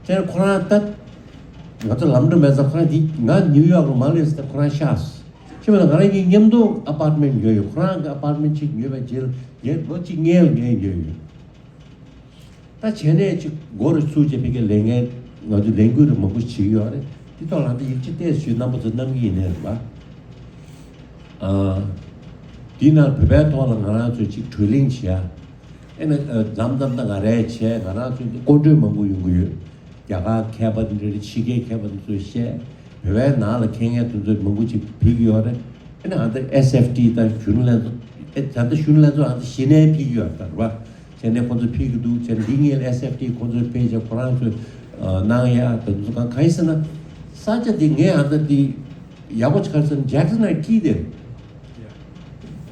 དེ་ཁོ་རང་ད་ང་ཚོ་ལམ་འགྲོ་མེད་ཙང་ཁོ་རང་འདི་ང་ནིའུ་ཡོག་ལ་མ་སླེབས་ཟེར་ཏེ་ཁོ་རང་ཤག་ཤི་བ་ལ་ང་རང་གཉིས་མཉམ་དུ་ཨ་པར་ཊི་མེན་ཊི་ཉོས་ཡོད། ཁོ་རང་གི་ཨ་པར་ཊི་མེན་ཊི་ཅིག་ཉོས་པའི་རྗེས་ལ་ངས་ལོ་གཅིག་སྔོན་ལ་ངས་ཉོས་ཡོད། ད་བྱས་ནས་ཅིག་སྒོ་རུ་ཚུགས་བྱས་ཕ་གིའི་ལས་འགན་ ང་ཚོས་ལས་འགུལ་རེ་མང་པོ་བྱེད་ཀྱི་ཡོད་རེད། དེ་ཐོག་ལ་ད་ཡིག་ཆ་ཏོག་ཙམ་ཞུས། རྣམ་པ་ཚོ་གནང་གི་ཡིན་ནའི་རེད་པ། ཨ། དེའི་ནང་བོད་པའི་ཐོག་ལ་ང་རང་ཚོས་ཅིག་གྲོས་གླེང་བྱེད་ཡ། ཨེ་ནི་ཨ་མཚམས་མཚམས་ད་ང་རས་བྱས། ང་རང་ཚོའི་སྐོར་བྲོ་མང་པོ་ཡོང་གི་ཡོད། རྒྱ་གར་མཁས་པ་འདི་འདྲ་རེད། ཕྱི་རྒྱལ་མཁས་པ་འདི་ཚོས་བཤད། བོད་པའི་ནང་ལ་མཁས་མཁན་དེ་ཚོས་མང་པོ་ཅིག་ཕུལ་གྱི་ཡོད་རེད། ཨེ་ནི་ཨ་ད་ཨེས་ཨེཕ་ཊི་དང་གཞོན་ནུ་ལྷན་ཚོགས། ཨེ་ད་ལྟ་གཞོན་ནུ་ལྷན་ཚོགས་ཨ་ད་གཞི་ནས་ཕུལ་གྱི་ཡོད་རེད་ད་རེད་པ། བྱས་ནས་ཁོང་ཚོས་ཕུལ་གྱི་འདུག་བྱས་ནས་འདི་སྔོན་ལ་ཨེས་ཨེཕ་ཊི་ཁོང་ཚོས་ཕུལ་བྱས་ཁོ་རང་ཚོས་ཨ་གནང་ཡ་དེ་ཚོ་གང་གང་ཡིན་ཟེར་ན། ས་ཆ་འདི་ངས་ཨ་ད་འདི་ཡག་པོ་ཆགས་ཟེར་ན། ཇེག་སོན་ཧའེཊ་དཀྱིལ་དེ་རེད།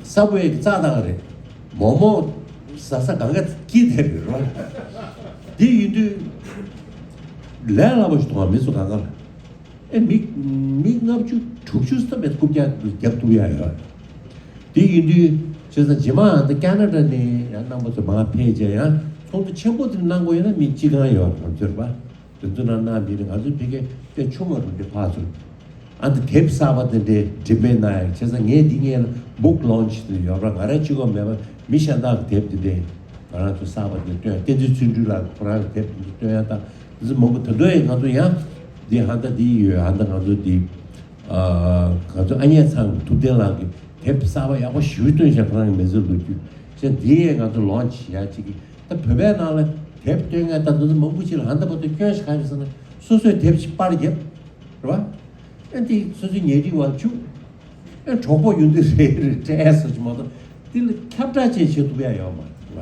སབ་ཝེ་གི་རྩ་དང་རེད། མོག་མོག་ཟ་ས་གང་ག་དཀྱིལ་དེ་རེད་རོ། འདི་ཡིན་དུས་ལས་སླ་པོ་ཞིག་མཐོང་བ། མི་ཚོ་གང་ག་ལ། ཨེ་མི་མི་ལྔ་བཅུ་དྲུག་ཅུ་ཙམ་མེད་རྐུབ་བཀྱག་རྒྱབ་ཐུབ་ཡ་ཡོད། དེ་ཡིན་དུས་བྱས་ཙང་རྗེས་མ་ཨ་ད་ཀ་ན་ཌ་ནས་ཡང་རྣམ་པ་ཚོ་མར་ཕེབས་བྱས་ཡང་ཚོགས་འདུ་ཆེན་པོ་དེ་གནང་དགོས་ཡོད་ན་མི་སྤྱི་གང་ཡོད་ང་ཚོར་པ། དེ་ཚོ་ནང་གནང་མི་རེད། ང་ཚོའི་ཕ་གིར་དཔེ་ཆུང་བ་རུ་འདི་ཕར་ཚུར། ཨ་ད་དེབ་གསར་པ་དེ་འདྲའི་འགྲེམས་སྤེལ་གནང་ཡ། བྱས་ཙང་ངས་འདི་སྔོན་ལ་བུག་ལོན་ཆི་དེ་ཡོད་ར། ང་རང་གཅིག་པོ་མེད་པ་མི་གཞན་དག་གི་དེབ་དེ་འདྲའི་ང་རང་ཚོ་གསར་པ་དེ་སྟོན། བསྟན་འཛིན་བརྩོན་འགྲུས་ལགས་ཁོ་རང་གི་དེབ་དེ་ཚོ་སྟོན་ཡ་དང་། འདི་ཚོ་མང་པོ་ད་དུང་ཡང་ང་ཚོ་ཡང་འདི་ཧ་ད་འདི་ཡོད། ཧ་ད་ང་ཚོ་འདི་ཨ་ང་ཚོ་ཨ་མྱེས་ཚང་ཐུབ་བསྟན་ལགས་ཀྱིས་དེབ་གསར་པ་ཡག་པོ་ཞེ་པོ་བཏོན་ཤག་ཁོ་རང་གི་མི་ཚེ་ལོ་རྒྱུས། བྱས་འདི་ཡས་ང་ཚོ་ལོན་ཆི་བྱེད་ཡ་གཅིག་གི། ད་བོད་པའི་ནང་ལ་དེབ་སྟོན་མཁན་ད་དུང་མང་པོ་ཅིག་ལ་ཧ་ད་བར་དུ་སྐྱོན་ཞིག་ག་རེ་ཟེར་ན། སོ་སོའི་དེབ་ཅིག་པར་བརྒྱབ་རེད་བ། ཨ་འདི་སོ་སོའི་ཉལ་ཁྲི་བར་བཅུག་ཨ་གྲོགས་པོ་ཡོང་དུས་རེ་རེ་སྤྲད་སོ་ཅིག་མ་གཏོགས་འདི་ལ་ཁྱབ་བསྒྲགས་བྱས་བྱེད་ཐུབ་ཡ་ཡོད་མ་རེད་བ།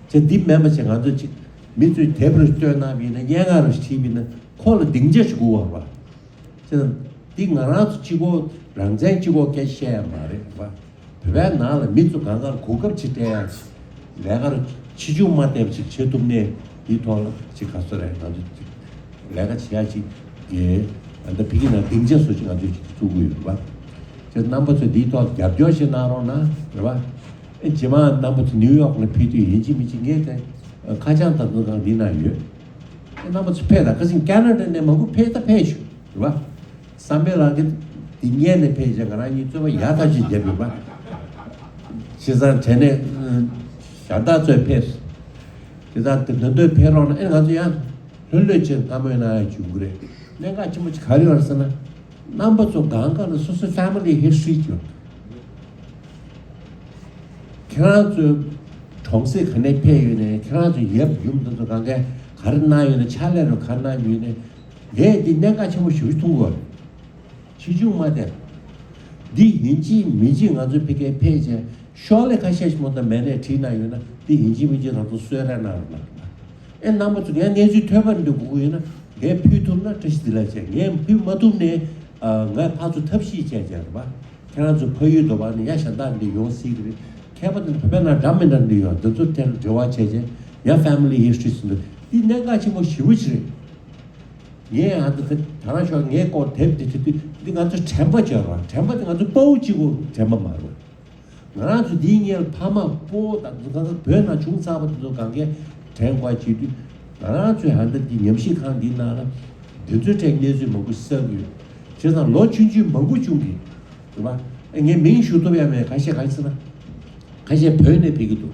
བྱས་འདི་མིན་པ་བྱས་ང་ཚོ་ཅིག་མི་ཚོས་དེབ་རེ་སྟོན་གནང་བ་ཡིན་ན། སྙན་ངག་རེ་བྲིས་པ་ཡིན་ན་ཁོ་ལ་སྡིངས་ཆ་ཞིག་དགོས་པ་རེད་བ། བྱས་ཙང་འདི་ང་རང་ཚོ་གཅིག་པོ་རང་བཙན་གཅིག་པོ་སྐད་ཆ་བཤད་ཡ་མ་རེད་བ། བོད་པའི་ནང་ལ་མི་ཚོ་གང་ག་ལ་གོ་སྐབས་ཅིག་སྤྲད་ཡ་ཅིག་ལས་ཀ་ཆེ་ཆུང་མ་བསྡད་པ་ཅིག་བྱེད་ཐུབ་ནས། འདིའི་ཐོག་ལ་ཅིག་ག་ཚོད་རེད། ང་ཚོ་ཅིག་ལས་ཀ་བྱེད་ཡ་ཅིག་གི་ཨ་ད་ཕ་གི་ནང་སྡིངས་ཆ་བཟོ་ཅིག་ང་ཚོས་ཅིག་བཙུགས་ཀྱི་ཡོད་རེད་བ། བྱས་རྣམ་པ་ཚོས་འདིའི་ཐོག་རྒྱབ་སྐྱོར་ཞིག་གནང་རོགས་གནང་རེད་བ། ཨེ་རྗེས་མ་རྣམ་པ་ཚོ་ནིའུ་ཡོག་ལ་ཕེབས་དུས་ཡིན་གཅིག་མིན་གཅིག་ངས་དེ་ཁ་བྱང་དང་དུ་གང་འདི་ན་ཡོད། ཨེ་རྣམ་པ་ཚོ་ཕེབས་དང་། ཁ་སང་ཀ་ན་ཌ་ནས་མང་པོ་ཕེབས་ད་ཕེབས་ཤོག་རེད་བ། བསམ་པའི་ལག་གི་འདི་ཉན་ནས་ཕེབས་བྱས་ང་རང་གཉིས་རྩོད་པ་ཡག་ཐག་ཆོད་བརྒྱབ་ཡོད་པ། བྱས་ཙང་དྲན་ནས་ཨ་གཞན་དག་ཚོས་ཕེབས། བྱས་ཙང་དེ་འདོན་འདོད་ཕེབས་རོགས་གནང་། ཨེ་ང་ཚོ་ཡང་ལྷོད་ལྷོད་བྱས་བཀའ་མོལ་གནང་ཡ་བྱུང་གི་རེད། གནད་འགག་ཆེན་པོ་ཅིག་ག་རེ་ཡོད་རེད་ཟེར་ན། རྣམ་པ་ཚོ་གང་ག་ལ་སོ་སོའི་ཕེ་མི་ལི་ཧིས་ཊོ་རི་ཅིག་ཡོད། ཁྱེད་རང་ཚོའི་གྲོང་གསེབ་ག་ནས་ཕེབས་ཡོད་ནས། ཁྱེད་རང་ཚོའི་ཡབ་ཡུམ་དེ་ཚོ་གང་གས་ག་རེ་གནང་ཡོད་ནས། ཕྱག་ལས་རུ་ག་རེ་གནང་ཡོད་ནས། ངས་འདི་གནད་འགག་ཆེན་པོ་ཞེ་པོ་མཐོང་གི་ཡོད། ཆེ་ཆུང་མ་དེ། འདི་ཡིན་གཅིག་མིན་གཅིག་ང་ཚོ་ཕ་གིར་ཕེབས་བྱས་ཤོག་ལེ་ཁ་ཤས་ཤིག་མོ་དང་མེ་ནས་བྲིས་གནང་ཡོད་ན། འདི་ཡིན་གཅིག་མིན་གཅིག་ང་ཚོ་གསོལ་རས་གནང་རོགས་གནང་། ཨེ་རྣམ་པ་ཚོ་ངས་གནས་ཚུལ་ཐོས་པ་འདི་དགོས་ཀྱི་ཡོད་ན། ངས་ཕུལ་ཐུབ་ན་བཀྲ་ཤིས་བདེ་ལེགས་བྱས། ངས་ཕུལ་མ་ཐུབ་ནས་ཨ་ངས་ཕར་ཚུར་ཐབས་ཤེས་བྱས་བྱས་རེད་པ། ཁྱེད་རང་ཚོ་ཕ་ཡུལ་དུ་བ་ནས་ཡ་གཞན་དག་འདི་ཡོང་སྲིད་ཀྱི་རེད། མཁས་པ་དང་བོད་པའི་ནང་འདྲ་མི་འདྲ་འདི་ཡོད། འདི་ཚོ་དེར་འབྲེལ་བ་བྱས་བྱས་ཡ་ཕེ་མི་ལི་ཧིས་ཊོ་རི་ཟེར་འདུག་འདི་གནད་འགག་ཆེན་པོ་ཞེ་པོ་ཅིག་རེད། ངས་ཨ་ད་ད་རང་ཤོག་ངའི་སྐོར་དེབ་འདི་བྲིས་དུས་འདི་ང་ཚོ་དྲན་པ་བརྗོད་རོགས། དྲན་པ་འདི་ང་ཚོ་དཔའ་བོ་གཅིག་པོ་དྲན་པ་མ་རེད། ང་རང་ཚོ་འདིའི་སྔོན་ལ་ཕ་མ་སྤོ་དང་གང་ག་བོད་ནང་བྱུང་ཚར་བ་དེ་ཚོ་གང་གས་དྲན་དགོས་བྱེད་དུས། ང་རང་ཚོའི་ཧ་ད་འདི་ཉམས་ཞིབ་ཁང་འདིའི་ནང་ལ་འདི་ཚོའི་གྲས་གནས་ཚུལ་མང་པོ་གསལ་གི་ཡོད། བྱས་ཙང་ལོ་ཆུང་ཆུང་མང་པོ་བྱུང་གི་རེད་པ། ངས་མིང་ཞུ་ཐུབ་ཡ་མེད། ཁ་ཤས་ག་རེ་ཟེར་ན། ཁ་ཤས་བོད་ནས་ཕེབས་ཀྱི་འདུག་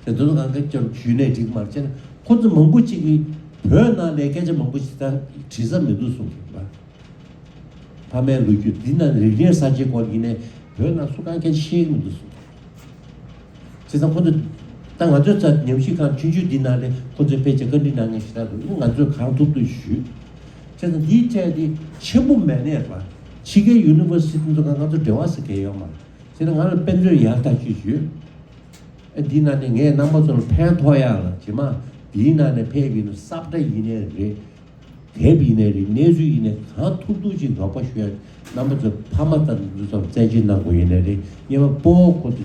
དེ་ཚོ་གང་ག་ཀྱང་ཞུས་ནས་འགྲིག་མ་རེད། བྱས་ན་ཁོ་ཚོ་མང་པོ་ཅིག་གིས་བོད་ནང་ལ་སྐད་ཆ་མང་པོ་ཞིག་ད་དྲི་ས་མི་འདུག་གསུངས་ཀྱི་རེད་པ། ཕ་མའི་ལོ་རྒྱུས་འདི་ན་རིག་གནས་གསར་བརྗེའི་སྐོར་ཡིན་ནའི་བོད་ནང་སུ་གང་གས་ཤེས་ཀྱི་མི་འདུག་གསུངས། བྱས་ཙང་ཁོ་ཚོ་ད་ང་ཚོའི་རྩ་ཉམས་ཞིབ་ཁང་ཆུང་ཆུང་འདི་ནང་ནས་ཁོ་ཚོས་ཕལ་ཆེར་བཀའ་འདྲི་གནང་མཁན་ཞེ་དྲག་འདུག་ང་ཚོས་གང་ཐུབ་ཐུབ་ཞུས། བྱས་ཙང་འདིའི་གྲས་འདི་ཆེན་པོ་མེད་ནའི་རེད་པ། ཕྱི་རྒྱལ་ཡུ་ནི་ཝར་སི་ཊི་ཚོ་གང་ང་ཚོ་འབྲེལ་བ་ཟེར་མཁན་ཡོད་མ་རེད། བྱས་ན་ང་ལ་དཔེ་མཛོད་ཡག་ཐག་ཆོད་ཞུས། ཨ་འདི་ནང་ནས་ངས་རྣམ་པ་ཚོར་ཕན་ཐོགས་ཡག་ལ་རྗེས་མ་འདིའི་ནང་ནས་ཕེབས་པའི་ནང་ས་བཀྲ་ཡིན་ནའི་རེད། དེབ་ཡིན་ནའི་རེད། གནས་ཚུལ་ཡིན་ནའི་གང་ཐུབ་ཐུབ་ཅིག་རོགས་པ་ཞུ་ཡ། རྣམ་པ་ཚོ་ཕ་མ་དང་འདི་ཚོར་བཙན་ཤེད་གནང་དགོས་ཡིན་ནའི་རེད། སྔོན་མ་སྤོ་བོ་ཁོ་ཚོ་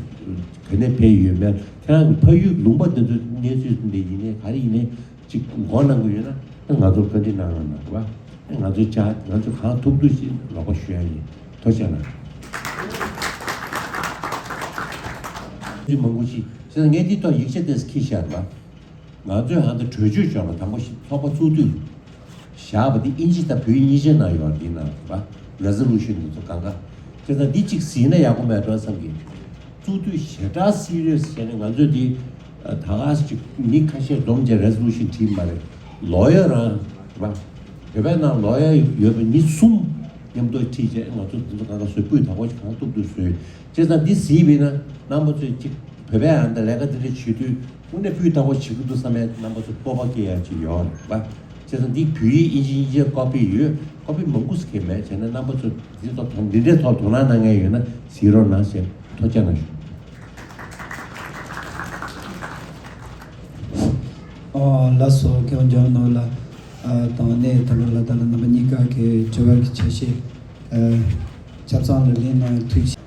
ག་ནས་ཕེབས་ཡོད་མེད། ཁྱེད་རང་གི་ཕ་ཡུལ་ལུང་པ་འདི་ཚོ་གནས་ཚུལ་འདི་ཡིན་ནའི་ག་རེ་ཡིན་ནའི་ཅིག་མགོ་གནང་དགོས་ཡོད་ན་ང་ཚོར་བཀའ་འདྲི་གནང་རོགས་གནང་རེད་བ། ང་ཚོའི་ཅག་ང་ཚོ་གང་ཐུབ་ཐུབ་ཅིག་རོགས་པ་ཞུ་ཡ་ཡིན། ཐུགས་རྗེ་ཆེ་གནང་། ཅིག་མང་པོ་ཞིག་བྱས་ཙང་ངས་འདི་ཐོག་ཡིག་ཆ་དེ་འཁྱེར་བཞག་པ། ང་ཚོས་ཧ་ད་གྲོས་ཆོད་བྱུང་བ་དང་པོ་ཞིག་ཚོགས་པ་བཙུགས་དུས་བཞག་པ་འདི་ཨིན་ཇི་དང་བོད་ཡིག་གཉིས་ཆའི་ནང་ཡོད་རེད། འདིའི་ནང་རེད་པ། རེ་ཟོ་ལུ་ཤན་འདི་ཚོ་གང་ག་བྱས་ཙང་འདི་གཅིག་གཟིགས་ན་ཡག་པོ་མེད་འགྲོ་བསམ་གི། བཙུགས་དུས་ཞེ་དྲག་སི་རི་ཡས་བྱས་ནས་ང་ཚོས་འདི་ད་ག་ཞིག་མི་ཁ་ཤས་འཛོམས་བྱས་རེ་ཟོ་ལུ་ཤན་བྲིས་མ་རེད། ལོ་ཡར་རང་རེད་པ། བོད་པའི་ནང་ལོག་ཡ་ཡོད་པའི་མི་གསུམ་མཉམ་དུ་ཁྲིད་བྱས། ང་ཚོ་འདི་ཚོ་གང་ག་བཟོས་སྤུས་དག་པོ་ཞིག་གང་ཐུབ་ཐུབ་བཟོས། བྱས་ཙང་འདི་གཟིགས་པས་ན་རྣམ་པ་ཚོས་ཅིག་བོད་པའི་ཨ་འདི་ལས་ཀ་འདི་འདྲ་བྱེད་དུས་དངོས་གནས་སྤུས་དག་པོ་བྱེད་ཀྱི་འདུག་བསམ་པའི་རྣམ་པ་ཚོ་སྤོབས་པ་སྐྱེ་ཡ་ཅིག་ཡོད་རེད་པ། བྱས་ཙང་འདི་བོད་ཡིག་དབྱིན་ཇི། དབྱིན་ཇིའི་ཀོ་པི་ཡོད། ཀོ་པི་མང་པོ་ཞིག་གས་མེད། བྱས་ན་རྣམ་པ་ཚོ་འདི་ཚོ་དོ་འདི་འདྲའི་ཐོག་དོ་སྣང་གནང་མཁན་ཡོད་ན་གཟིགས་རོགས་གནང་ཞེས་ཐུགས་རྗེ་ཆེ་གནང་ཞུ། ཨོ་ལགས་སོ། མཁས་དབང་ལྗོན་ནོར་ལགས། ཨ་དང་ནས་ད་ལོ་ལ་ད་ལ་རྣམ་པ་གཉིས་ཀ་གི་དྲི་བ་གི་ཆ་ཤས་ཨ་ཆ་ཚང་ལ་ལན་གནང་ཐུགས་རྗེ་ཆེ།